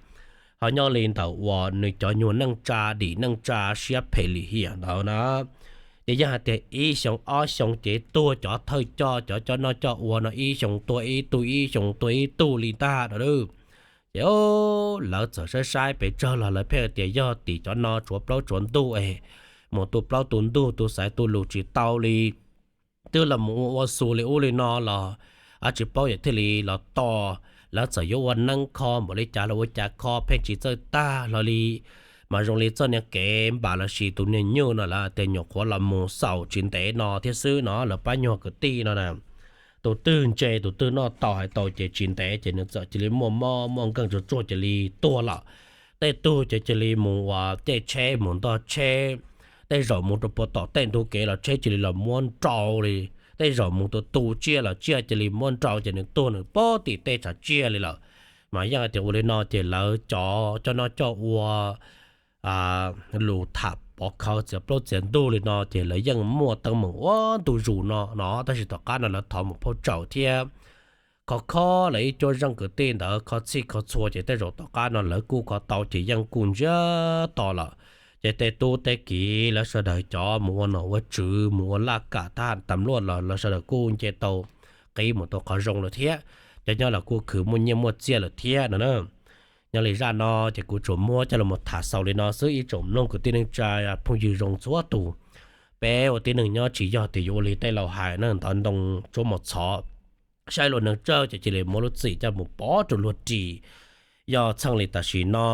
Ho nyob li ntawm uas nws cov nyuag neej tsa dim neej tsa siab phem lim hiam ntawd na, ces yeej hais tias ib xyoos ob xyoos ces tuag cov thawj coj cov coj noj coj ua no ib xyoos tuag ib tug ib xyoos tuag ib tug li ntag no. Ces lawv txawm saib saib pes tsawg los lawv pheej tias yog tim cov no tsuav plaub tsuav ntug es mus tu plaub tu ntug tu xaiv tu lus tsis tau li, twb los mus ua ua xus li ub li no los tsis paub yam thiaj li los tos. Lawv txawm yuav ua neeb kho npaum li cas los ua cas kho pheej tsis txawj tag hlo li, mas zoo li txoj niag kev npam los sis tus niag nyuj no lawv tias nyuam qhuav los mus xaus tsis ntev no thiab xwb no lawv pab nyuag kwv tij no na. Tus twg ntse tus twg noj tau hais tau ces tsis ntev ces nws txawm cia li muaj mob muaj nkeeg tsuag tsuag cia li tuag lawm. Tej tug ces cia li mus ua caij tsheb mus ntog tsheb, tej zaum mus rau puag tom tej ntug kev los tsheb cia li los muab nrau li, tej zaum mus tua tu tsiaj los tsiaj cia li muab nrau ces nws tuag nws pob tim tej tshav tsiaj li lawm. Mas yog tias ua li no ces lawv cov coj noj coj ua lus tham pov khawv txiav plaub txiav ntug li no ces lawv yeej muaj teeb meem ua ntu zus no no, tab sis tom qab no lawv thov mus phauj tsaum thiab kho kho lawv ib cuab zeej kwv tij ntawd kho txhij kho txhua ces tej zaum tom qab no lawv kuj kho tau ces yeej kuj ntsiag to lawm. Ces tej tub tej kiv lawv sawv daws cov mus ua nom ua tswv mus ua laj kam thab ham tas luaj los lawv sawv daws kuj nce tau qib mus tau qhov zoo lawm thiab, cov nyob los kuj khwv muaj nyiaj muaj txiaj lawm thiab no na. Nyob li zaj no ces kuv tsuas muab coj los tham xaus li no xwb ib tsoom mloog kwv tij neej tsa phooj ywg zoo txhua tus. Peb ua tib neeg nyob tsis yog tias yuav ua li tej laus hais na, ntov ntoo tsuab mus txhov, saib luag neeg tsawg ces cia li muab lub txim coj mus pov rau luag ris. Yog txheej li tam sim no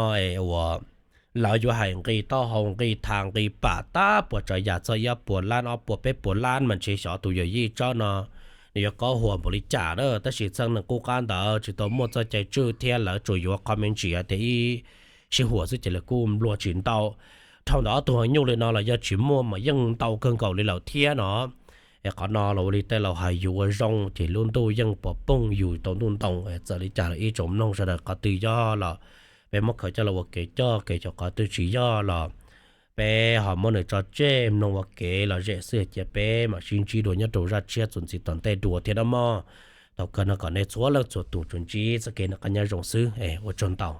uas lawv yuav hais nqi taub hau, nqi tha, nqi pam tab puas tsav yam txog ib puas lab, ob puas peb puas lab mas ntshe xyov tus yawm yij tsob no nws yuav kob huas npaum li cas na. Tab sis txheej neeg qub qab ntawd tsis tau muaj txoj cai tswj thiab lawv tsuas yuav qhov me ntsis hais tias ib sib huam xwb ces lawv kuj nplua tsis ntau. Dhau ntawm ob tug heev nyuj li no los yog tsis muaj mas yeej ntau kawg nkaus li lawm thiab no. Es qhov no los ua li tej laus hais yus ua zoo ces lub ntuj yeej pov poog yus tau ntuj ntoo. Txawm li cas los ib tsoom mloog sawv daws qhov twg yog los peb muab khaws coj los ua kev coj, kev coj qhov twg tsis yog los peb ho muab nws tso tseg mloog ua kev lom zem xwb, cia peb mam sib ntsib dua nyob rau zaj tshiab txuas ntxiv tom ntej dua thiab nawb mog. Thaum kawg no kom nej txhua leej txhua tus tsuas ntsib txoj kev noj qab nyob zoo xwb, ua tsaug ntau.